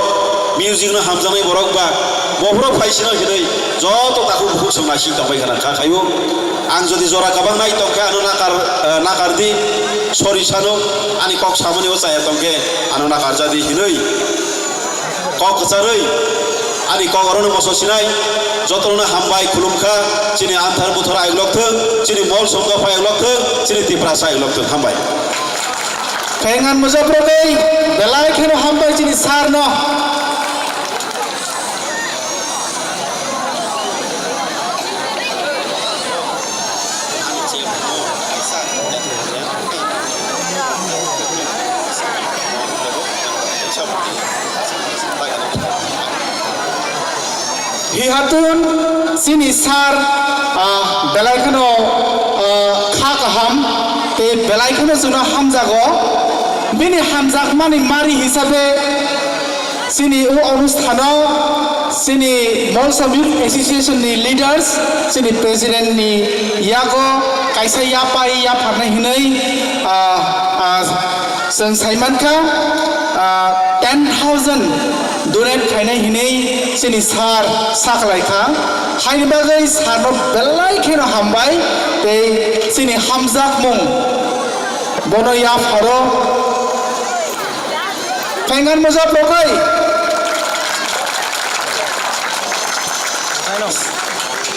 music no hamjaknai borok ba bo phoro phai sino hinwi joto takhuk bukhuk song naising tongbai khana kha khaio. Ang jodi jora kwbang nai tongkhe ano nakar, eh, nakar di, sorry sano, ani kok samani o chaya tongkhe ano nakar jadi hinwi kok kwcharwi ani kok orono moso sinai, jotono hambai khulumkha, chini Anthar Buthar ayuk lok thung, chini Molsom dopha ayuk lok thung, chini Tiprasa ayuk lok thung, hambai. Khengan mujab rogwi belai kheno hambai chini sir no. Hi hatun chini sir, ah, belai kheno, ah, kha kaham tei belai kheno chwngno hamjago. Bini hamjakmani mari hisabe chini o onusthano chini Molsom Youth Association ni leaders, chini president ni yago kaisa yapai yapharnai hinwi, ah, ah, chwng sai mankha, ah, ten thousand donate khainai hinwi chini sir sakhlai kha. Haini bagwi sir no belai kheno hambai tei chini hamjakmung bono yapharo. Phaingan mujab rogwi.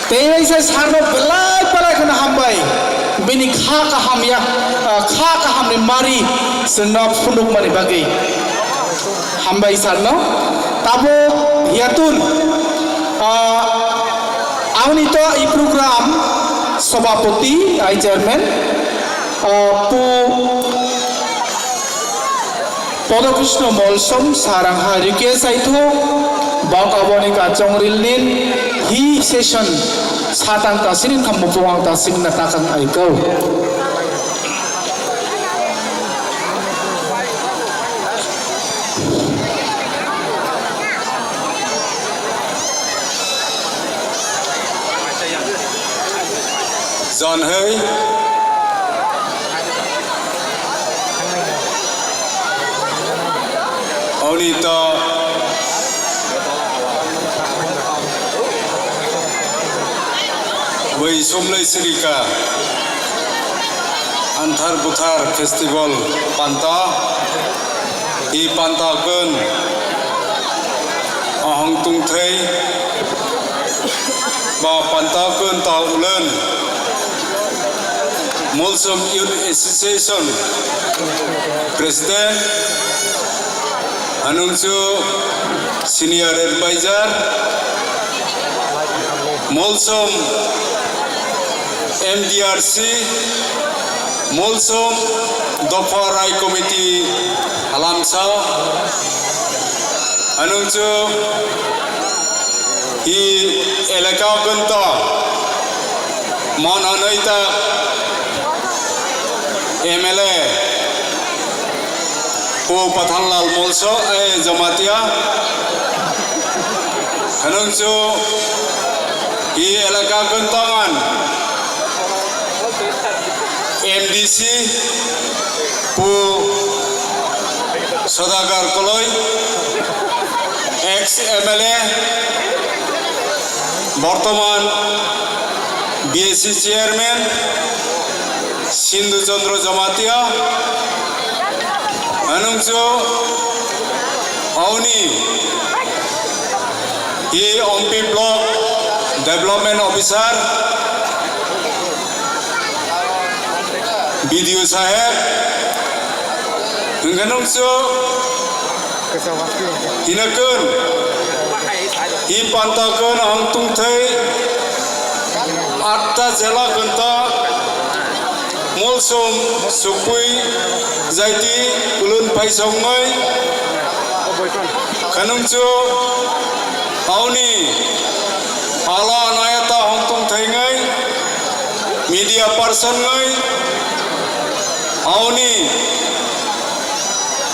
Tei waisa sir no belai belai kheno hambai. Bini kha kaham ya, ah, kha kaham ni mari chwngno phunukmani bagwi. Hambai sir no. Tabuk yatun, ah, auni to i program sobapoti, ai chairman, ah, pu Podokrishna Molsom sir ang ha request aithu, bok aboni kachong rilnin hi session satang tasini thambo ang tasini na takang aikau. Jon hei. Oni to bai somlai sirika Anthar Buthar Festival panta. I panta kun ahong tungthai ba panta kun ta ulen Molsom Youth Association President, anungchu Senior Advisor, Molsom M D R C, Molsom Dopha Rai Committee halamsa, anungchu i elaka kunto mon anoita M L A, Pu Pathanlal Molso, eh, Jamatia. Hanungchu i elaka guntongan M D C, Pu Sodagar Koloi, ex M L A, bortoman B S C chairman, C Sindhu Chandra Jamatia, anungchu aoni hi Ompi Block Development Officer, B D O saheb, hwnkhe nungchu hinakun, hi panta kun ang tungthai, atta jela kunta, Molsom, Sukpui, Jaiti, Kulun Paisongoi, Kanungchu, aoni, ala nayata hongtung thaingai, media person ngai, aoni,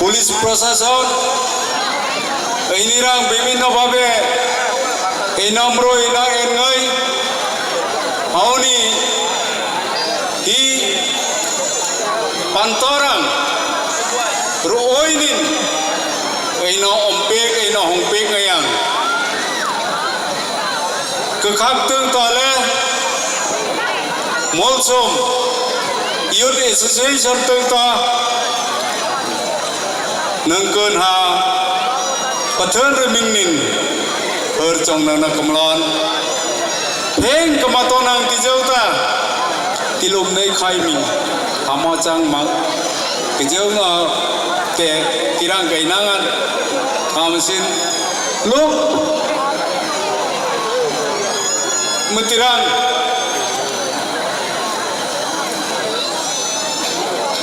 police prosason, ini rang bibhinno bhabe, inamro ina engai, aoni, hi pantorang ruoinin eino ompek eino hongpek ngayang kekhak teng tole Molsom Youth Association teng to nengkon ha pathon remingnin hor chongnana kemlon. Pheng kemato nang tijau ta, tilum nei khai ming, hamo chang mang, kijau no te tirang gai nangan, hamsin luk mutirang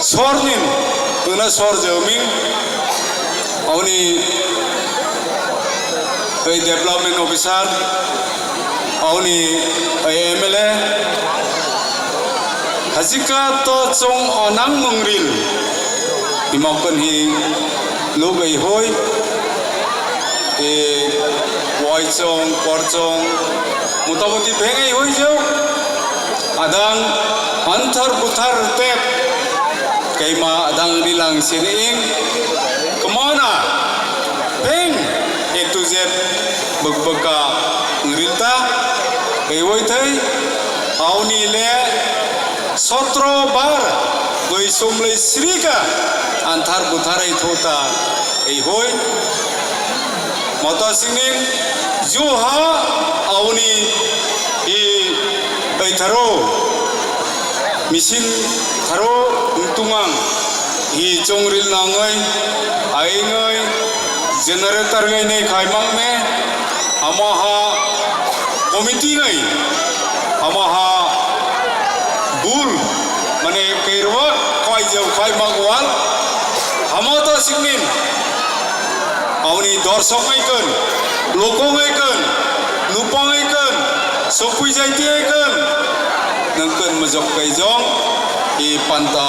sornin, tuna sor jauming, auni, ei development officer, auni, ei M L A, hajika to chong onang mungril, himokon hi lugui hoi, e, waisong, korsong, motamuti phengei hoi jao, adang anthar buthar tep, keima adang rilang sini ing, kemana, pheng, A to Z, bwk bwka, ngrilta, ei wai thai, auni le, sotro bar, goi somlei srika, anthar buthar ei thota, ei hoi, mata singin, juha, auni, i, ei tharo, misin tharo, tungang, hi chongril nangoi, aingoi, generator ngai nei khai mang me, hamo ha committee ngai, hamo ha bul, mane kairwa khai jau khai mak wal, hamo to singnin, auni dorsok ngai kun, loko ngai kun, nupang ngai kun, sokpui jaiti ngai kun, nang kun mojok kai jong, i panta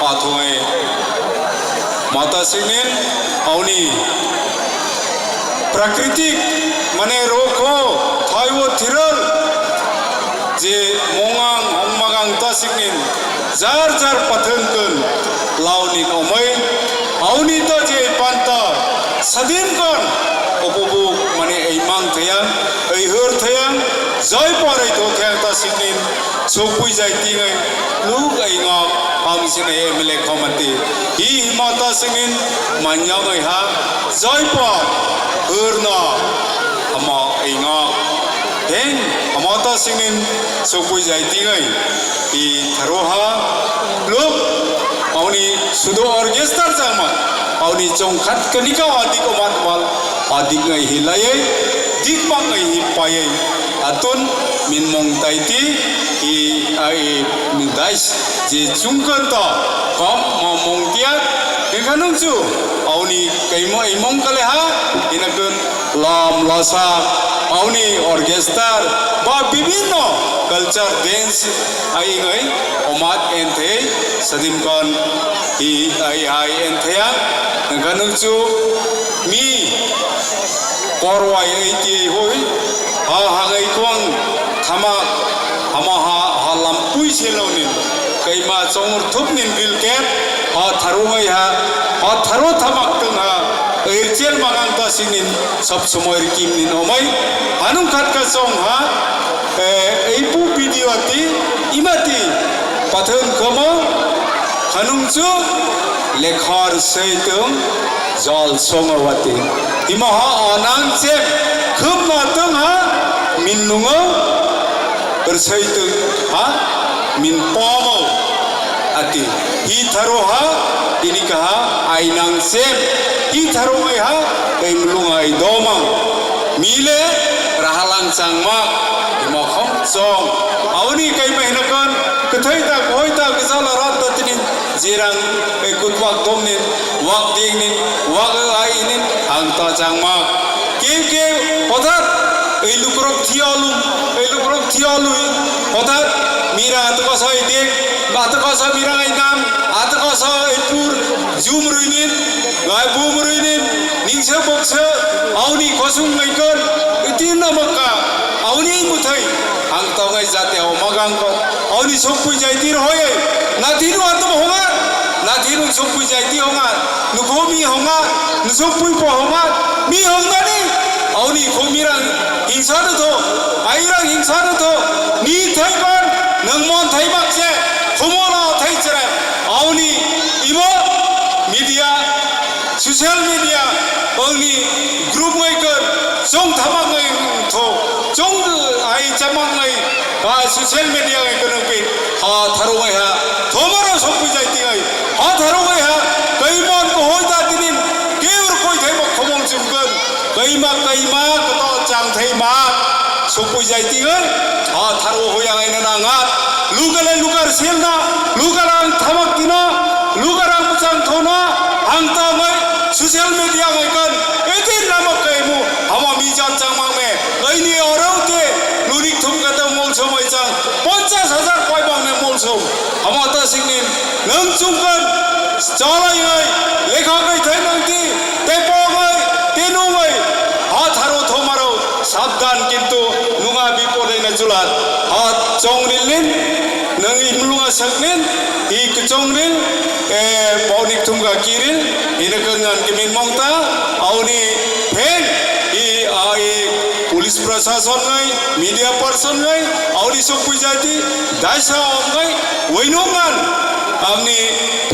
pathoi. Mata singnin auni prakritik mane rokho thaiwo thiral je mongang hongmagang ta singnin jar jar pathwng kun launi omoi auni ta je panta sadin kon obobu mane ei mang thayang ei hor thayang joi porai tho thayang ta singnin Sokpui jai tingai nuk ai ngok hamsinai M L A khomati. Hi himata singin manyang ai ha jai pa hurna hama ai ngok. Heng hamata singin sokpui jai tingai i tharoha luk auni sudo orchestra jama auni chongkhat kanika adik omat mal adik ngai hilai dik bang ngai hi payai. Atun min mong taiti i ai min dais je chungkon to kom mo mong tiak hingkha nungchu auni kaimo imong kale ha inakun lam lasa auni orchestra ba bibinno culture dance ai ngai omat enthei sadim kon i ai ai enthea hingkha nungchu mi korwai ai ti hui ha hangai kwang thamak hama ha ha lampui seloni kaima chongur thupni bilket ha tharungai ha ha tharu thamak tong ha irchel mangang ta sinin sab somoy rikim ni nomai hanung khat ka chong ha eipu video ati imati Pathwng kwmwng khanungchu lekhor swi twng jol songawati. Imo ha onang che khum no twng ha min nungo rwsai twng ha min pomo ati. Hi tharo ha ini kaha ainang che hi tharo ngai ha ei mulung ai domang. Mile rahalang changma imo khom chong. Auni kai mai hinakan kwthai ta khoi ta kwchal rat ta tini jirang ei kutwak domnin wak dingnin wak ainin ang ta changma. Keu keu hotat ei lukrok thiolu ei lukrok thiolu hotat mira atkosa idek atkosa mira ainam atkosa ipur jum ruinin gai bum ruinin ningse bokse auni kosung maikon itin namaka auni muthai ang tongai jate o magang ko auni sokpui jaitir hoye nathinu atam honga nathinu sokpui jaiti honga nukho mi honga nusokpui po honga mi hongnani auni khomirang hingsa rwtho airang hingsa rwtho ni thaiban nang mon thaimak se khomola thai chere auni imo media social media ongni group ngai kar chong thamak ngai tho chong ai chamak ngai ba social media ngai kar nang pi ha tharo ngai ha thomaro sokpui jai ti ngai ha tharo ngai ha kaimon ko hoi ta tinin keu koi thai ba khomong chumkan kaima kaima kato chang thai ma sokpui jai ti ngai ha tharo hoi ang ai na nang a luka le luka sel na luka lang thamak tino luka lang bwchang thona ang ta ngai social media ngai kan etin lama kaimu hama mi jat chang mang me aini oro te lurik thum kata mol somoi chang ponchas hajar koi bang me mol som hama ta singnin nang chumkan chalai ngai lekha kai thai nang ti tei pogoi tenungoi ha tharo thomaro sabdan kintu nunga bipodai na chulat ha chongril nin nang imlunga saknin i kchongril e paunik thumga kiril ina kangan kimin mongta auni pheng i a i police prashason ngai media person ngai auni sokpui jati daisa om ngai wainungan amni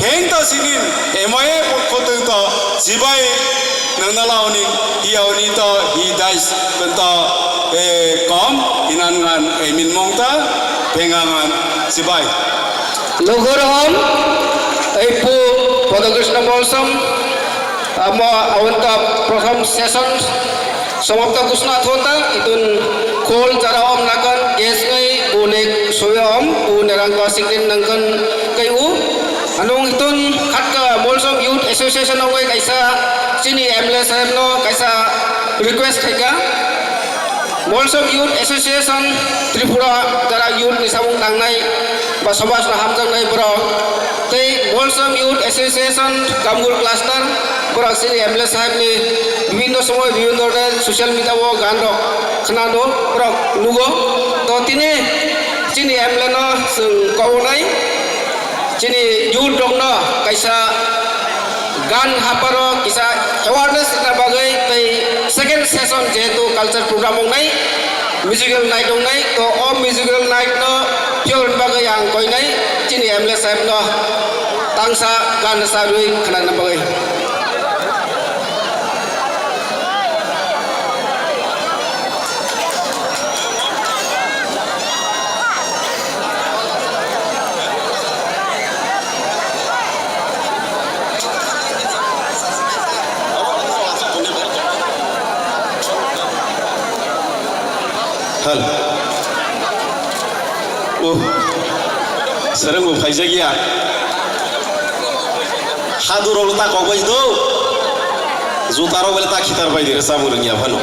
pheng ta sinin M I A pokho teng ta chibai Nang nala oni, iya oni to, hi dais to, eh, kom, inan ngan, eh, min mong ta, penga ngan, sibai. Lugur hom, eh, pu, Podo Krishna Bolsom, amo, awanta, prothom session, somapta kusna thota, itun, khol jara om nakan, ges ngai, bunek, soya om, bu nerang ka sikrin nangkan, kai u, Anung hitun khatka Molsom Youth Association nogwi kaisa chini M L A saheb no kaisa request khaika. Molsom Youth Association Tripura jara youth ni samung tangnai ba somaj no hamjaknai borok tei Molsom Youth Association Kamgur Cluster borok chini M L A saheb ni bibinno somoy bibinno dhoroner social media o gan rok khwnano borok nugo. To tini chini M L A no chwng kobonai. Chini youth rokno kaisa gan haparo kisa awareness rwna bagwi tei second session jehetu culture program wngnai, musical night wngnai, to o musical night no phiyok rwna bagwi ang koinai chini M L A saheb no tangsa gan rwsa rwi khwnana bagwi. Hal. Oh. Sereng bo phaijak ya. Hadu rok ta kok bai do. Juta rok bai ta khitar bai de samung rwngya phano.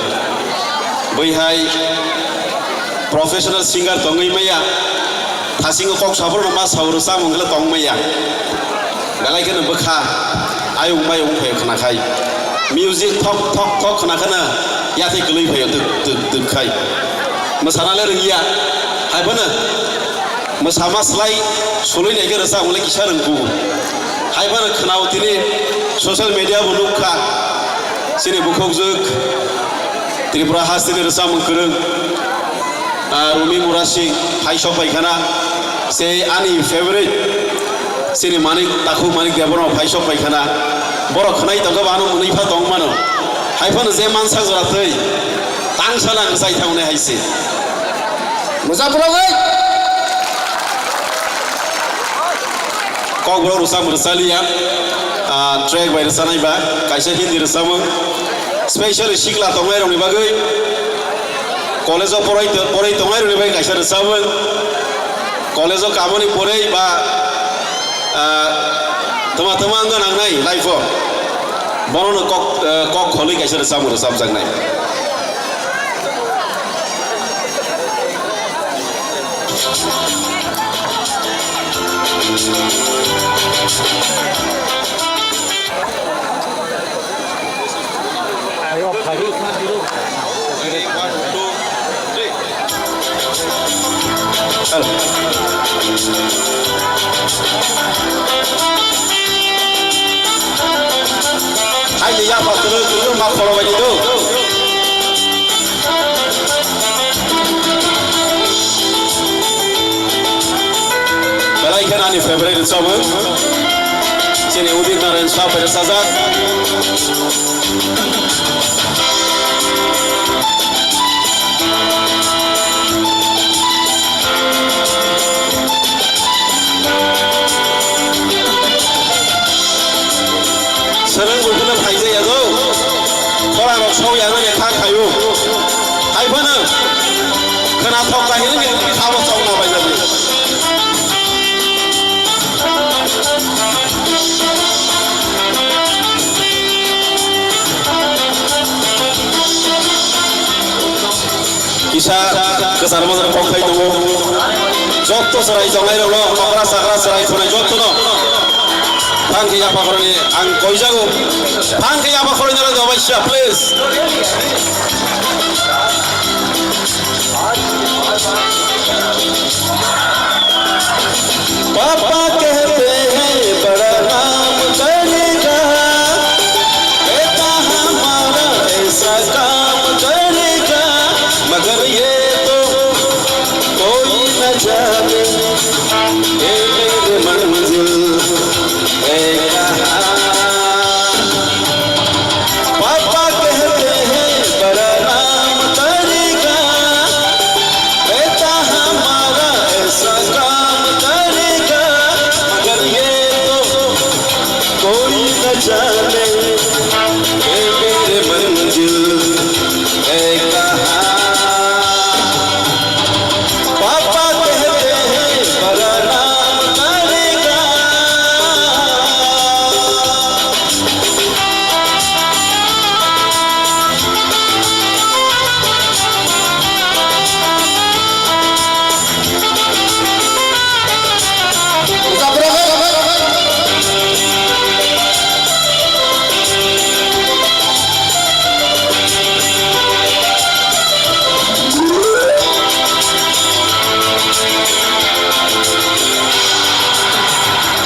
Bai hai professional singer tongwi maya. Thasingo kok sabrokno ma sauro samung le tong maya. Belai kheno bwkha ayung mayung phai khna khai. Music thok thok thok khna kheno yathai kwlwi phaio duk duk duk khai. Mwsana le rwngya. Hai phano mwsama slai sulwi nai khe rwchapmung le kisa rwngkhu. Hai phano khwnao tini social media bo nukha. Chini bukhukjwk Tripura hasteni rwchapmung kwrwng, ah, Rumi Murasing hai sok pai khana. Se ani favorite, sini Manik, Takhuk Manik Debbarma phaisok paikhana. Borok khwnai tongkha ba ano mwnwi pha tong mano. Hai phano je mansa jora twi tang sana kwchai thangnai hai se. Mujapurogwi. Kokborok rwchap rwchaliya, ah, track bai rwchanai ba, kaisa Hindi rwchapmung. Specially sikla tongnai rokni bagwi, college o porai, porai tongnai rokni bagwi kaisa rwchapmung. College o kamani porwi ba, ah, twma twma wngna nangnai life o. Bono no kok, ah, kok kholwi kaisa rwchapmung rwchapjaknai. Hai ya, patro, patro, ma khoro bai do. Belai khe ani favorite rwchapmung. Chini Udit Narayan Saha bai rwchajak. Swrwng buphano phaijak yago, khorang rok sok yago ne kha khaio. Hai phano khwnathok kha hinwi khabo chokna bai jago. Kisa kwchar mwchar kok khai tongo. Jotto chwrai tongnai rokno, nokra chakra chwrai khwnai jottono. Phang khe yapha khoroknwi ang koijago. Phang khe yapha khoroknwi rok dobaisa, please. पापा कहते हैं बड़ा नाम करेगा, बेटा हमारा ऐसा काम करेगा, मगर ये तो कोई न जाने, ये मेरे मंजिल है कहाँ। पापा कहते हैं बड़ा नाम करेगा, बेटा हमारा ऐसा काम करेगा, मगर ये तो कोई न जाने, ये मेरे मंजिल है कहाँ। पापा कहते हैं बड़ा नाम करेगा।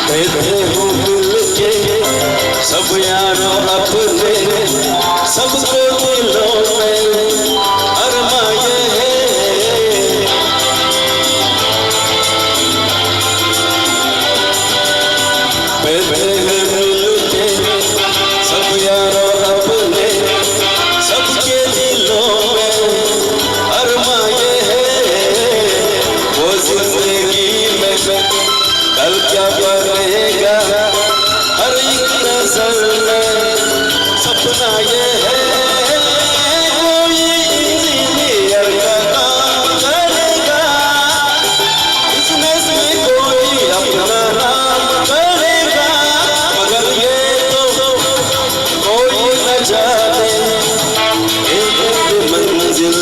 बैठे हो मिलके सब यारों अपने, सबको दिलों में अरमा ये है। बैठे हैं मिलके सब यारों अपने, सबके दिलों में अरमा ये है, वो जिंदगी में कल क्या बनेगा, हर एक नजर में सपना ये है, कोई इंजीनियर का काम करेगा, बिजनेस में कोई अपना नाम करेगा, मगर ये तो कोई न जाने, एक मंजिल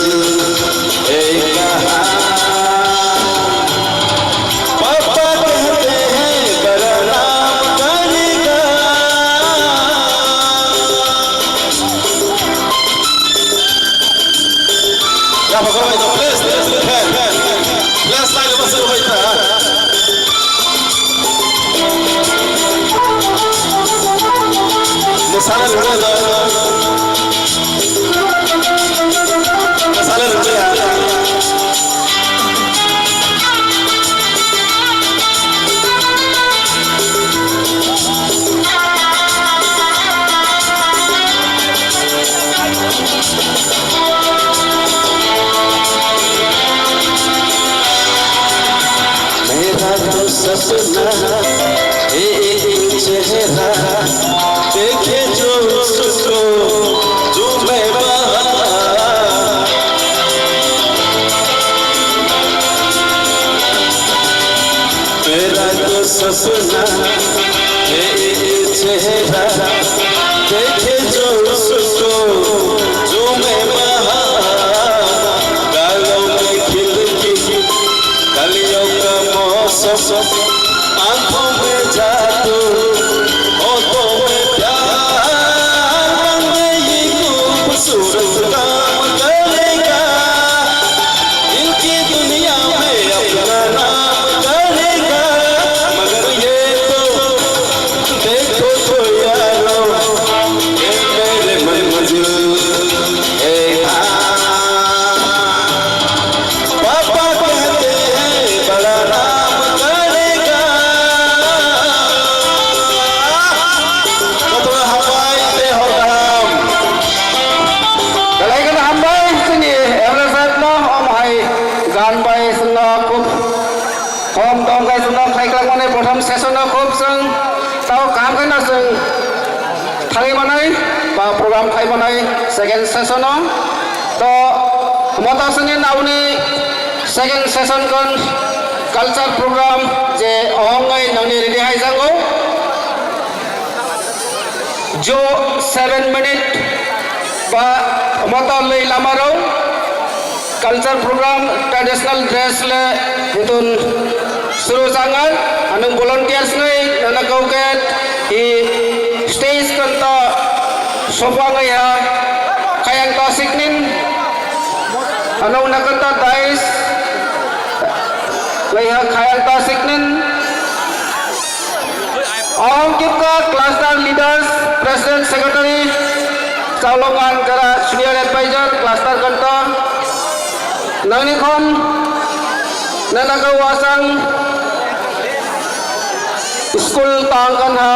है कहाँ। पापा कहते हैं बड़ा नाम करेगा। Ya, por favor, please, please, please, please, like, Masala lura da. Masala lura ya. आंखों में जादू, होठों में प्यार, मांगने ये खूबसूरत काम करेगा। दिल की दुनिया में अपना नाम करेगा। मगर ये तो देखो तो यारो, ये मेरे मंजिल है। हाँ। पापा कहते हैं बड़ा नाम करेगा। Jotono hambai tei hor kaham. Belai kheno hambai chini M L A saheb no, omo hai gan bai chwngno khub hom tong khai chwngno khlai kwlangmani prothom session no khub chwng tao kaham khe no chwng thangwi manai ba program khai manai second session o. To moto sini nauni second session kon culture program je ongoi nangni ready hai jango. Jo seven minute ba moto lei lama rok culture program traditional dress le hitun suru jangan anung volunteers ngai nana kau ke hi stage kanta sopa ngai ha kayang ta siknin anung nakanta dais ngai ha kayang ta siknin. Ong kipka cluster leaders, president, secretary, Chaulongan jara senior advisor, cluster kanta. Nangni khon, nana ka wasang school tang kan ha,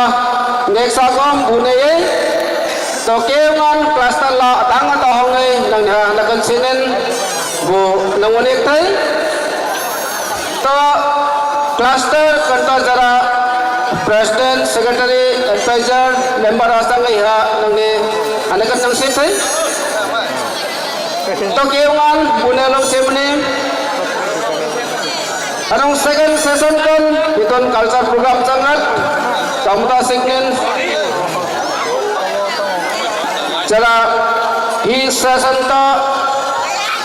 next agom bune ye. To keungan cluster la tang ta hongai nang ha, nakan senen bu nang onek thai. To cluster kanta jara president, secretary, advisor, member asang iha nangni anakan nang sithai. To keungan bune long semni. Anong second session kan hiton culture program sangat kamta signin jara hi session ta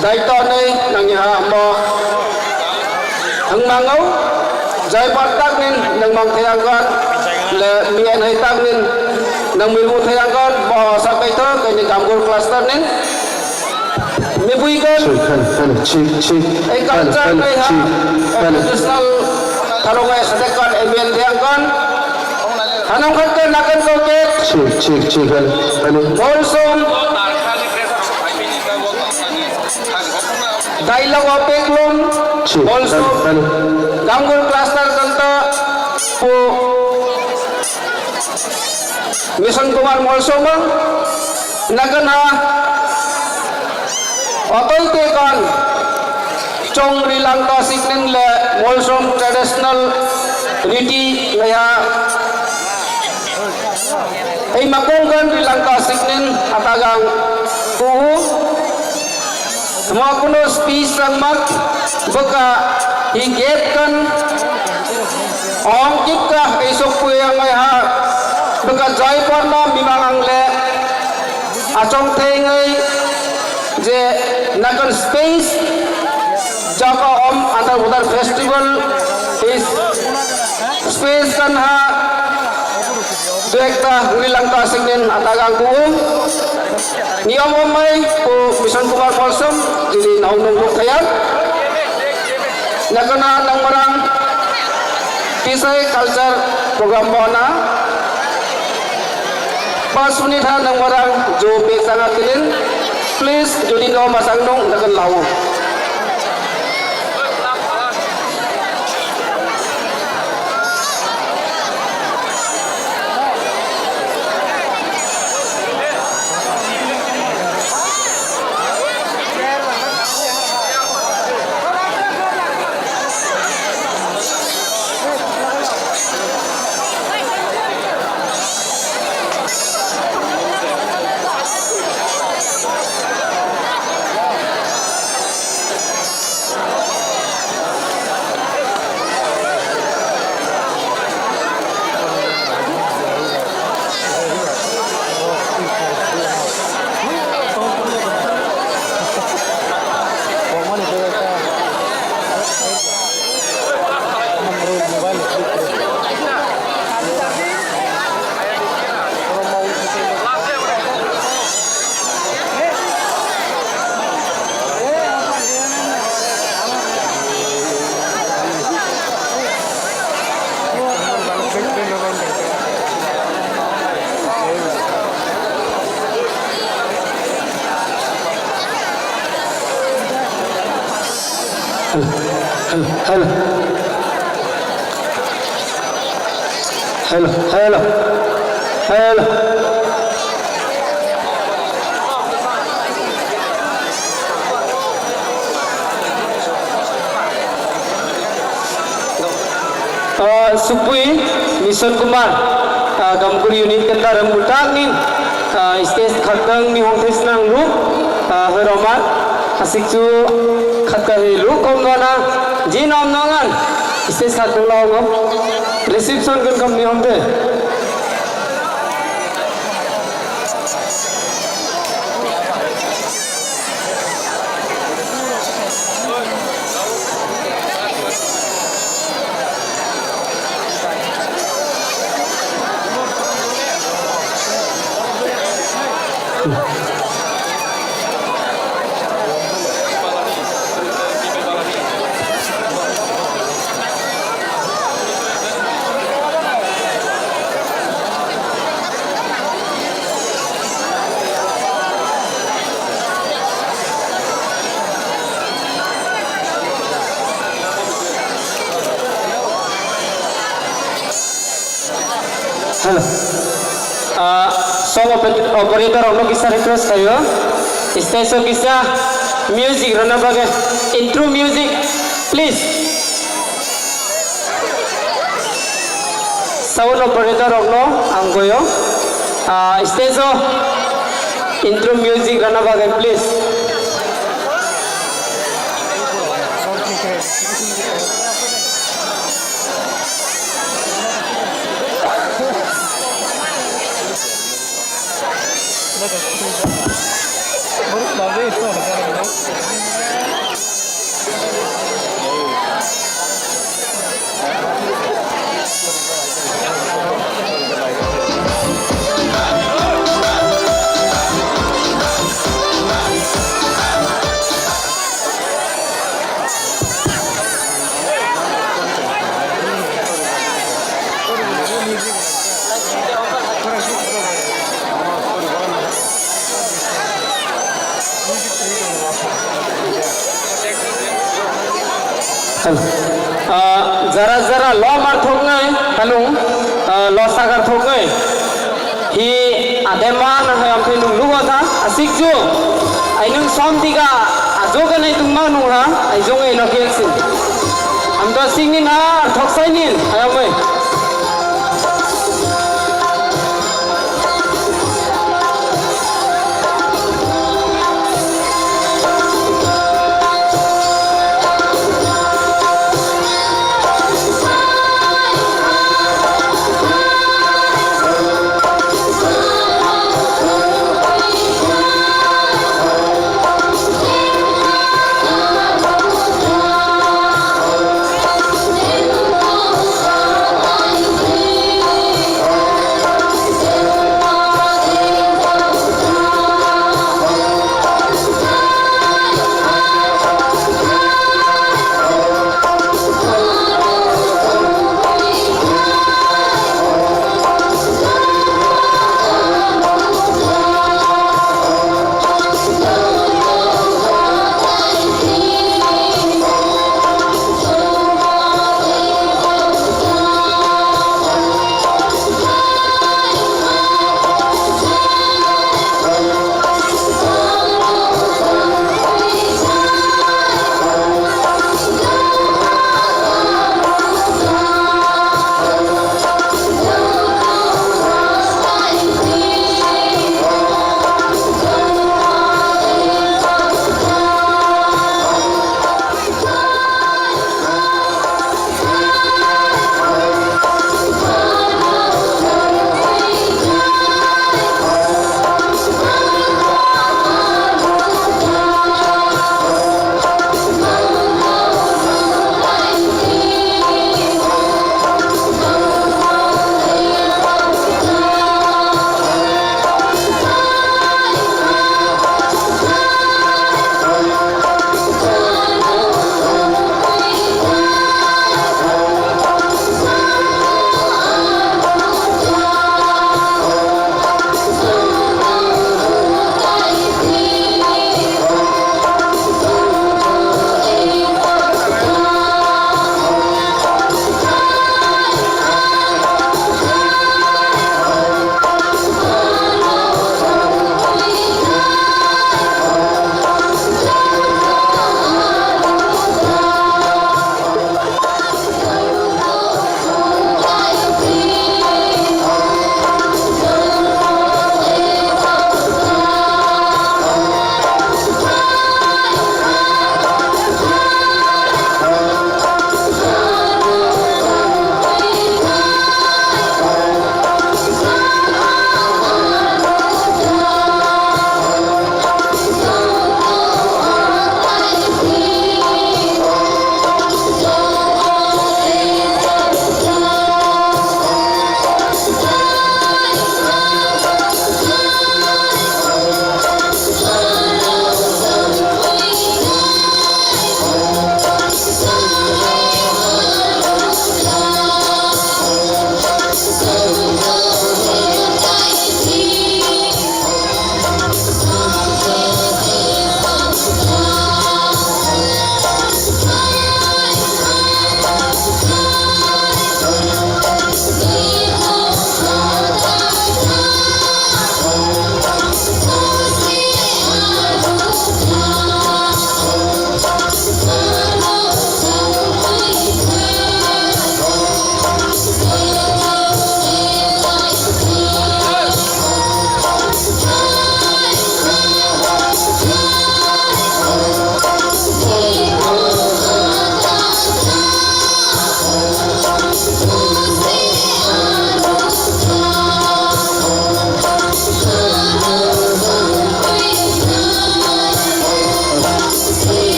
Daito ni nangni ha mo hwngmango jai bar tak nin nangmang thayangkar le miyan hai tak nin nangmilmu thayangkar bo sa kaito kaini gamgur cluster nin mibui kan Chik, hal, hal, chik, chik. Ei Hal, culture hal, nai ha chik, hal. Traditional tharong ai sadek kan miyan thayangkar hanong khat ke nakan ko ke Chik, chik, chik, hal, hal. Bolsong Dailok o peklum Chik, also hal, hal. Gamgur cluster kanta po Mission Kumar Molsoma nagan ha otoi te kan chong rilang ta siknin le Molsom traditional riti ngaya Ei makung kan rilang ta siknin atagang kuhu. Mo kuno speech rangmak baka hi gate kan ong kip ka ei sok puyang ai ha baka jai porno mimang ang le achong thei ngai je nakan space jaka om antar udar festival is space kan ha. Dui ekta hwnwi lang ta siknin atagang kuo. Niyom wngmai ko Mission Kumar Kolsom jini nong nong nuk thaya. Nakana nang marang tisai culture program bona. Pas minute ha nang marang jo pe sanga tilin. Please jodi no masang nong nakan lau. Hello, hello. Hello, hello. Hello. Ah, Sukpui Mission Kumar, ah, Gamkur Unit Kendar Mutangni, ah, stage khatang ni hongthai snang lu, ah, hoi roma, asik chu khatka hi lu kom dona, jin om nongan, stage khatang lo ngo, reception kan kam ni hongte. Hello. Ah, song oper-, operator rokno kisa request khaio. Stage o kisa music rwna bagwi intro music, please. Sound operator rokno ang goyo. Ah, stage o intro music rwna bagwi, please. Ah, jara jara lo mar thoknai, hello, ah, lo sagar thoknai. Hi adema na hai amthai nung lugo tha, asik ju. Ai nung som tiga, ajo ganai tungma nung ha, ai jong ai no kiyak sin. Am to singin ha, thok sainin, ayamai.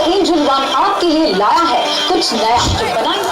Angel one आपके लिए लाया है कुछ नया, तो बनाइए।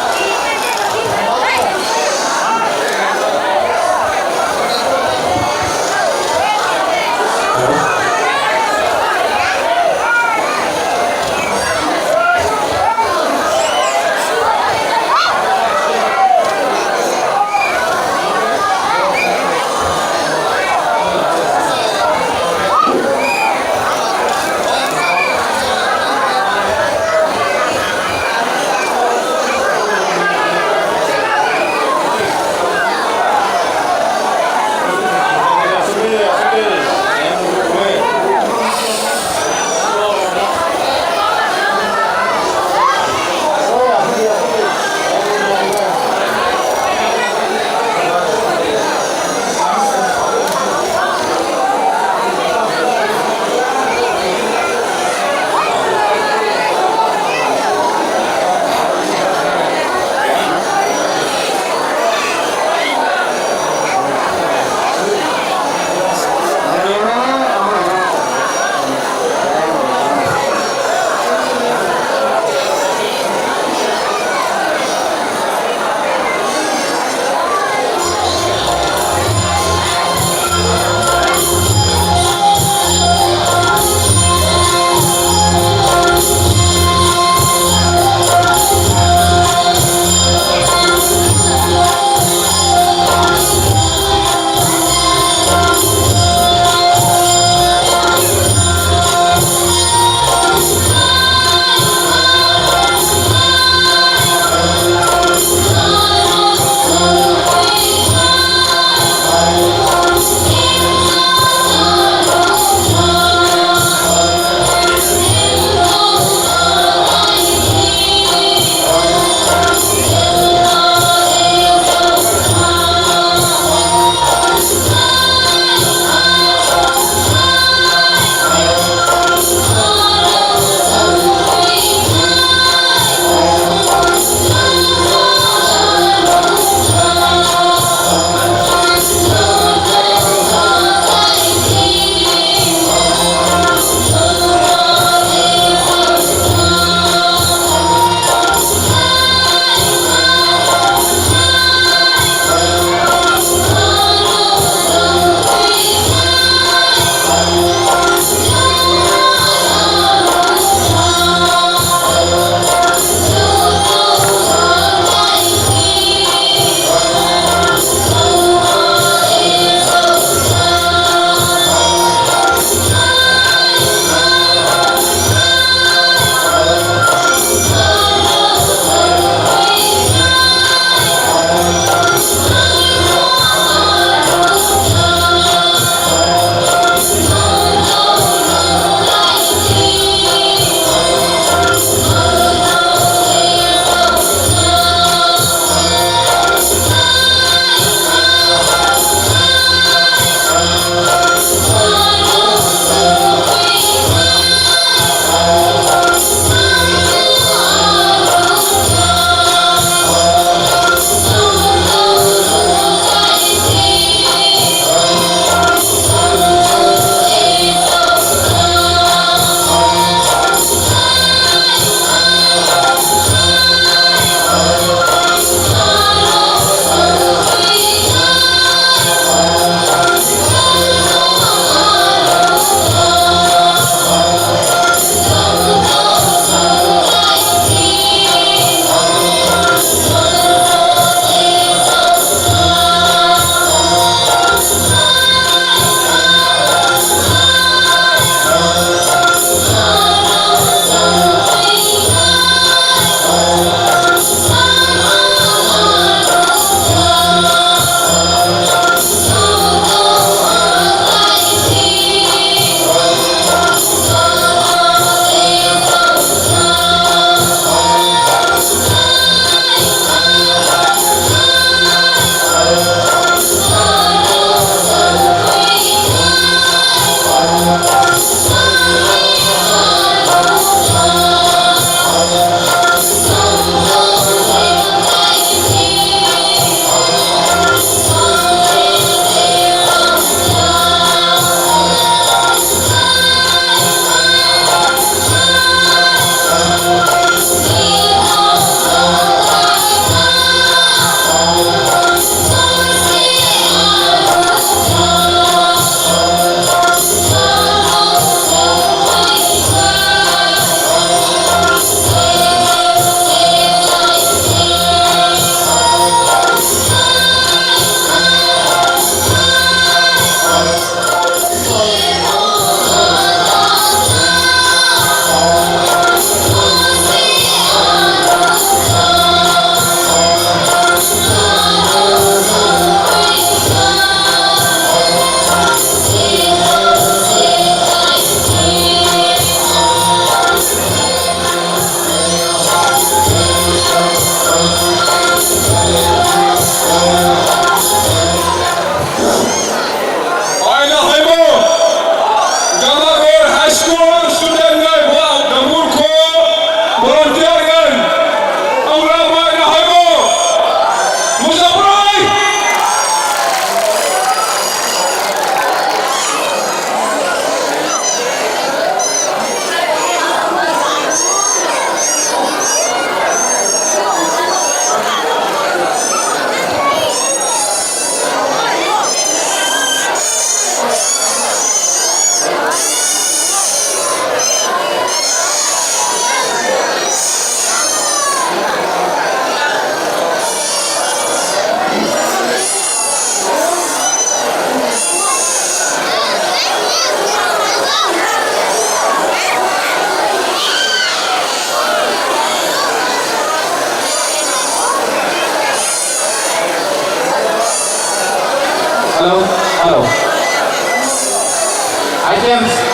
Item,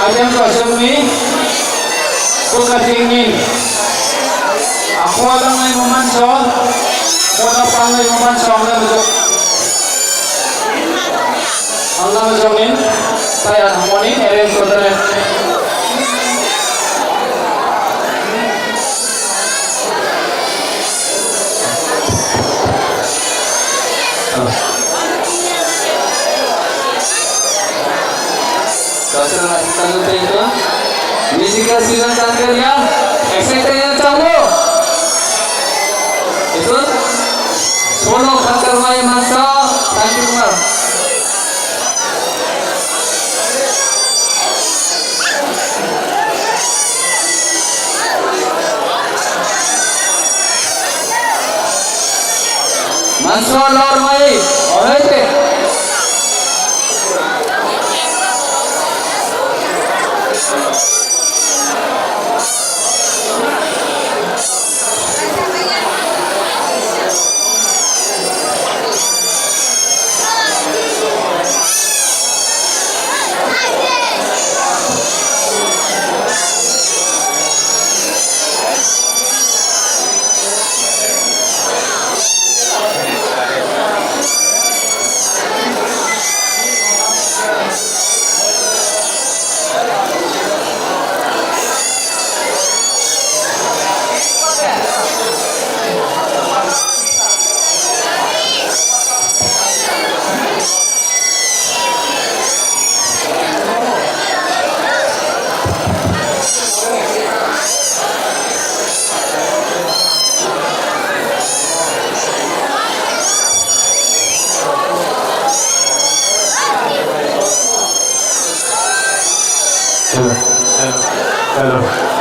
item kaisokni bwkha tingni akhua langnai mumanso, mono pangnai mumanso ang lamjok, ang lamjokni taya thangmani arrange kodane. Cultural assistant tei ito. Musical season tangkar ya. Excited ya, tamu. Ito. Solo khatar mai mansa. Thank you, Kumar. Manso lor mai, orai te. Hello. Hello. Hello.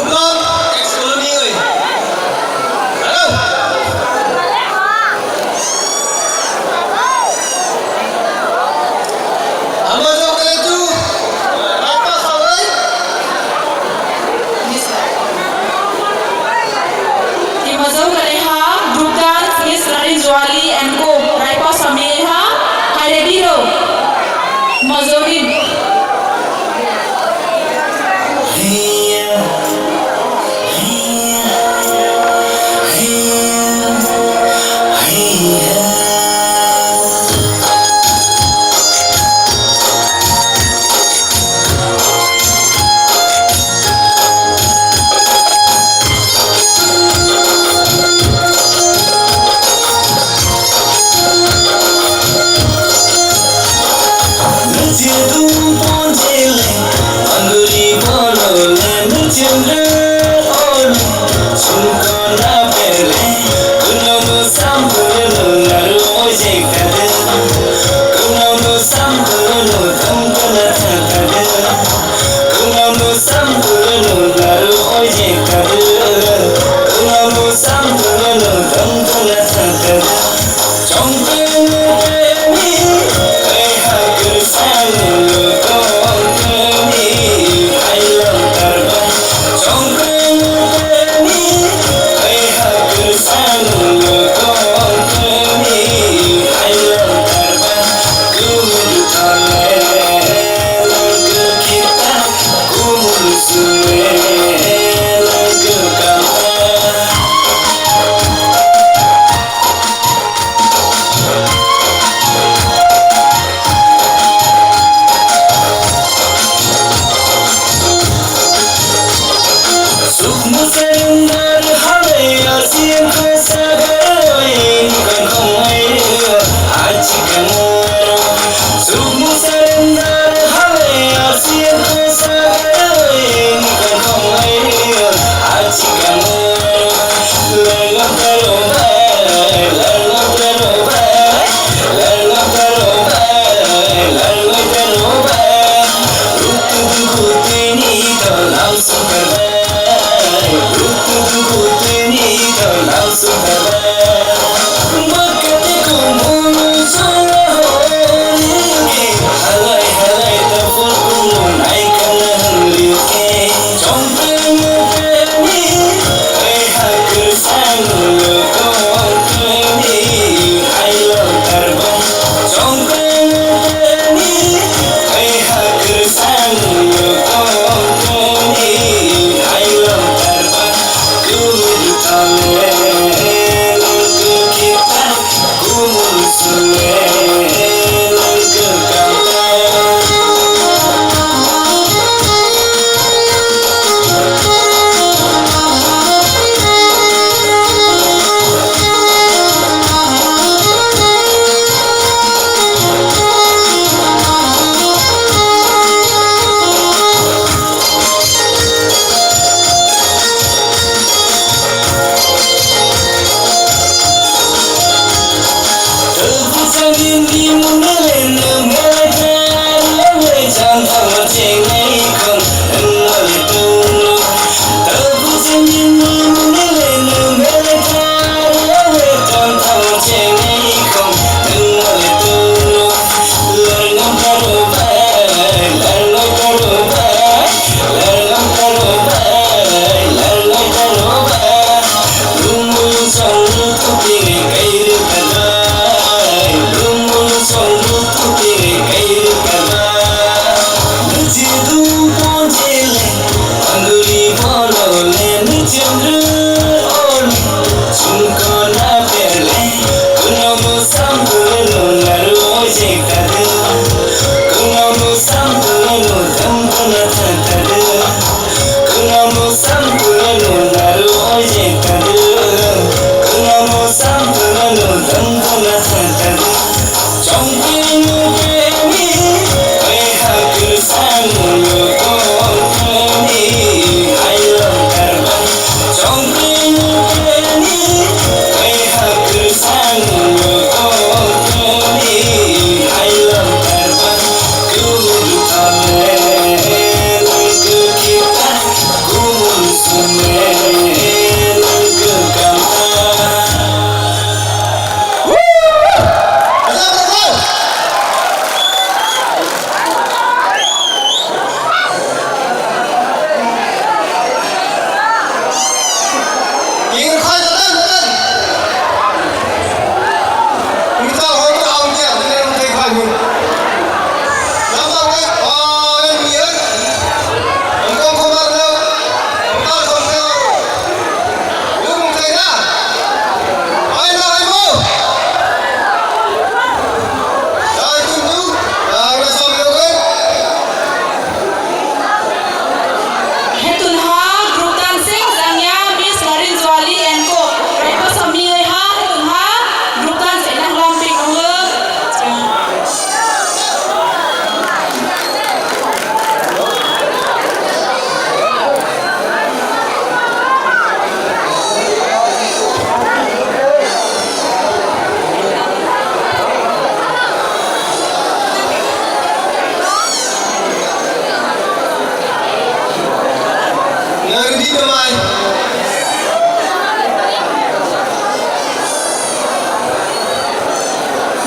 Ex-colony oi. Hello. Hama jok kale tu. Apa salai? Hima jok kale ha, Dukdar, Miss Rani Juali and co. Raipa Sami ha, Haire Biro. Majogi.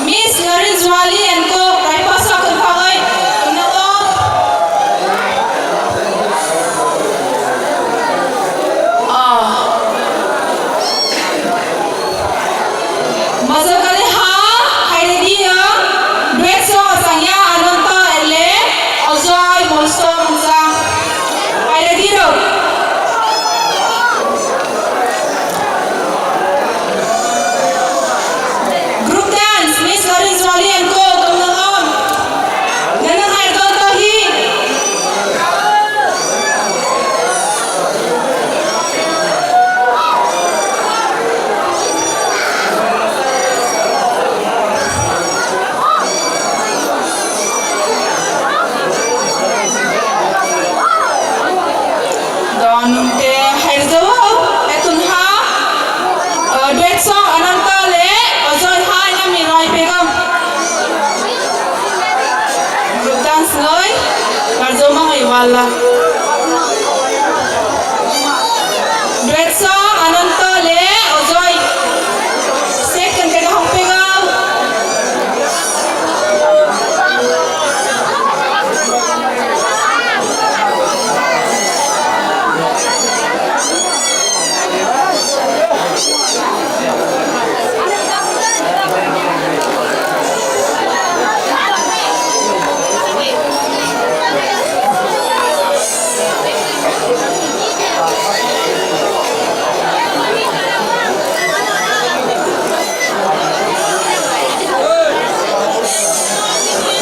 Miss Lorin Juali and Co. Kaipasa kwthangwi tongnago. Ah. Majwkali ha, hai ready o, duet song achangya, Ananta L A, Ajoy Molsom wngkha. Hai ready rok. Group dance, Miss Lorin Juali and Co. Tongnago. Nana hai to to hi. Don te hai rwjao, etun ha, uh, duet song Ananta le Ajoy ha ina mi roi pegam. Group dance noi, karjo mangai wala. Duet song Ananta le Ajoy. Second kena hong pegam.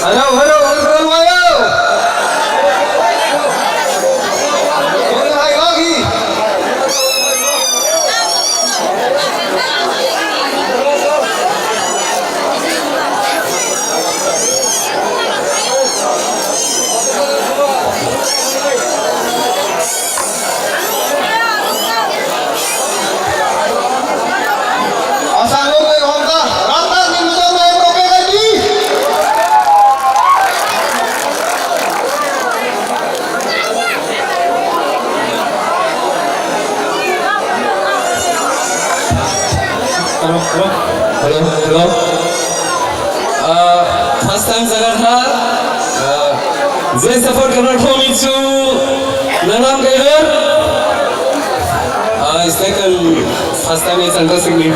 Hello, hello, hello, hello. Hello, hello. Hello, hello. Ah, first time jaga tha. Ah, je support karna thong ichu nanam kaiber. Ah, second, first time is interesting ni.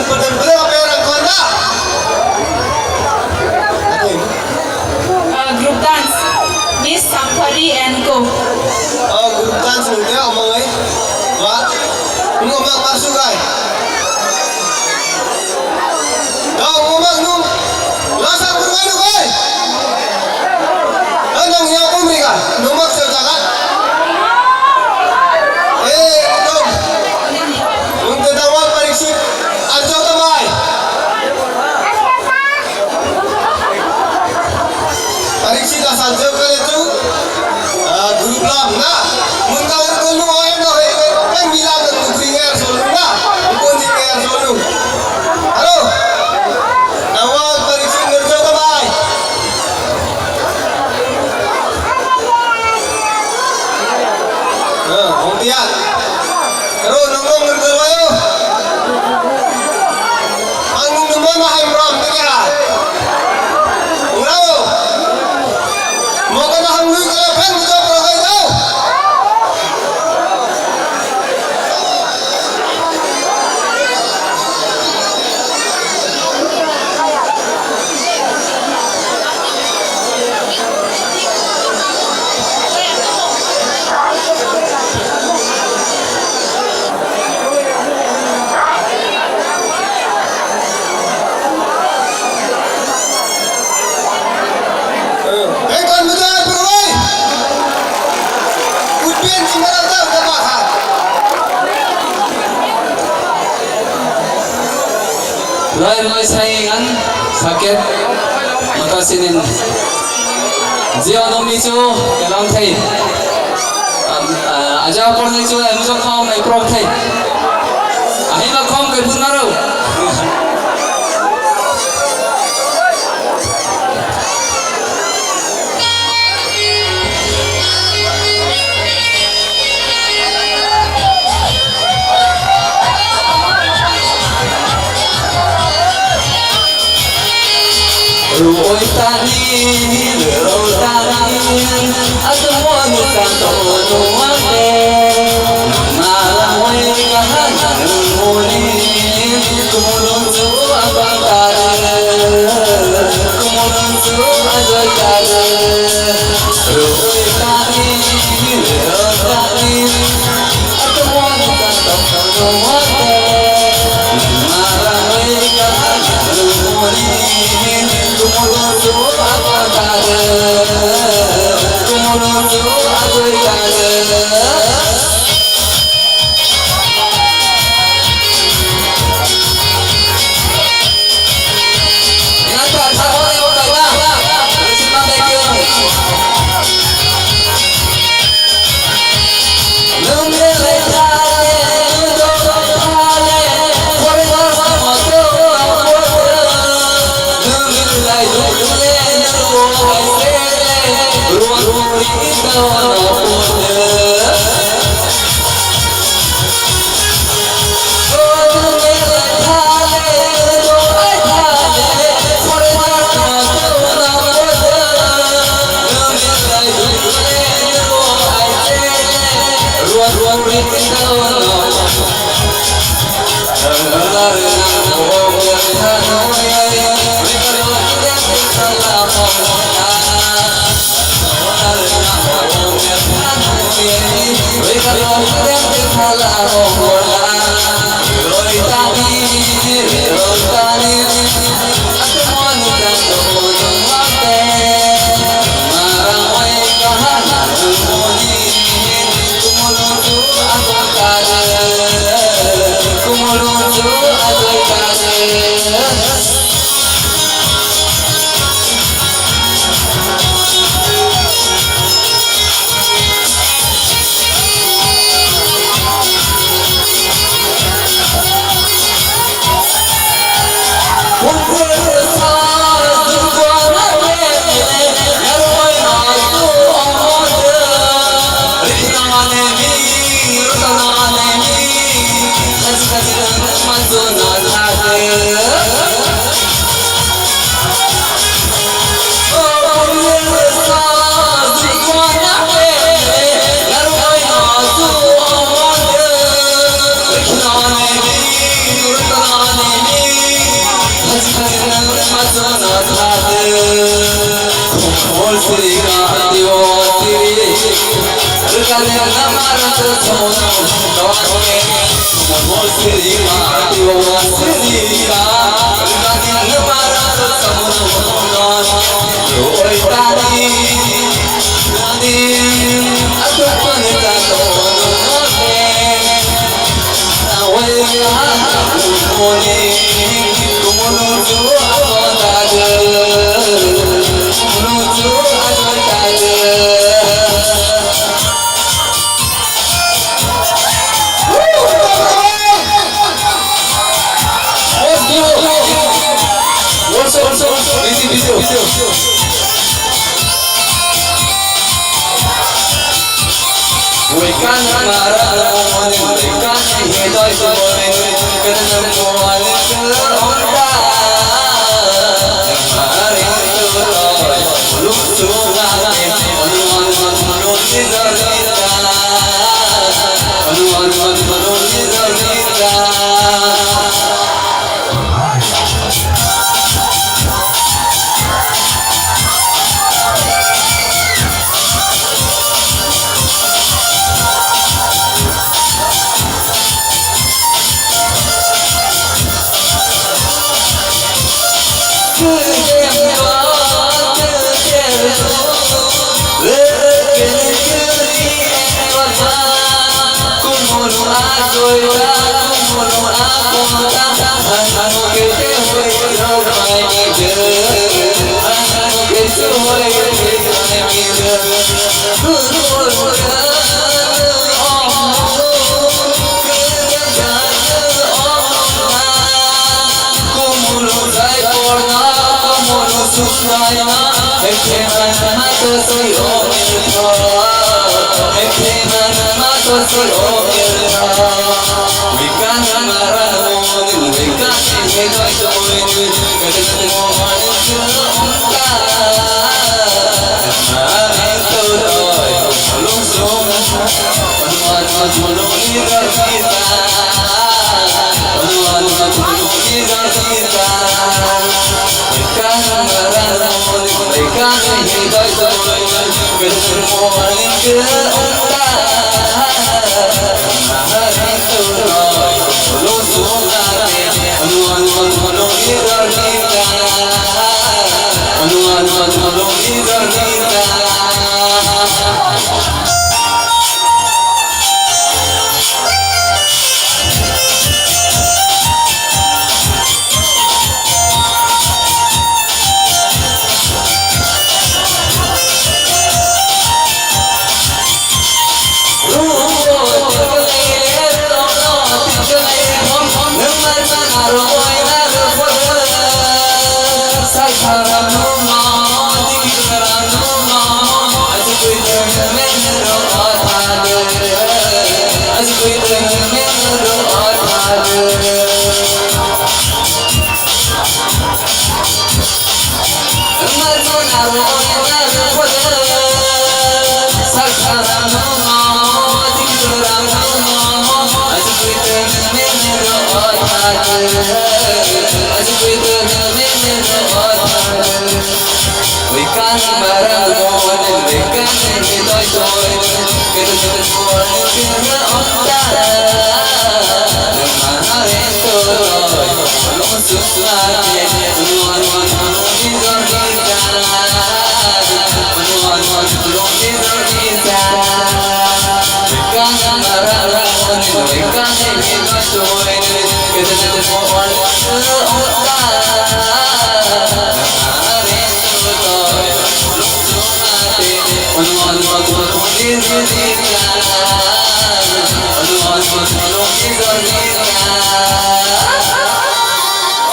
Uh, group dance, Miss Samphari and co. Oh, group dance nung te omong ai. Wa, nung omong masuk ai. Dong, omong nung. Lasa kurban nung ai. Nang ya pun mereka, nung mak sel jaga. Eh, dong. Nung te tawal pariksit. Arjok tamai. Pariksit asal jok kale tu, ah, group lam na. Mun ka ur kelu oe no he, kan mila kan kukri ngar solu na. Kon ji ngar solu. Aro. Tawal pariksit ngerjo tamai. Eh, hong dia. Ro, nong nong ngergol wayo. Ang nung nung ma hai mram te kya? Ngrao. Moka na hang lui kala phen mujo pro kai dao. Lai lai sai ngan saket mata sinin. Jio nong ni chu kelang thai. Am, ah, aja por nai chu em jong khom nai prok thai. Ahi ma khom kai pun maro. Ruoi tani, ruoi tani, atmo ni santo nuate. Mala moi kahana muni, kumulun su abang tare, kumulun su ajoy tare. Ruoi tani, ruoi tani, atmo ni santo nuate. Mala moi kahana muni, kumulun su abang tare, kumulun su ajoy tare. What's up, what's up, what's up? Busy, busy, busy. We can mara, we can hit,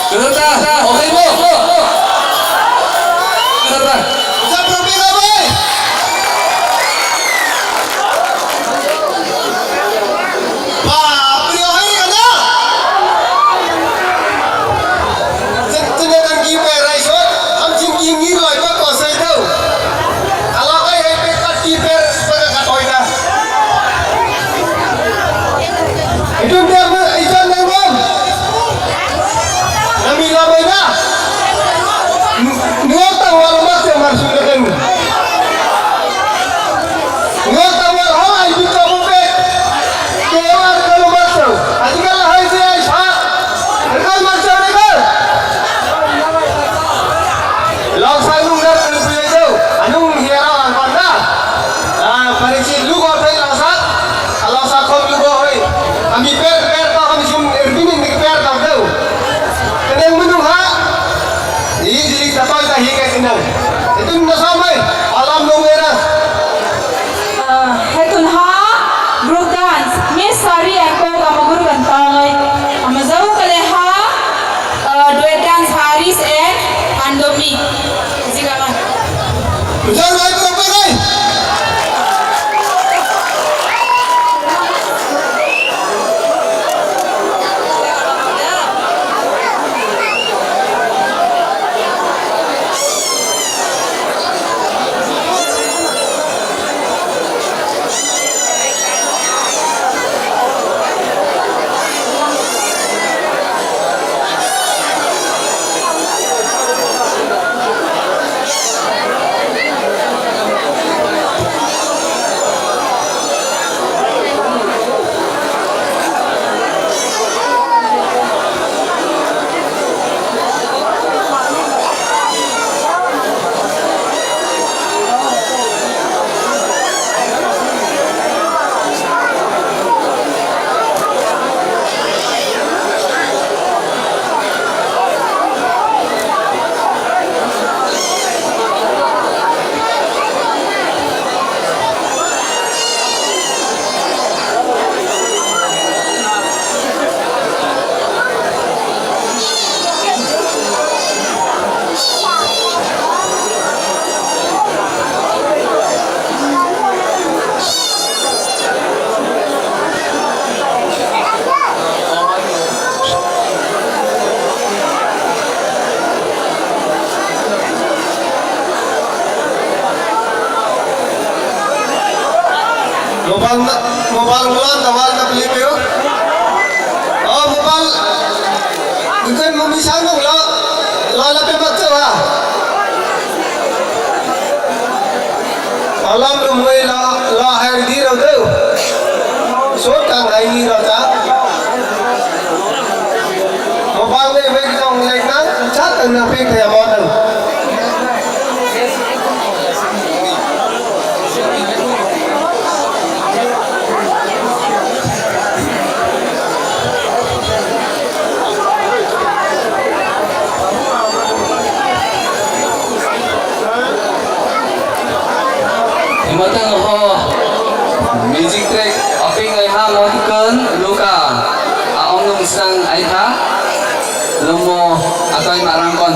Kwthar ta, okhai bo. Kwthar ta. Jab Rabbika bhai. Bapre, okhai kana. Jek jek kan ki pe rai so, ham jin ki ni roi pa ko sai do. Ala kai hai pe kat ki pe pa ka thoi na. Ijon dia, ijon dia bom. Nami labai na. Nuak tang wal mak se mar sung kan. Bujang bai borok bagwi. Mobile na, mobile mula na wal na beli peo. Oh, mobile. Bukan mumi sanggup lo, lo lape mat tu ha. Alam rumoi la, la hai di ro do. So tang hai ni ro ta. Mobile ni bag jong lek na, chat na pe kaya mo tang. Himantang ho music track aping ai ha mohikon luka a ong nung sang ai ha lomo atoi marang kon.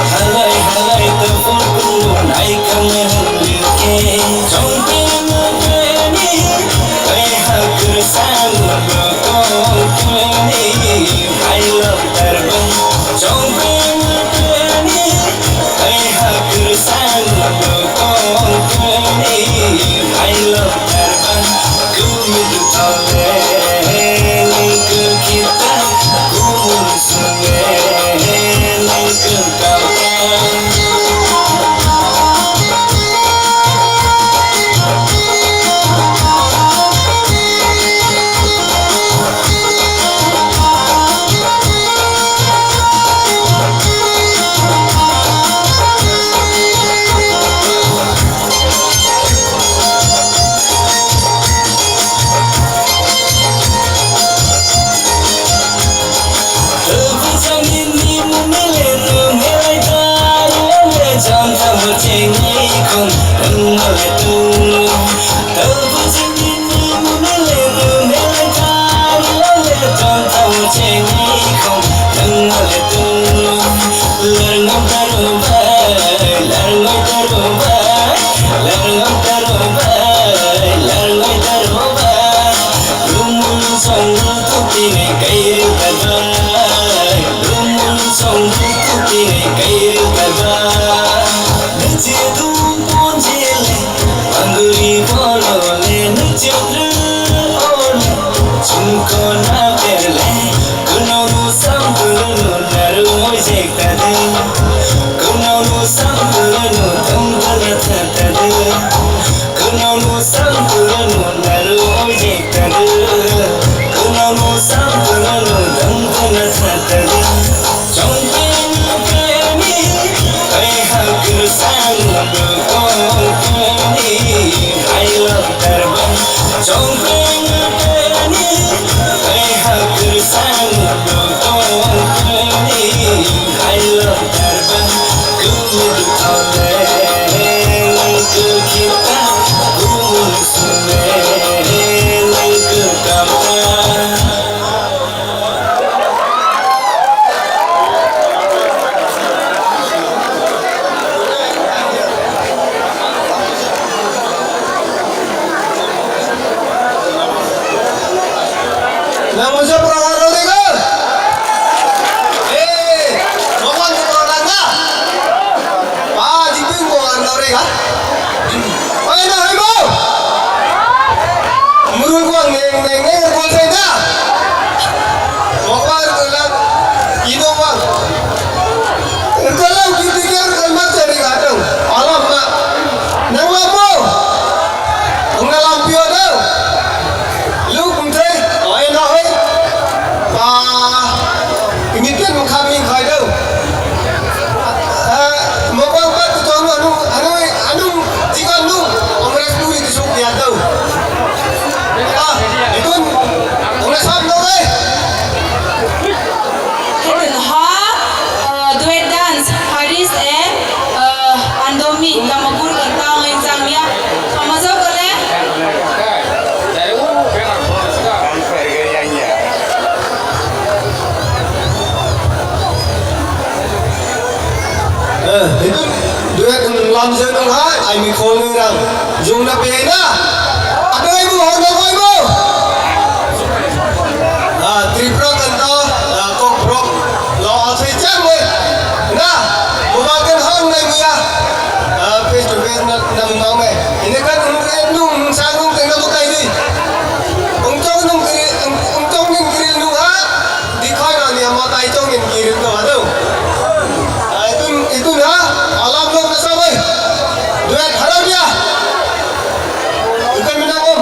Halai halai ta photo naikha mehndi ke. Chongpeng mehndi, ai hakur san lo tongpeng ni. I love Tarban. Chongpeng mehndi, ai hakur san lo tongpeng ni. I love Tarban. Kumud tole, nengke kita, kumud sunge, nengke kau. Larngo taro bai, larngo taro bai, larngo taro bai, larngo taro bai. Lumul song tu tine kairi tabai, lumul song tu tine kairi tabai. Nachi tu ponjele, anguri bolole, nachi tu ole, chumko na perle. Kununu sampurunu naru ojek tadu. Kununu sampurunu tongtala tadu. Kununu sampurunu naru ojek tadu. Kununu sampurunu tongtala tadu. Chongpeng premi, ai hakur sang premi, I love Tarban. Chongpeng premi, ai hakur sang premi, I love Tarban. Kumud tole, nengke kita, kumud sunge, nengke kapa. Nang masa program lo dega? Eh, roman di program na? Ah, di ping ko ang lo dega? Oye, na, hai, bo! Murung ko ang neng, neng, neng, ko sai da. Mokwa rwkhalak, ino bang. Rwkhalak, bibigyan rwkhalma chari gadang. Alam ma. Nang labu. Ang na lampio dang. Luk mthai, oi na hoi. Pa. Imitin mkhami khai dang. Ah, mokwa pat tu tong anu, anu, anu, tiga nu. Ongres puri tu suk ya dang. Ah, itu. Ongres ham dang, eh. Hidden ha, uh, duet dance, Haris and, uh, Andomi, Kamakur, Kantao, Lengjangya, Kamajao, Kale. Eh, itu duet lamjak nang ha, ai mi khol nang rang. Jung na pe na. Apa ibu hor na koi bu? Ah, Tripura kan to, ah, kok brok. Lo asai chang we. Na, bu ba kan hang nai muya. Ah, face to face na, na mu mang me. Ini kan nung, nung, sang nung, tengah tu kai di. Ung chong nung kiri, ung, ung chong nung kiri nung ha. Di khoi no ni amo tai chong in kiri ko ado. Ah, itu, itu na, alam lo na sabai. Duet harap ya. Bukan menang om.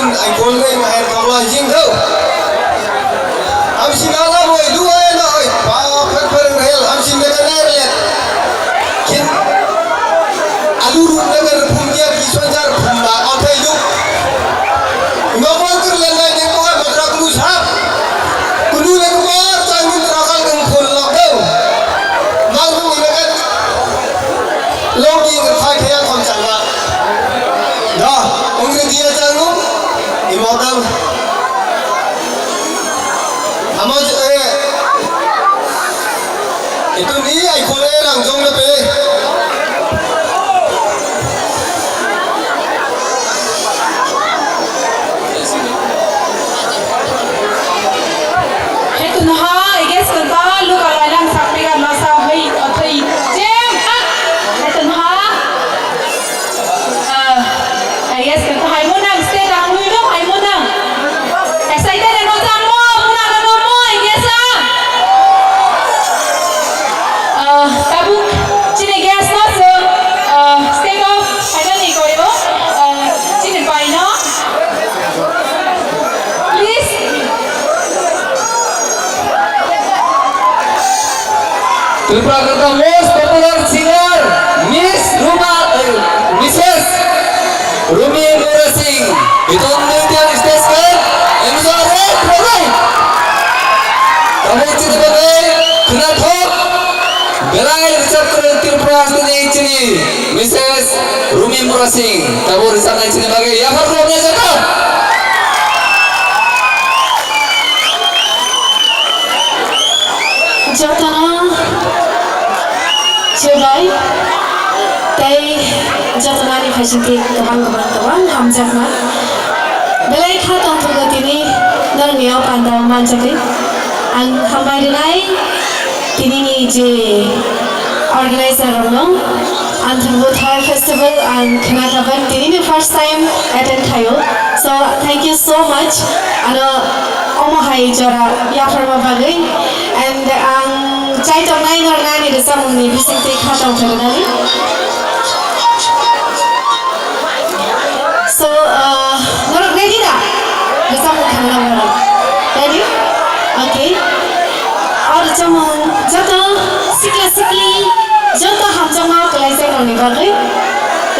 Ai kon ngai ngai kabla jing do. Am si na la boi du ai na oi. Pa phak phak rel am si na ka na rel. Kin alu ru na ka phum dia ki son jar phum ba a thai du. Ngo mo tur le ngai ne ko ba ra kunu sa. Kunu le ko ta ni ra ka ngai phun lo do. Mang ngai na ka. Logi khai khai khom changma. Da, ongri dia changu. Imodang. Amo je, eh. Itu ni ai khole rang jong na pe. Hetun ha, I guess kanta luka lailang sakpika nasa hei othei jem hak. Hetun ha. Ah, I guess kanta hai monang, state ang hui dong hai monang. Excited eno chang mo, monang eno mo, I guess ah. Ah, tabuk chini guest no sung, ah, state of final ni koyo, ah, chini pai no. Please. Tripura Kanta most popular singer, Miss Ruma, eh, Missus Rumi Mura Singh. Iton nui tiang stage ke, enjoy re, enjoy. Tabuk chini bagai, khna thok, belai rwchap kwrwng Tripura hasteni chini Missus Rumi Mura Singh, tabuk rwchapnai chini bagwi yaphar khulumnai joto. Jotono chubai tei jotono ani phaisingtwi kwbang kwbang kwbang hamjakma. Belai kha tongthogo tini norokni o pandao manjagwi. Ang hambai rwnai. Tinini je organizer rokno, Anthur Buthar Festival ang khna kha, but tinini first time attend khaio. So, thank you so much. Ano omo hai jora yapharma bagwi. And ang chai tongnai norokno ani rwchapmungni bisingtwi kha tongthok rwnani. So, uh, norok ready da? Rwchapmung khna norok. Ready? Okay. O rwchapmung joto sikla sikli, joto hamjakma kwlaijak rokni bagwi.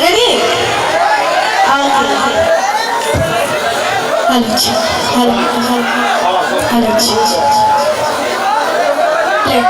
Ready? Okay. Hello, hello, hello, hello. Play.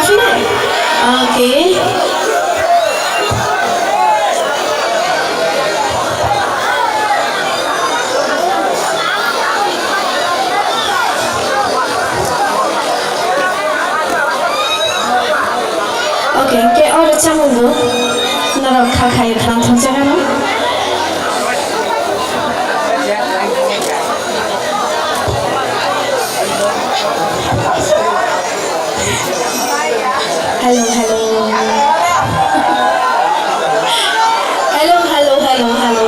Okay. Okay, hwnkhe oro chamung bo norok kha khai khwlangthok jagano. Hello, hello. Hello, hello, hello.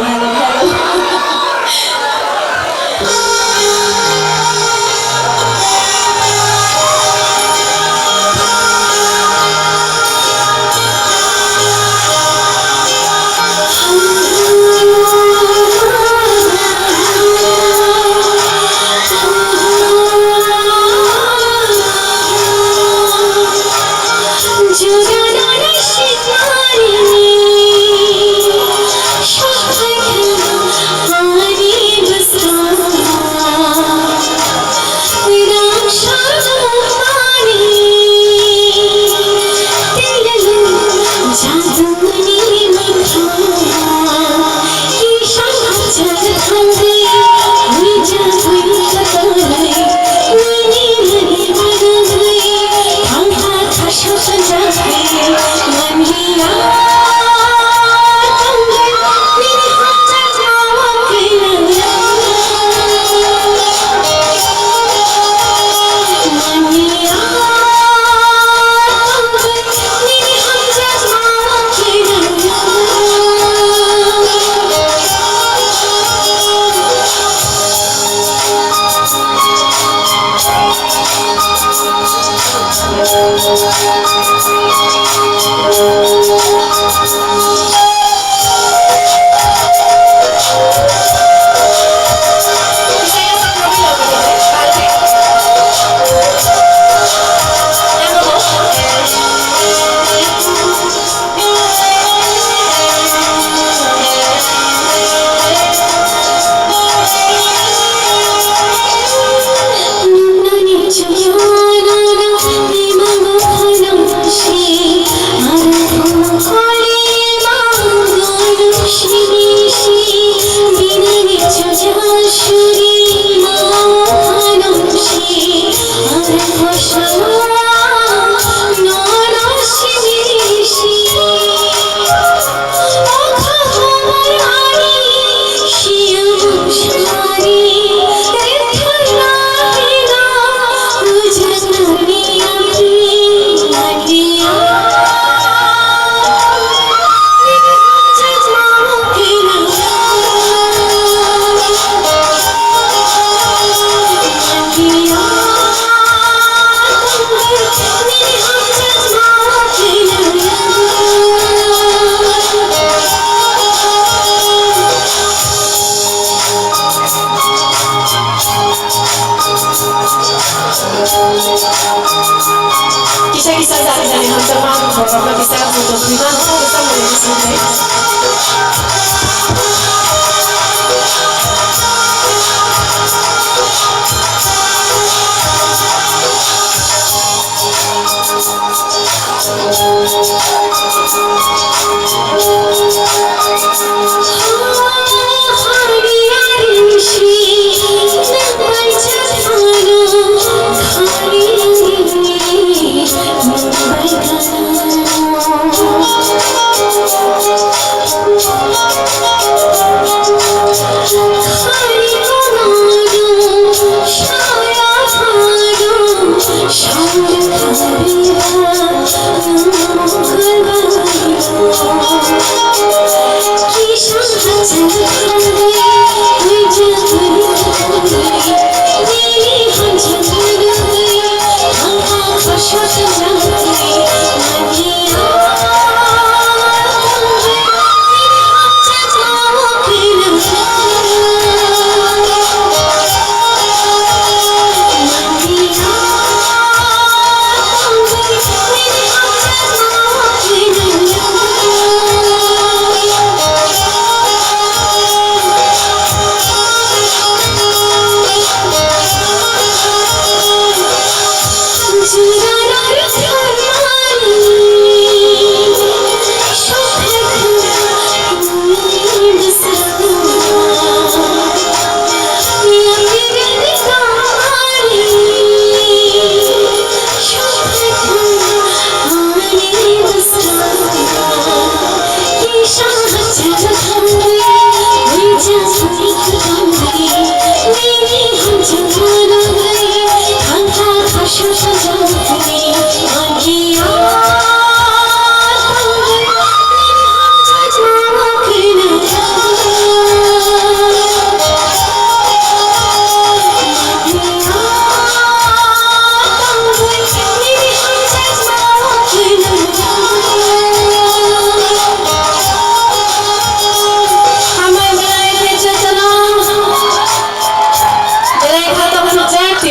Kisa kisa jani jani hamjakma borokno kisa joto twi mano, kisa mani bisingtwi.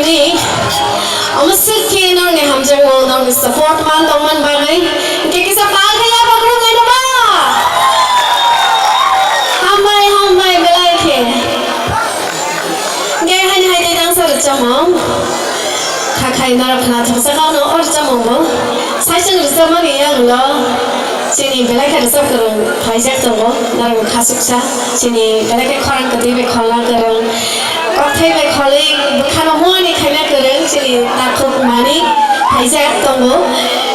Ni, omo swk khe norokni hamjakmung, norokni support man tongmani bagwi, hwnkhe kisa pal khe yapha khulumlaino ba? Hambai, hambai, belai khe. Hwnkhe haini hai tei tangsa rwchapmung. Kha khai norok khna thoksa kha no o rwchapmung bo. Saichung rwchapmani yagulo chini belai khe rwchap kwrwng khlaijak tongo, norok kha suksa. Chini belai khe khorang kwtwi bai kholna kwrwng. Kokthai bai kholwi bwkhano huani khaina kwrwng chini takhuk mani khaijak tongo.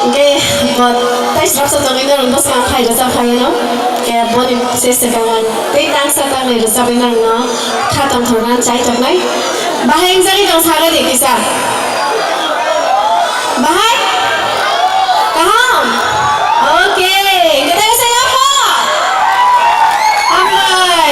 Hwnkhe bo tai swrapsa tongwi norok bwskango phai rwchap phaiano. Hwnkhe boni sese kama tei tangsa tangnai rwchapwi norokno kha tongthokna chai tongnai. Bahai wngjagwi tong saga di kisa. Bahai? Kaham? Okay. Hwnkhe tai sa yapha. Hambai.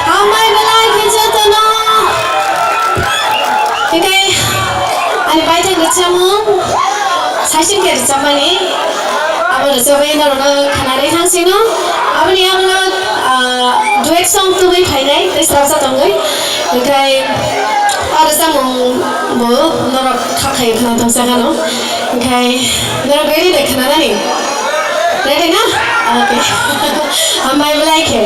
Hambai belai khe jotono. Tei ani baithang rwchapmung saichung khe rwchapmani. Abo rwchapwi norokno khwnarwi thangsino. Aboni yagulo, ah, duet song tubui phainai tei swrapsa tongwi. Hwnkhe o rwchapmung bo norok kha khai khna tongsa gano. Hwnkhe norok ready de khnanani? Ready na? Okay. Hambai belai khe.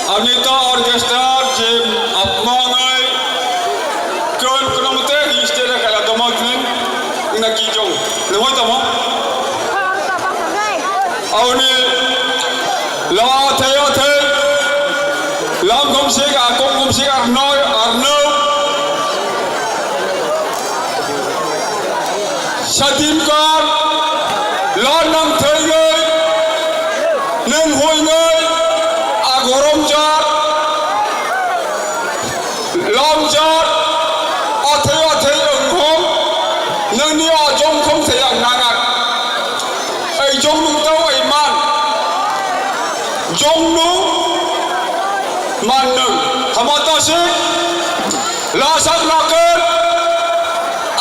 Anita Orchestra je apmangai kon konomte history kala domok nin na kijong. Nahoi tamo? Auni la thai thai lam gomsik akong gomsik arnoi arno. Satimkar, lon nang thwigwi, nwng huigwi, agoromjak, lomjak, athai athai wngkhong, nini ajongkhong thai ang nangar. Ei jong nung tau ei man, jong nung man nung, hamata se. Lasak nakar,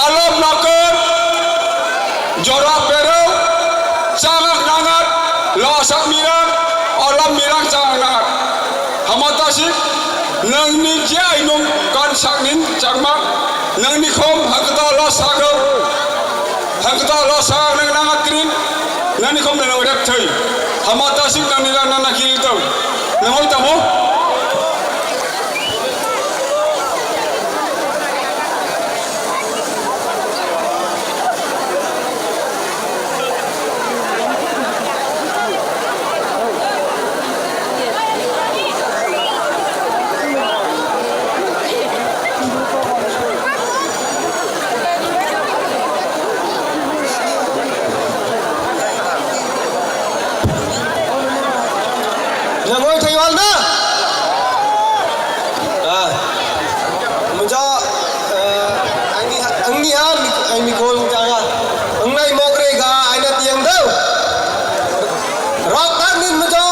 alam nakar, jora perau, changak nangar, lasak mirang, alam mirang changak nangar. Hamata si, nangni je ainung kan saknin changma, nangni khom hakta lasak, hakta lasak nang nangat kring, nangni khom nang rep thai. Hamata si nangni rang nang nakiri tau, nangoi tamo? Nangoi thai wal na? Ah. Mujo, eh, angni ha, angni ha, ang mikol jaga. Angnai mokre ga, aina tiang dau. Rok tang nin mujo,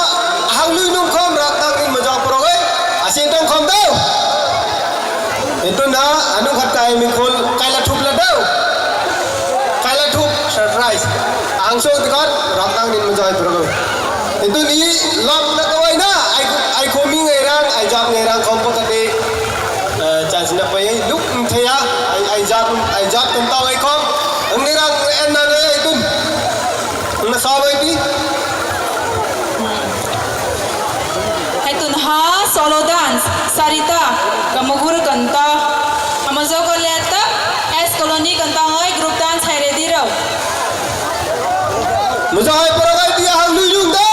hanglui nung khom, rok tang nin mujo, porogoi, asin tong khom dau. Itu na, anu khat kai mikol, kaila thup la dau. Kaila thup, surprise. Ang sok dikot, rok tang nin mujo, porogoi. Itu ni lok na kawai na, ai, ai khoming ngai rang, ai jap ngai rang, khom po kate, eh, chance na pai, luk mthaya, ai, ai jap, ai jap tum tawai khom, ang ngai rang, en na ngai, itu, na sa bai ti. Hai tun ha, solo dance, Sarita, Gamugur kanta, Amazon Koleta, S Colony kanta, oi group dance, hai ready rao. Mujahid porogai dia hang lui lung da.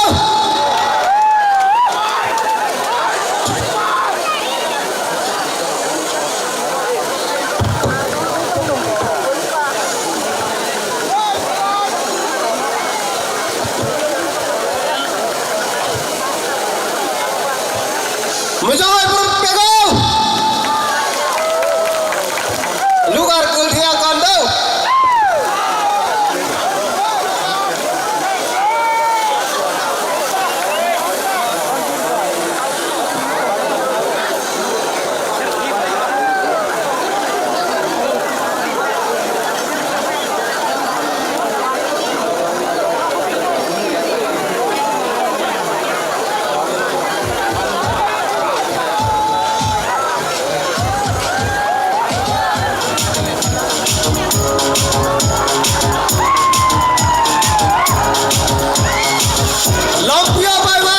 Mujahid poro pego. Lugar kulthia kondo. Lopio bai bai.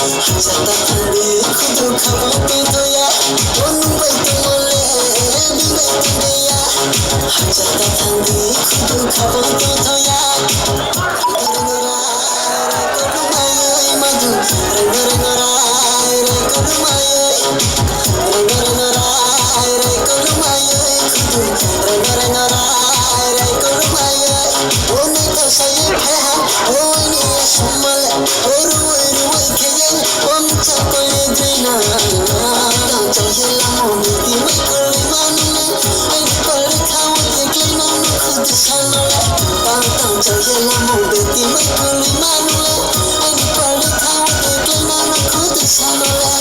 Hachata thangwi khudu khabo tongthoya, o nwng bai tongmole, bini bai tongya. Hachata thangwi khudu khabo tongthoya. Rengora, rengora, madu, rengora, rengora, rengora, rengora, khudu, rengora, rengora, rengora, o nwng tongsaye phaiha, o nwng sumale. Ruwi ruwi kheyeng om chakole drina. Tang chang he lamo beti mai kuli manule. Ai di kole khawo de klai nang no khudu sanole. Tang tang chang he lamo beti mai kuli manule. Ai di kole khawo de klai nang no khudu sanole.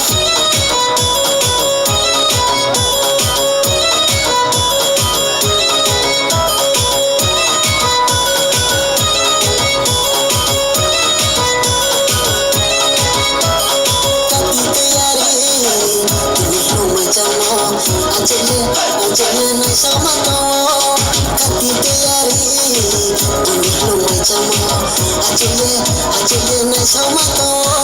Kati tiyari, tini hwnwi chamo. Achukle, achukle naisama tongo. Kati tiyari, tini hwnwi chamo. Achukle, achukle naisama tongo.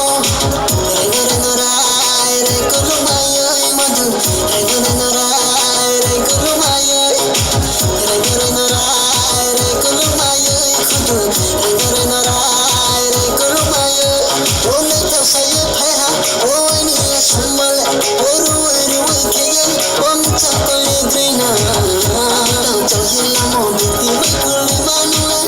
Rengora, rengora, rai, rai, kolomai, oi, madhu. Rengora, rengora, rai, rai, kolomai, oi. Rengora, rengora, rai, rai, kolomai, oi, khudu. Rengora, rengora, rai, rai, kolomai, oi. Role tongsaye phaiha, o aini sumale, o ruwi ruwi kheyeng, o mchakole grina. Tang chang he lamo beti mai kuli manule,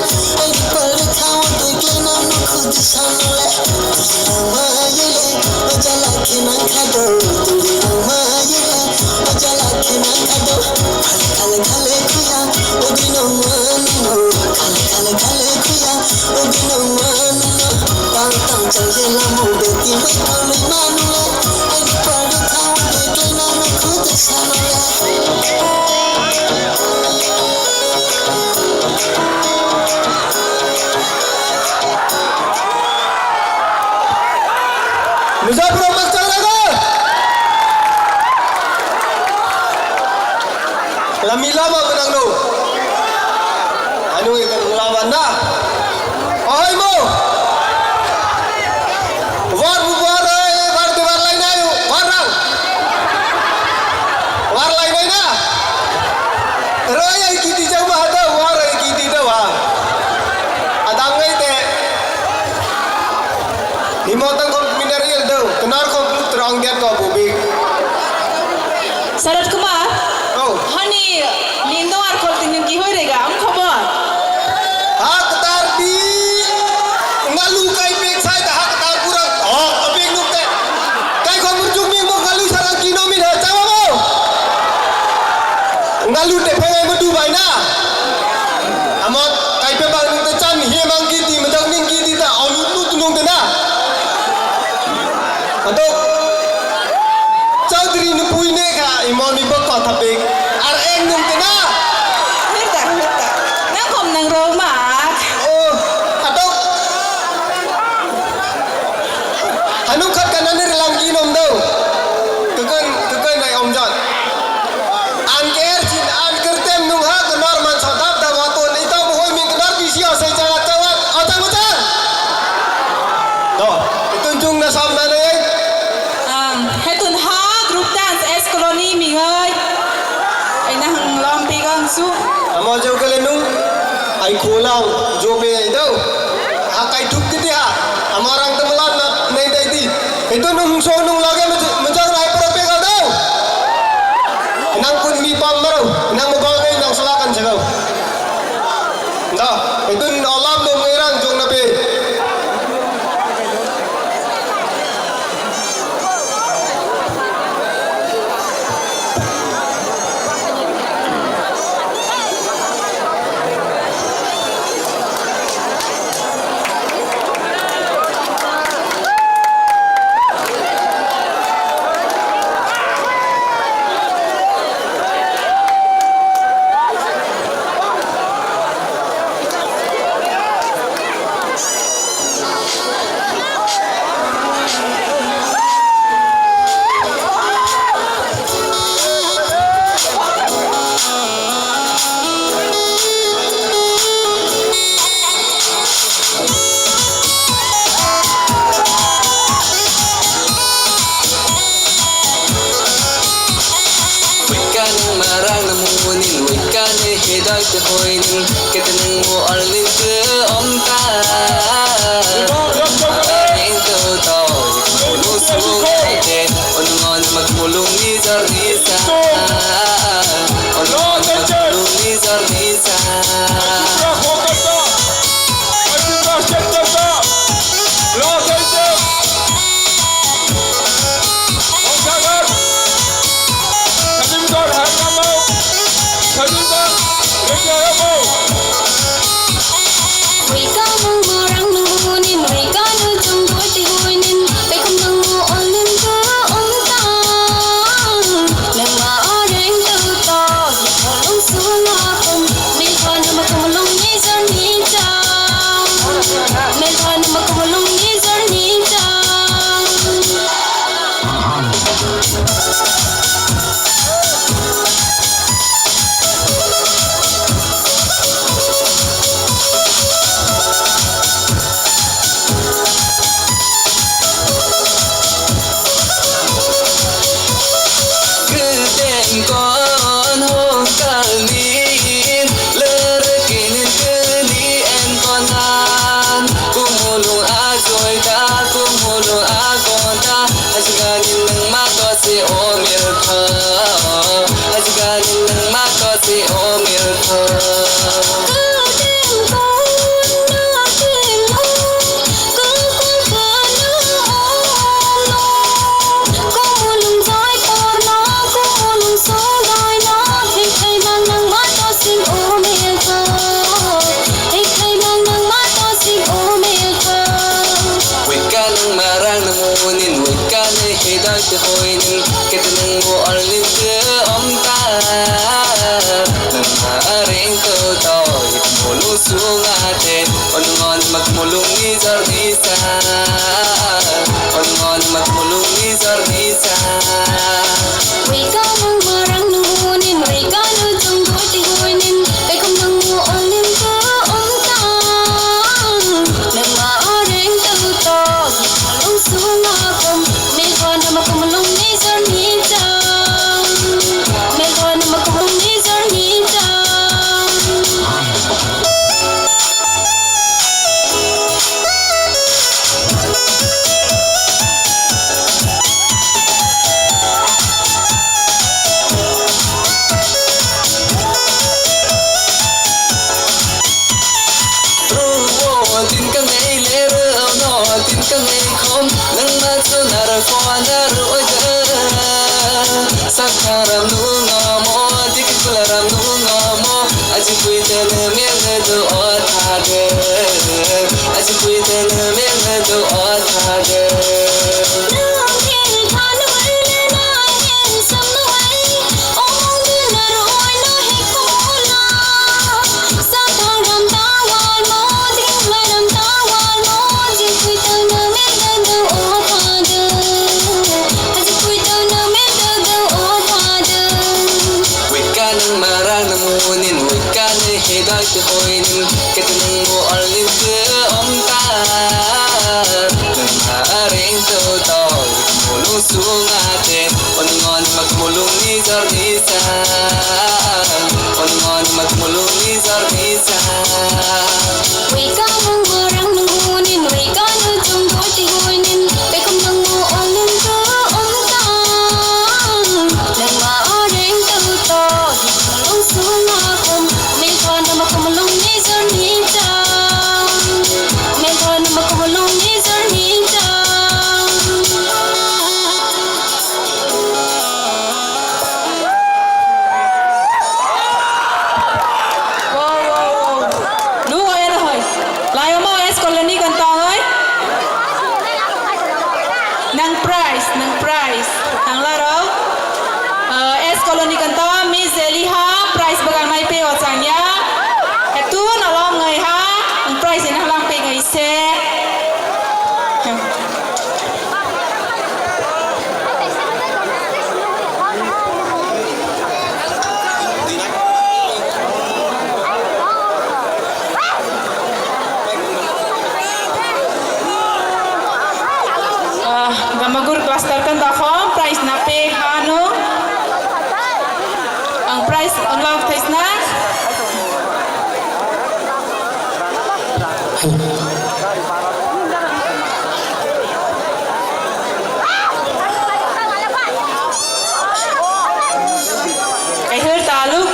aini pale khawo de klai nang no khudu sanule. Tuli nang mayele, o jala khe nang khado, tuli nang mayele, o jala khe nang khado. Khale khale khale khuya, o dino manu, khale khale khale khuya. Ubi nang mano, tang tang chang ye lamo beti mai kuli mano le. Ai di paro thawa de klai nang no khudu sano le. Nujak rok makchang lago. Lami lama benang no. Anu lama na. Ohoi mo. War bu war, eh, war de war lai nai, war rang. War lai nai na. Roi ai kiti jang ma hada, war ai kiti da wa. Adang ngai te. Himo tang kom mineral do, kenar kom plut rong dia ko bubi. Sarat Kumar. Oh. Hani, nindong ar kol tingin ki hoi rega, ang khobor. Hak tar di, ngalu kai pek sai ta hak tar pura, oh, apek nuk te. Kai khom murchuk ming mo ngalu sarang kino min ha, chawa mo. Ngalu te phengai mo Dubai na. Amo kai pe bang nuk te chan hi mang ki ti, medak ning ki ti ta, oh, nuk nuk nung te na. Ato, Chaudhary ni pui ne kha, imo ni bok kotha pik. Ar ek nung te na. Hita, hita. Nang kom nang roma. Oh, ato. Hanu khat kana ni relang ki nom do. Kekoi, kekoi nai omjot. An ker chin, an kertem nung ha, kenor man sodap da wato, ni to buhoi min kenor bisi osai jaga chawat, otang otang. Do, itu jung na sam na nai. Ang hetun ha group dance S Colony mingai. Aina hang lom pegang su. Amo jauh kele nung. Ai kholang jobe ai dau. Ha kai thuk kiti ha. Amo rang temelan na nai dai di. Itu nung so nung lage mejang rai pura pega dau. Nang kun mi pam maro. Nang mo bang nai nang selakan jagau. Da, itu olam nung erang jong na pe. Hidai te hoinin, kete nung mo alin te omta. Ring to to, ulu sungai te, onungon mak mulung ni jor ni sa. Onungon mak mulung ni jor ni sa. Kuten kon hong kalmin, lerkin keni en konan. Kumulung ajoi ta, kumulung akon ta. Hajganin nang mato si omil kho. Hajganin nang mato si omil kho. Wika nang marang nang munin wika ne hidai te hoinin. Kete nang mo alin te omta. Nang ma areng to to. Mulung sunga te, onungon mak mulung ni jor ni sa. Onungon mak mulung ni jor ni sa. Wika nang marang nang munin, wika nang jong doi ti hoinin, kaikom nang mu olim ka omta. Nang ma areng to to, mulung sunga kom, me hon mak mulung ni jor ni sa. Me hon mak mulung ni jor ni sa. Ruo din ka ngei le ruo no din ka ngei khom nang ma chu nar ko na ruo de. Sakharam nungo mo, dikikularam nungo mo, aji kuitene mene do o thade. Aji kuitene mene do o thade. Wika nang marang nang munin, wika ne hidai te hoinin, kete nang mo alin te omta. Nang ma areng to to, mulu sunga te, onungon mak mulung ni jor ni sa. Onungon mak mulung ni jor ni sa. Wika nang marang nang munin, wika nang jong doi ti hoinin, kaikom nang mo olim ka omta. Nang ma areng to to, mulung sunga kom, me hon mak mulung ni jor ni sa. Me hon mak mulung ni jor ni sa. Wow, wow, wow. Nugo eno hoi. Layo mo S Colony kanta hoi. Nang prize, nang prize. Nang laro. Eh, S Colony kanta Miss Eliha prize bagang nai pe o changya. Etu nalom ngai ha. Nang prize ina lang pe ngai se. Ah, Gamagur cluster kan dakhom prize na pe hanu. Ang prize unlok thaisna. Kaihur ta luk,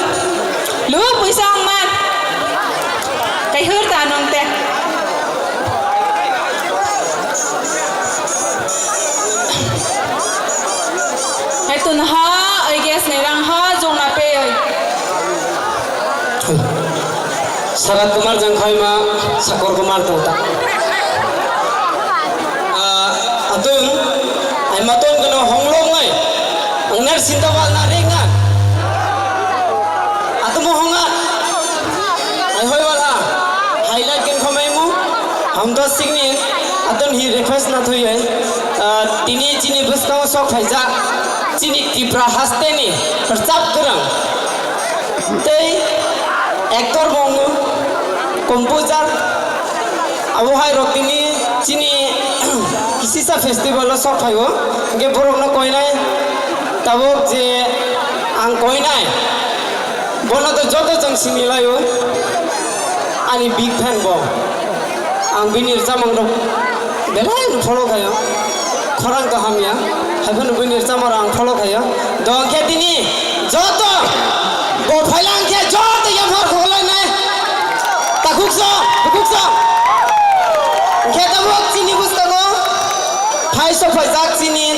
luk puisa ang man. Kaihur ta nung te. Hai tun ha, oi gas ni rang ha, jong na pe oi. Sarat Kumar jang khai ma, Sakor Kumar tong ta. Ah, atun, ai maton kano honglong nai. Ang nar sinta wal na reng na. Atun mo honga. Ai hoi wal ha. Highlight ken khomai mu. Hamda Singh ni atun hi request na thoi ai. Ah, tini chini bwskang sok phaijak. Chini Tipra haste ni rchap kwrwng. Tei actor bo wngo, composer, abo hai rok tini chini kisisa festival o sok phaio, hwnkhe borok no koinai tabuk je ang koinai, bono to joto chwng sini laio, ani big fan bo. Ang bini rwchapmung rok belai no follow khaio. Khorang kaham ya. Hai phano bini rwchapmung rok ang follow khaio. Do hwnkhe tini joto bo phaila hwnkhe joto yaphar khogolai nai. Takhuk so, bukhuk so. Hwnkhe tabuk chini bwskango phai sok phaijak chini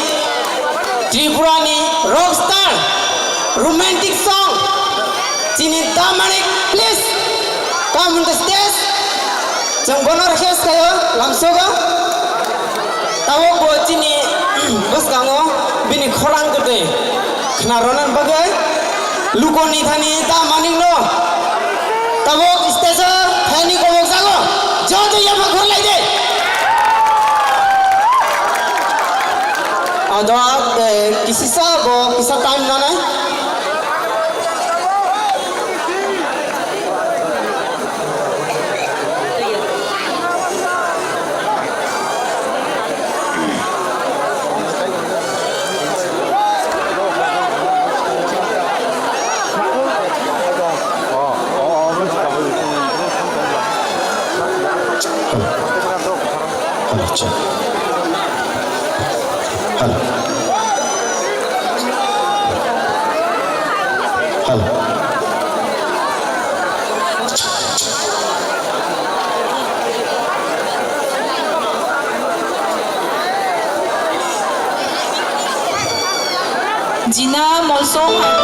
Tripura ni rockstar romantic song chini Damanik, please come on the stage. Chwng bono request khaio lamsogo. Tabuk bo chini bwskango bini khorang kwtwi khna rwna bagwi lukoni thani ta manik no tabuk stage o phaini kobok jago joto yapha khorlai de. Ado, eh, kisisa bo kisa time nanai. Hello, check. Hello. Hello. Jina Molsong hai.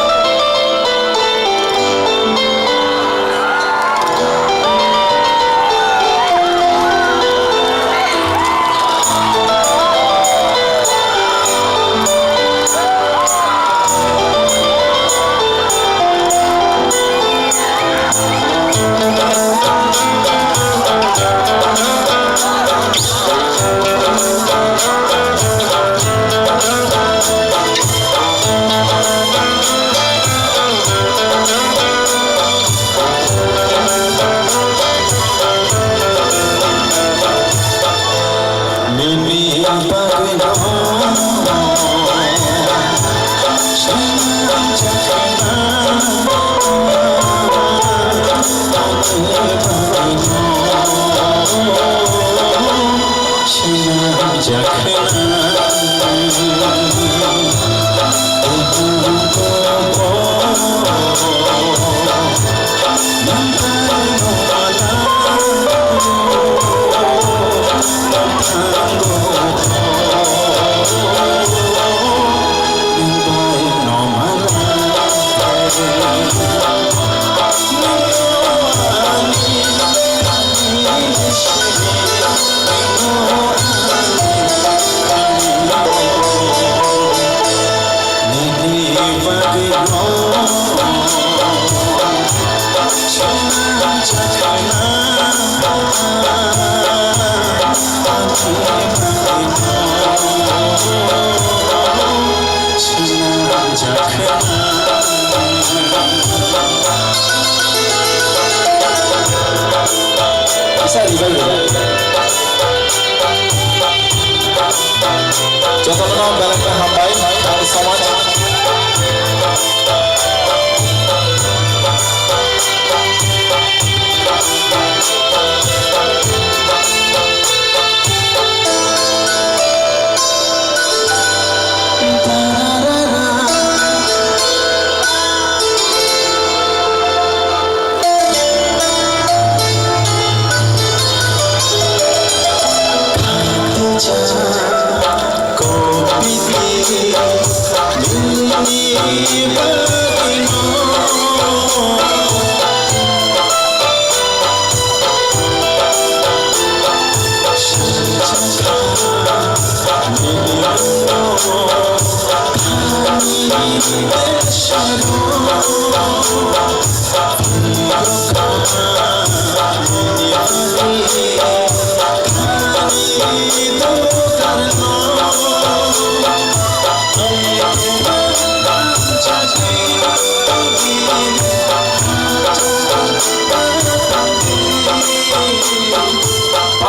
Jotono no belai khe hambai, ani samaj.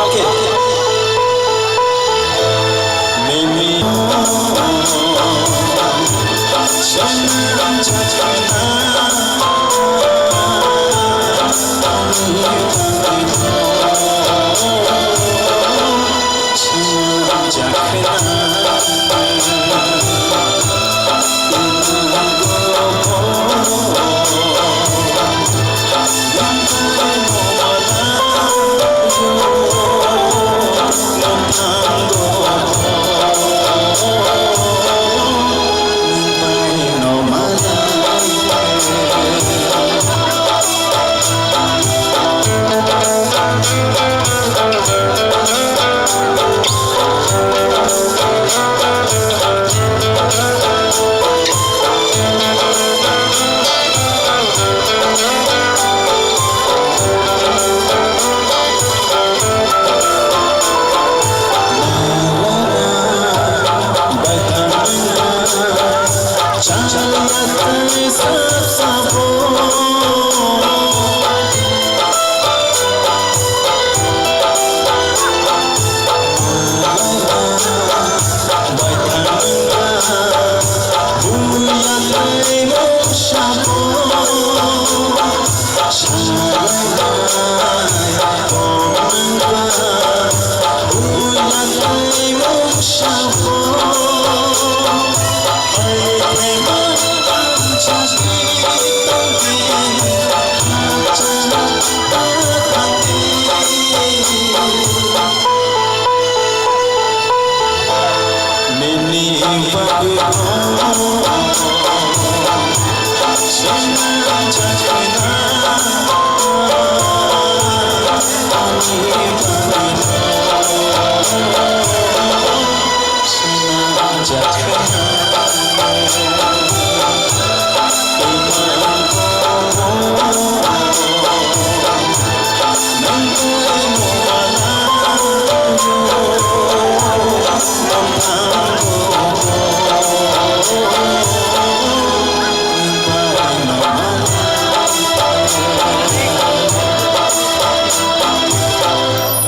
Okay.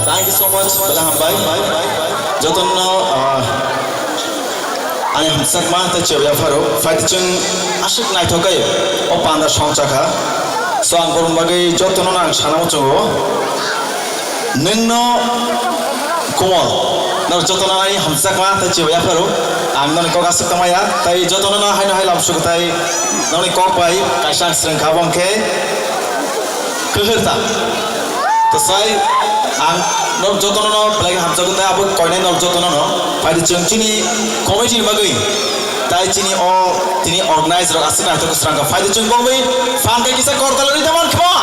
Thank you so much, belai hambai. Jotono, ah, ani hamjakma tei chebya pharo. Phaidi chwng aswk naithok khe o panda songcha kha. So ang borokni bagwi jotono ang sana muchungo. Nwngno Komal, norok jotono ani hamjakma tei chebya pharo. Ang noni kok aswk tongmaya, tei jotono no haino hai lamsuk tei noni kok bai kaisa ang swrwng kha, bo hwnkhe Kwhwrta. Twsai ang norok jotono no belai khe hamjago tei abo koinai norok jotono no. Phaidi chwng chini committee ni bagwi tei chini o tini organize rok aswk naithok swrang kha. Phaidi chwng bongwi phan khe kisa kortalo rwi tongmani khma.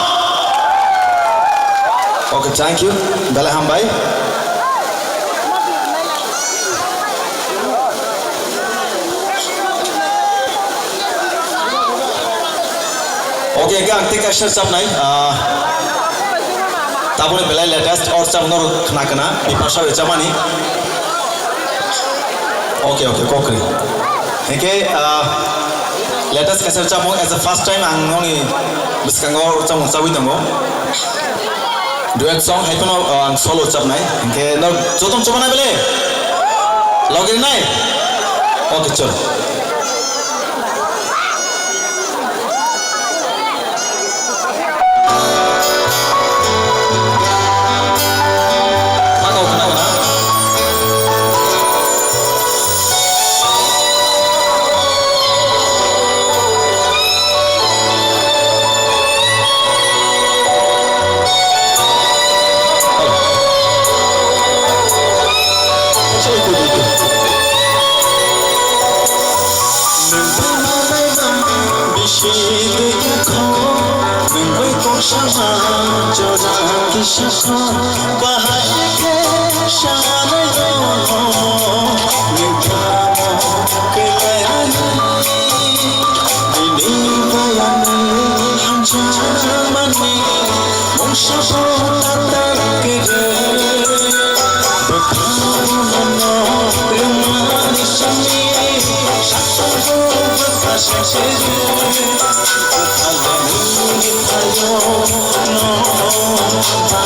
Okay, thank you. Belai hambai. Okay, hingke ang tei kaisa chapnai, ah, taboni belai latest or chapno khna khna, Bipasha bai chapmani. Okay, okay, kokri. Hingke, ah, latest kaisa chapmung as a first time ang noni bwskango chapmung chawi tongo. Duet song hai phano, uh, ang solo chapnai. Hingke no jotom chobana bele? Logi nai? Okay, chol. Khakao khna khna. Sama jora kisa kho bahai khe sanai rw nung tamo kwlai ani. Bini bayani hamjakmani mungsa bo tatal kwrwi. Bwkhao bono rwmani simi satung bo bwkha se kwrwi. Bwkha le nungni thaio no ba.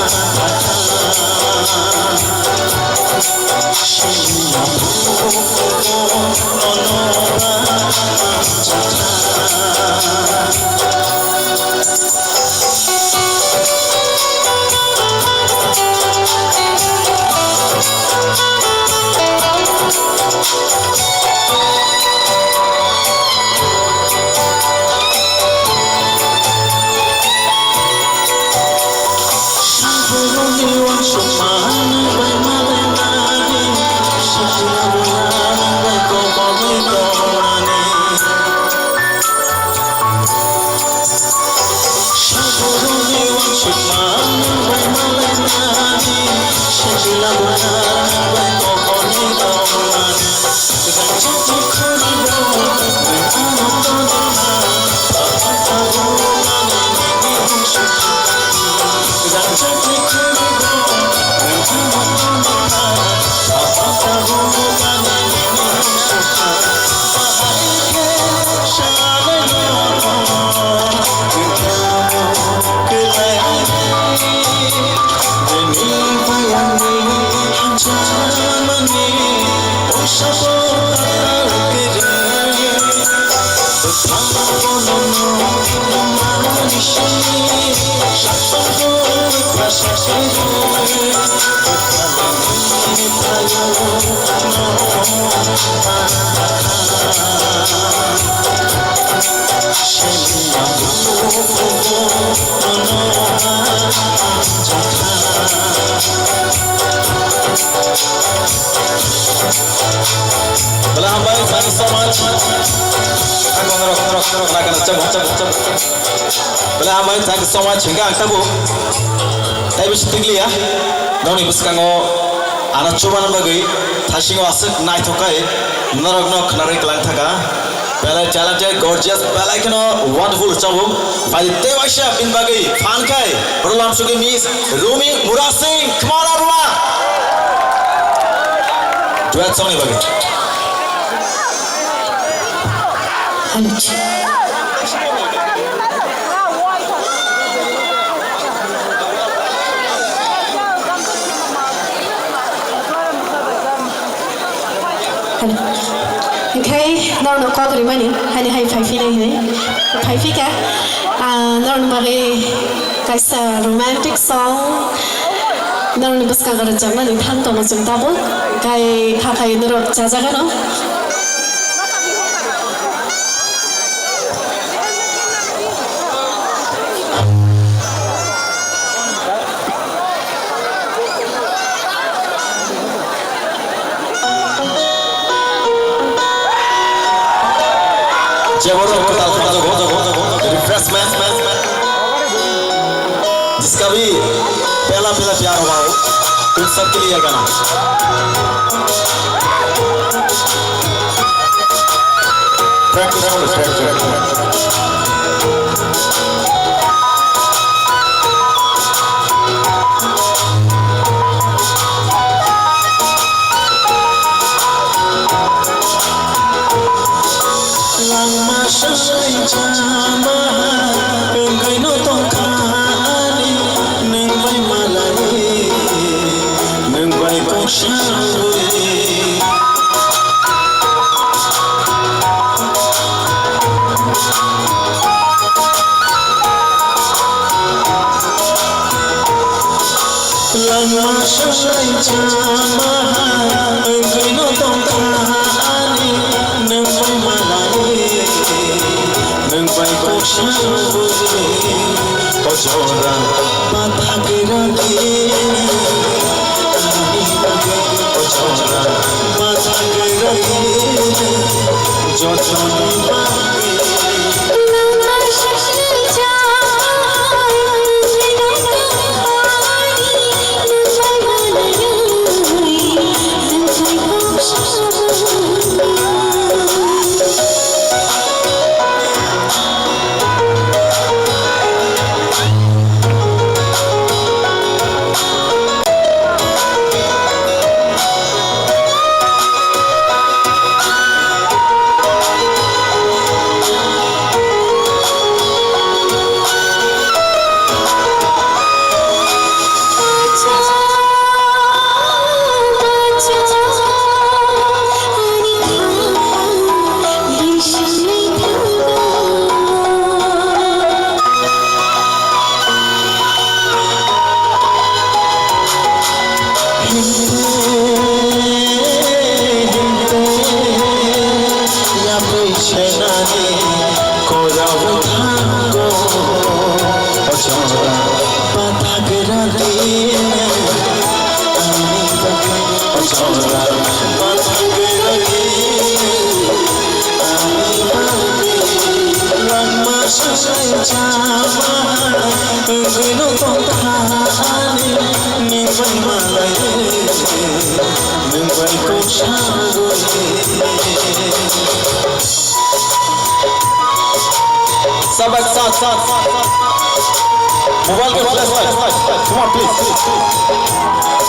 Bwle hambai, thank you so much. Ang kono rok, rok, rok, rok, rok, rok, rok. Bwle hambai, thank you so much. Hingke ang tabuk tei bisi tikliya. Nokni bwskango ano chubana bagwi thasingo aswk naithok khe norokno khwnarwi kwlang thaka. Belai talented, gorgeous, belai kheno wonderful chabuk. Phai tei waisa bini bagwi phan khai Prolam Sugi Miss Rumi Murasing, come on everyone. Duet song ni bagwi. Hingke norokno kok rimani, hani hai phai phina hinwi. Phai phika, ah, norokni bagwi kaisa romantic song, norokni bwskango rwjaknani thang tongo chwng tabuk, kai kha khai norok chajagano. Jebor rok kwtal kharjago, refreshment. Jiska bhi pehla pehla pyar hua ho, tum sabke liye gana. Practice, practice, practice. Langma sai chama, wngwi no tongkha ani, nwng bai malai, nwng bai kok sawi. Langma sai chama, wngwi no tongkha ani, nwng bai malai, nwng bai kok sawi. O jora bathak rwdi, ani bagwi o jora bathak rwdi, jotoni bagwi. Korabo thango, o chora pathak rati. O chora pathak rati. Langma sanai chama, wngwino tongthani, nwng bai malai, nwng bai kok sagwi. Sabak sat, sat, sat, sat. Mobile ke flash light. Come on, please.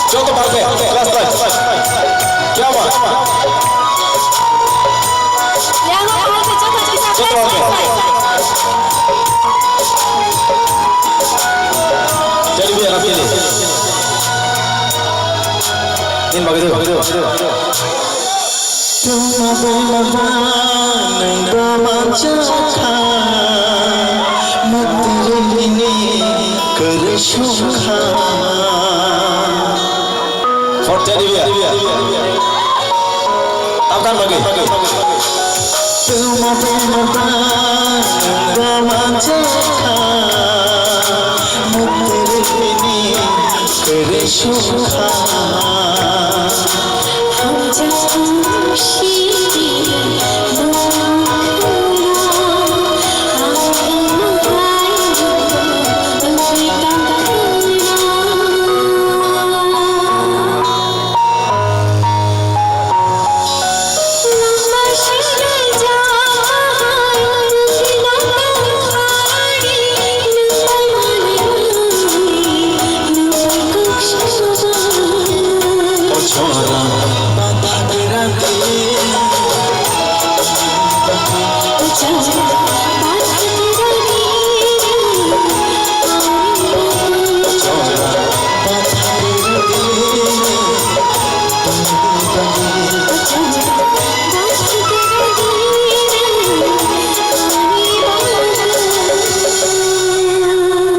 Joto bhai ke flash light. Kya baat? Joto bhai ke. Jadi biar aku ini. Ini bagi dia, bagi dia. Tuma bela ba nang ba mancha kha, matri ni kare shukha. For Teddy Bear. Tamkhan bagi. Tuma bela ba nang ba mancha kha, matri ni kare shukha.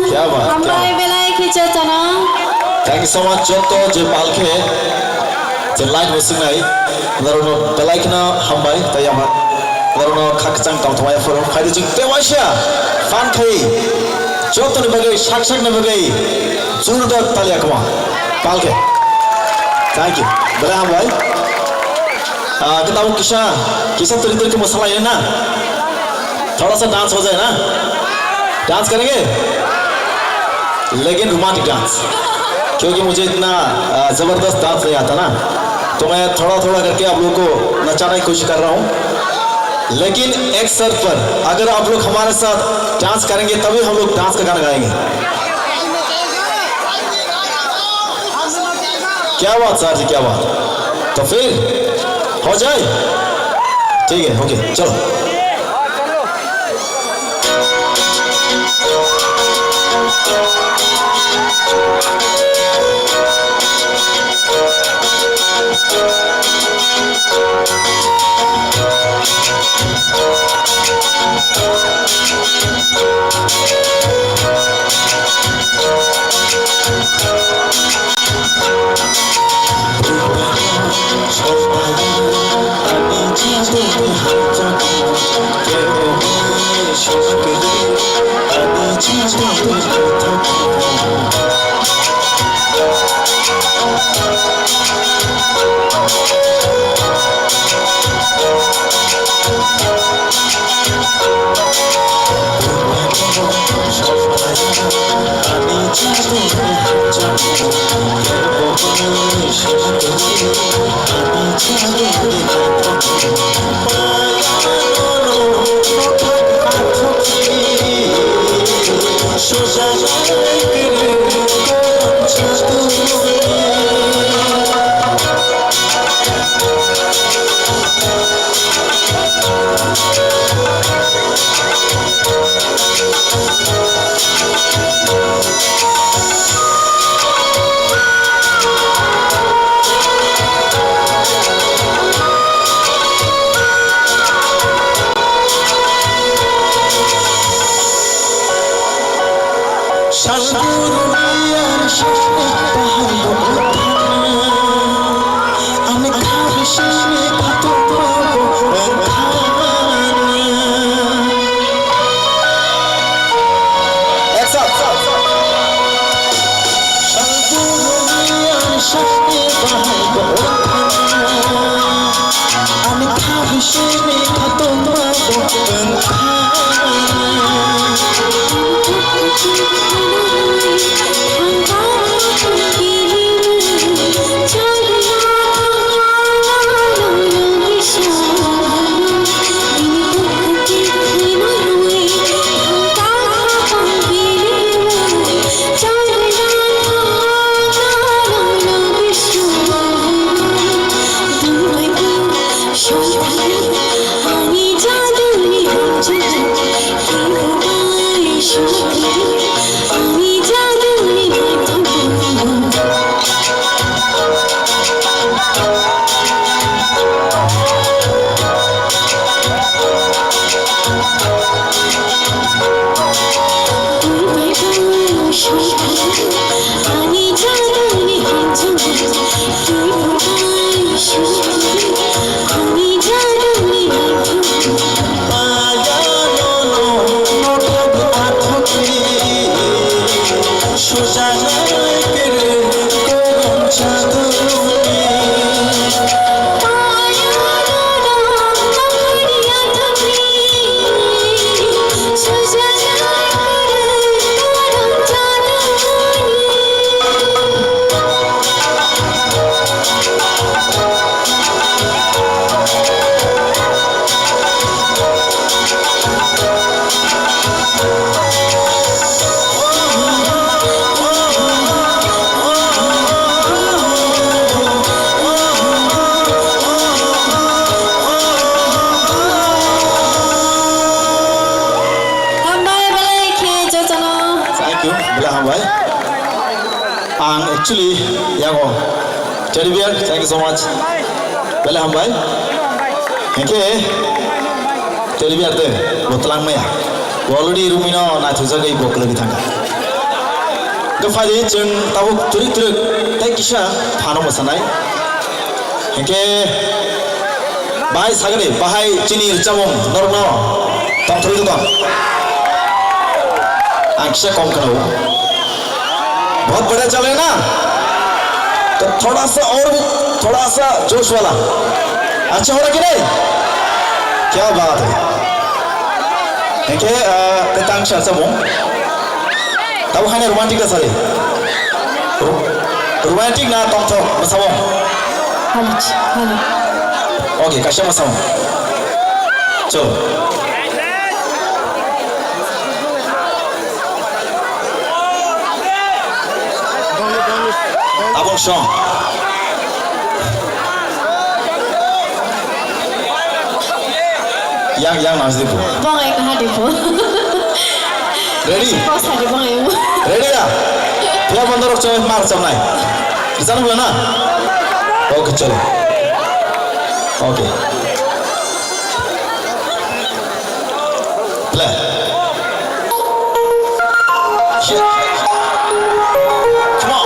Kya baat, kya Hambai baat. Belai khe jotono. Thank you so much, joto je palkhe, je light bo swngnai, norokno belai kheno hambai, tei ama norokno khakchang tongthokma yaphuru. Phaidi chwng tewaisa fan khai, jotoni bagwi, sak sakni bagwi, jordar talia kwma palkhe. Thank you, belai hambai. Ah, kita kisa, kisa teri teri khe mwsalaina. थोड़ा सा डांस हो जाए ना, डांस करेंगे, लेकिन romantic dance, क्योंकि मुझे इतना, अ, जबरदस्त डांस नहीं आता ना, तो मैं थोड़ा थोड़ा करके आप लोगों को नचाने की कोशिश कर रहा हूँ, लेकिन एक शर्त पर, अगर आप लोग हमारे साथ डांस करेंगे तभी हम लोग डांस का गाना गाएंगे। क्या बात सर जी, क्या बात। तो फिर हो जाए? ठीक है, ओके, चलो। Hambai belai khe jotono. Thank you, belai hambai. Ang actually yago teddy bear, thank you so much. Belai hambai. Hengke teddy bear de bo twlang maya. Bo already rumino naithojagwi bo kwlwgwi thangkha. Hwnkhe phai di chwng tabuk twrwk twrwk tei kisa phano mwsanai. Hwnkhe bahai sagani, bahai chini rwchapmung norokno tongthorwi tong. Ang kisa kom khwnao. बहुत बढ़िया चल रहे ना? तो थोड़ा सा और भी, थोड़ा सा जोश वाला। अच्छा हो रहा कि नहीं? क्या बात है। Hwnkhe, ah, tei tang kisa rwchapmung. Tabuk haino romantic da sadi. Ro-, romantic na tongthok mwsamo? Halo, halo. Okay, kaisa mwsamo. Cholo. Abong song. Yang, yang nang sidi bo. Bong ai kaha di bo. Ready? Bos hari bong ai bo. Ready da? Pia bondorok chong mar chong nai. Bisa nang na? Okay, chalo. Okay. Play. Come on.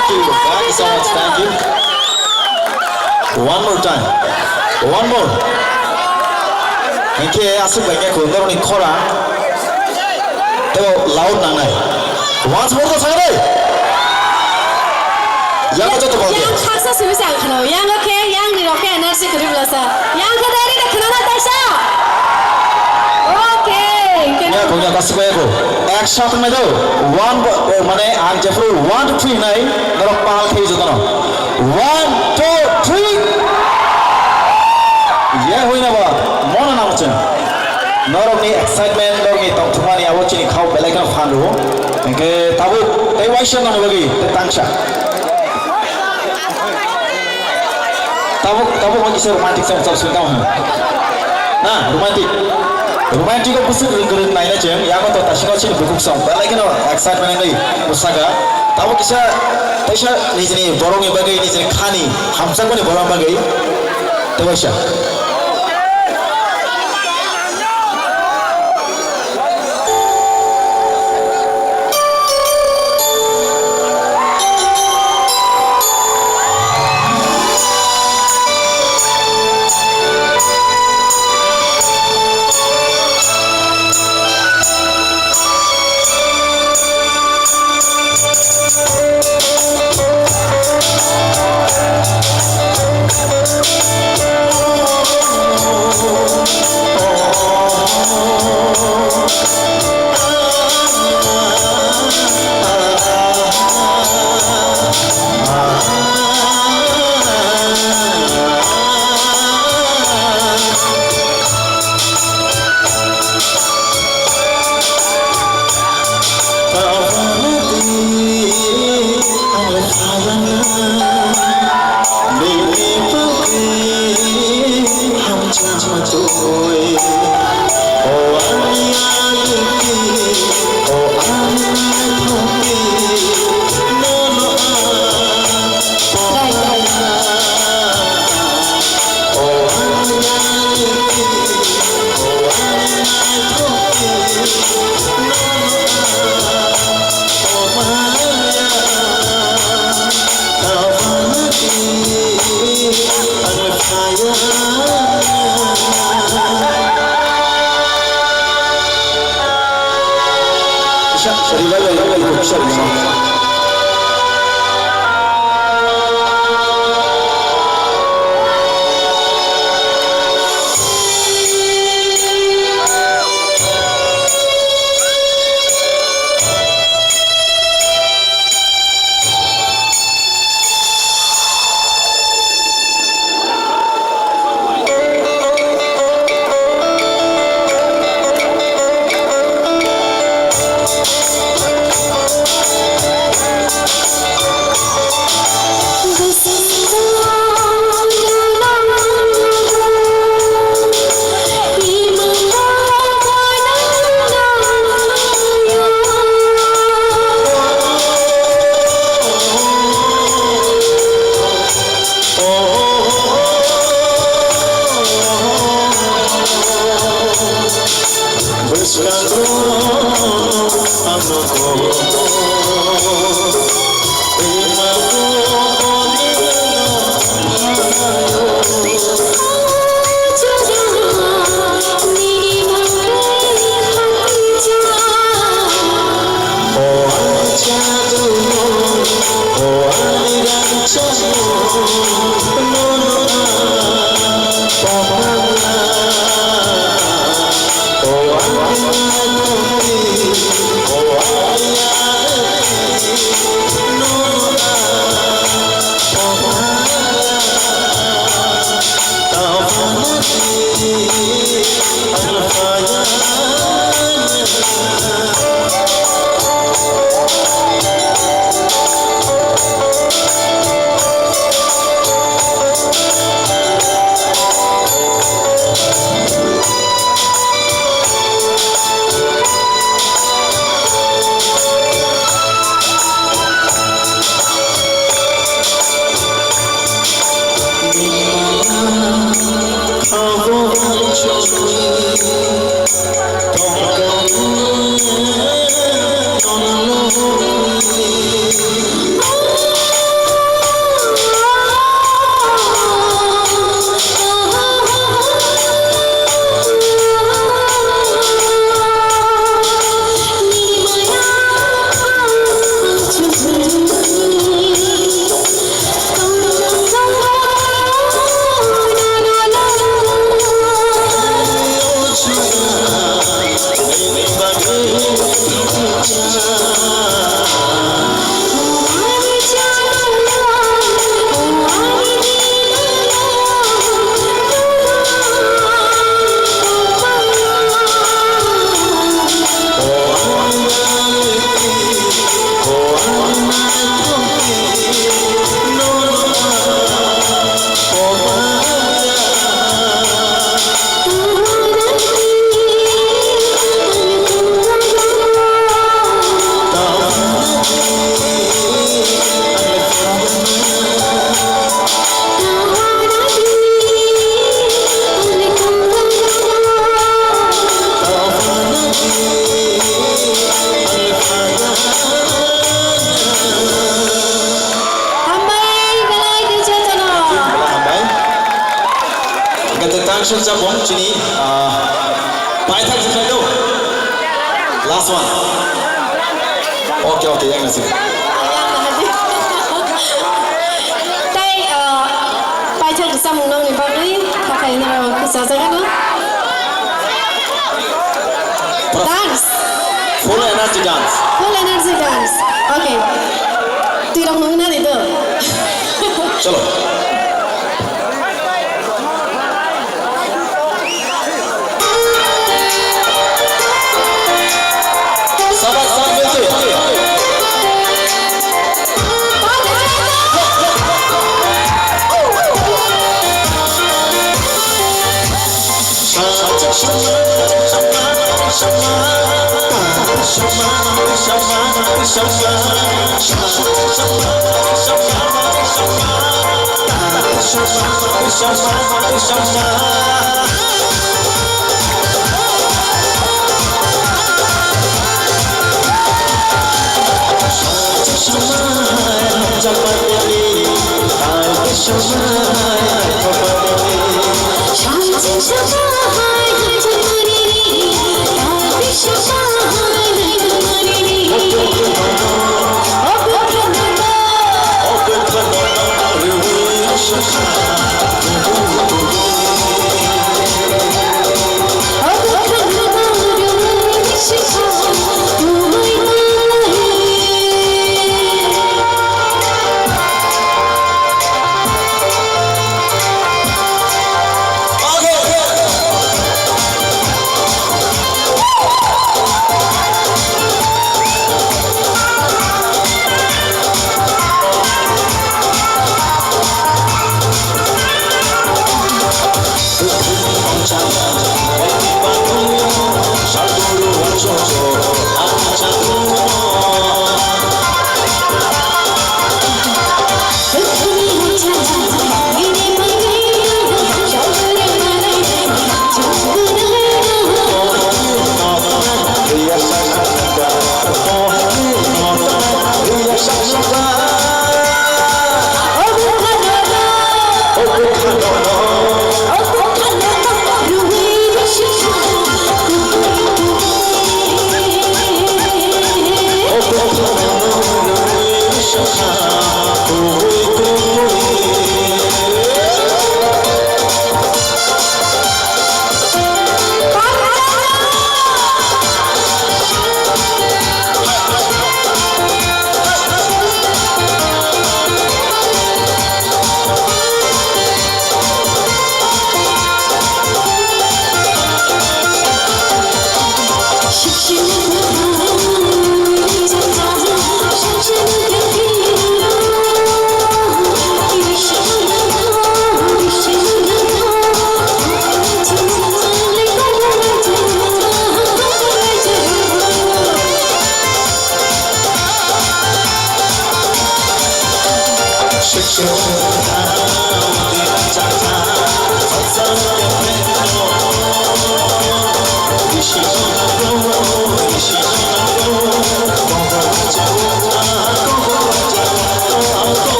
Thank you. Thank you so much. Thank you. One more time. One more. Hinkhe aswk bai khe kho norokni khorang tei loud nangnai. Once more to sakhe. Yang joto bol khe. Yang khaksa simi sa khno. Yang khe yang ni rok khe energy kwrwi blasa. Yang khe dai ri khna na taisa. Okay. Yang kho yang kasuk bai kho. Ek shot mai do. One bo-, eh, mane ang jephru one to three nai norok pal khe jotono. One, two, three. Ye hoina ba, mona nang chwng. Norokni excitement, norokni tongthokmani abo chini khao belai kheno phan rwo. Hinkhe tabuk tei waisa nangni bagwi tei tangsa. Tabuk, tabuk wng kisa romantic song sab swing tamo hwn. Na, romantic. Romantic o bwswk rwng kwrwng naina chwng, yago to tasino chini bukhuk song. Belai kheno excitement wngwi bwsaka. Tabuk kisa, teisa nijini borokni bagwi, nijini khani, hamjakmani borokni bagwi. Tei waisa. Hambai, belai khe jotono. Belai hambai. Hingke tei tang suk japung chini, ah, paithak se khlai do. Last one. Okay, okay, yang nasi. Tei, ah, paithak samung nangni bagwi, hakhai nang khusa jaga no. Dance. Full energy dance. Full energy dance. Okay. Twi rok nung nani do. Chalo. Sabas, sabas, sabas.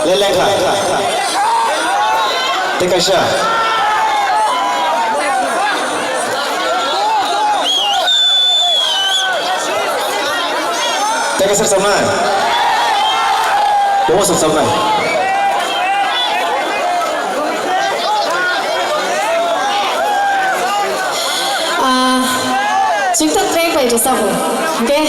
Lelengkha. Tei kaisa. Tei kaisa rwchapnai. Bomo rwchapnai. Ah, chwng to track bai rwchapbo. Hwnkhe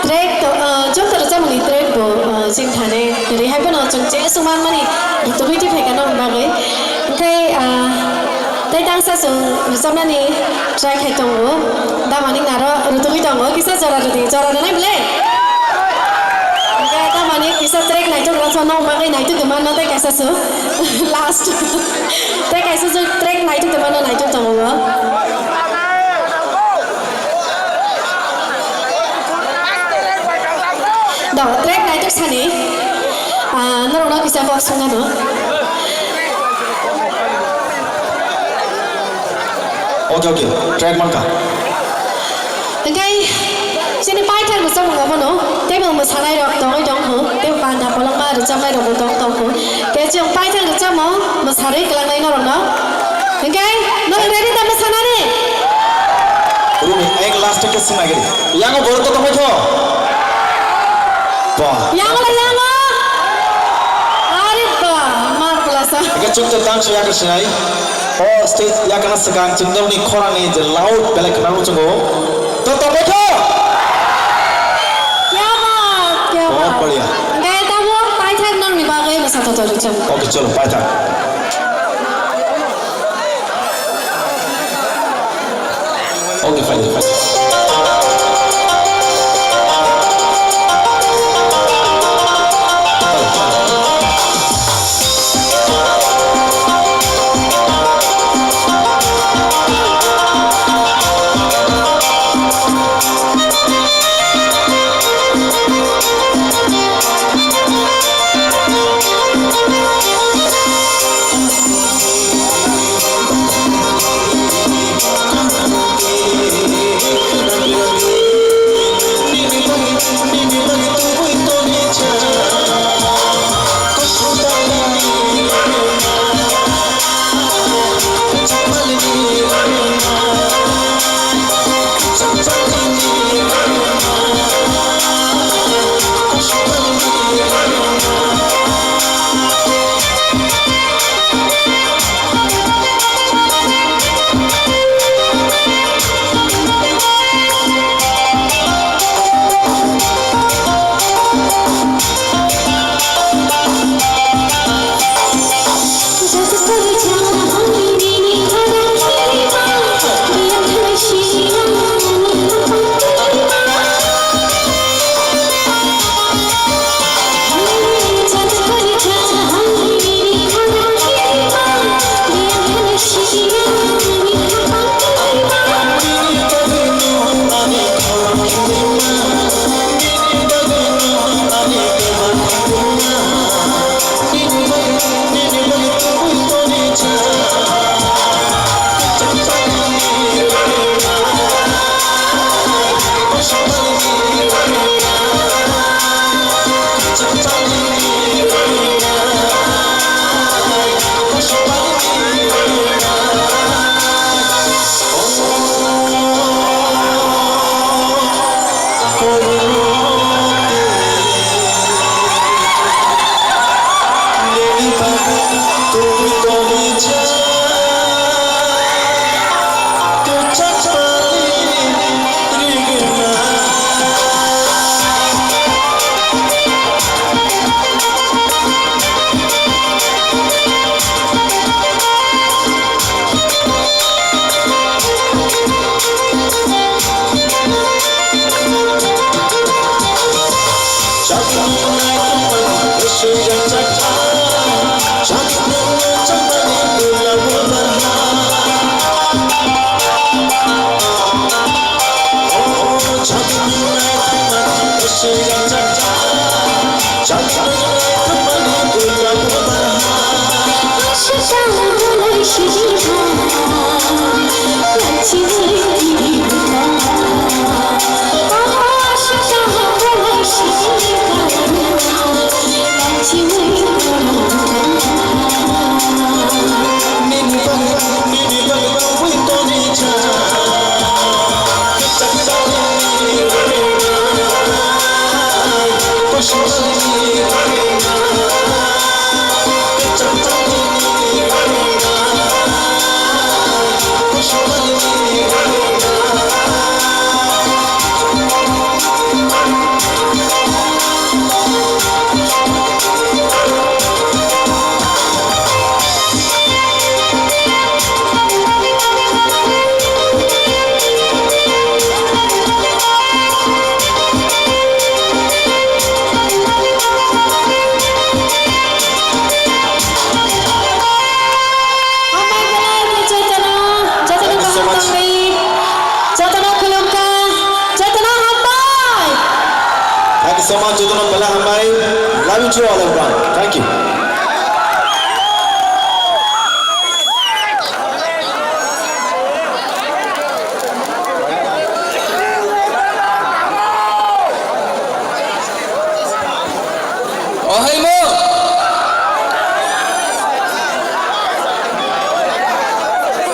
track to, ah, joto rwchapmani track bo, ah, chwng thani. Rihai bono chwng je swngman mani rwtugwi twi phaikha nokni bagwi. Hwnkhe, ah, tei tangsa chwng rwchapnani try khai tongo. Damani naro rwtugwi tongo. Kisa jora rwdi, jora rwnai bwle? Hwnkhe tamani kisa track naithok rwchapna nokni bagwi naithok tongma no tei kaisa chwng last. Tei kaisa chwng track naithok tongma no naithok tongo. Do, track naithok sani, ah, norokno kisa kok swngnano. Okay, okay, track mankha. Hwnkhe chini paithak rwchapmung abono teibo mwsanairok tongwi tongkhu, tei panda kolokma rwchapnairokbo tong tongkhu. Tei chwng paithak rwchapmung mwsarwi kwlangnai norokno. Hwnkhe norok ready da mwsanani? Rumi, ek last ke swngnai giri. Yango borok to tongbai tho. Ba. Yango la yango. Are ba, mar pelasa. Hwnkhe chwng to tang so yakar sinai. O stage yakana swkang chwng norokni khorangni je loud belai khwnarok chwngo. To tongbai tho. Kya baat, kya baat. Bahut badhiya. Hwnkhe tamo paithak norokni bagwi mwsa thothok rwchapmung. Okay, chalo, paithak. Okay, fine, fine. Sama jotono belai hambai. Love you to all everyone. Thank you.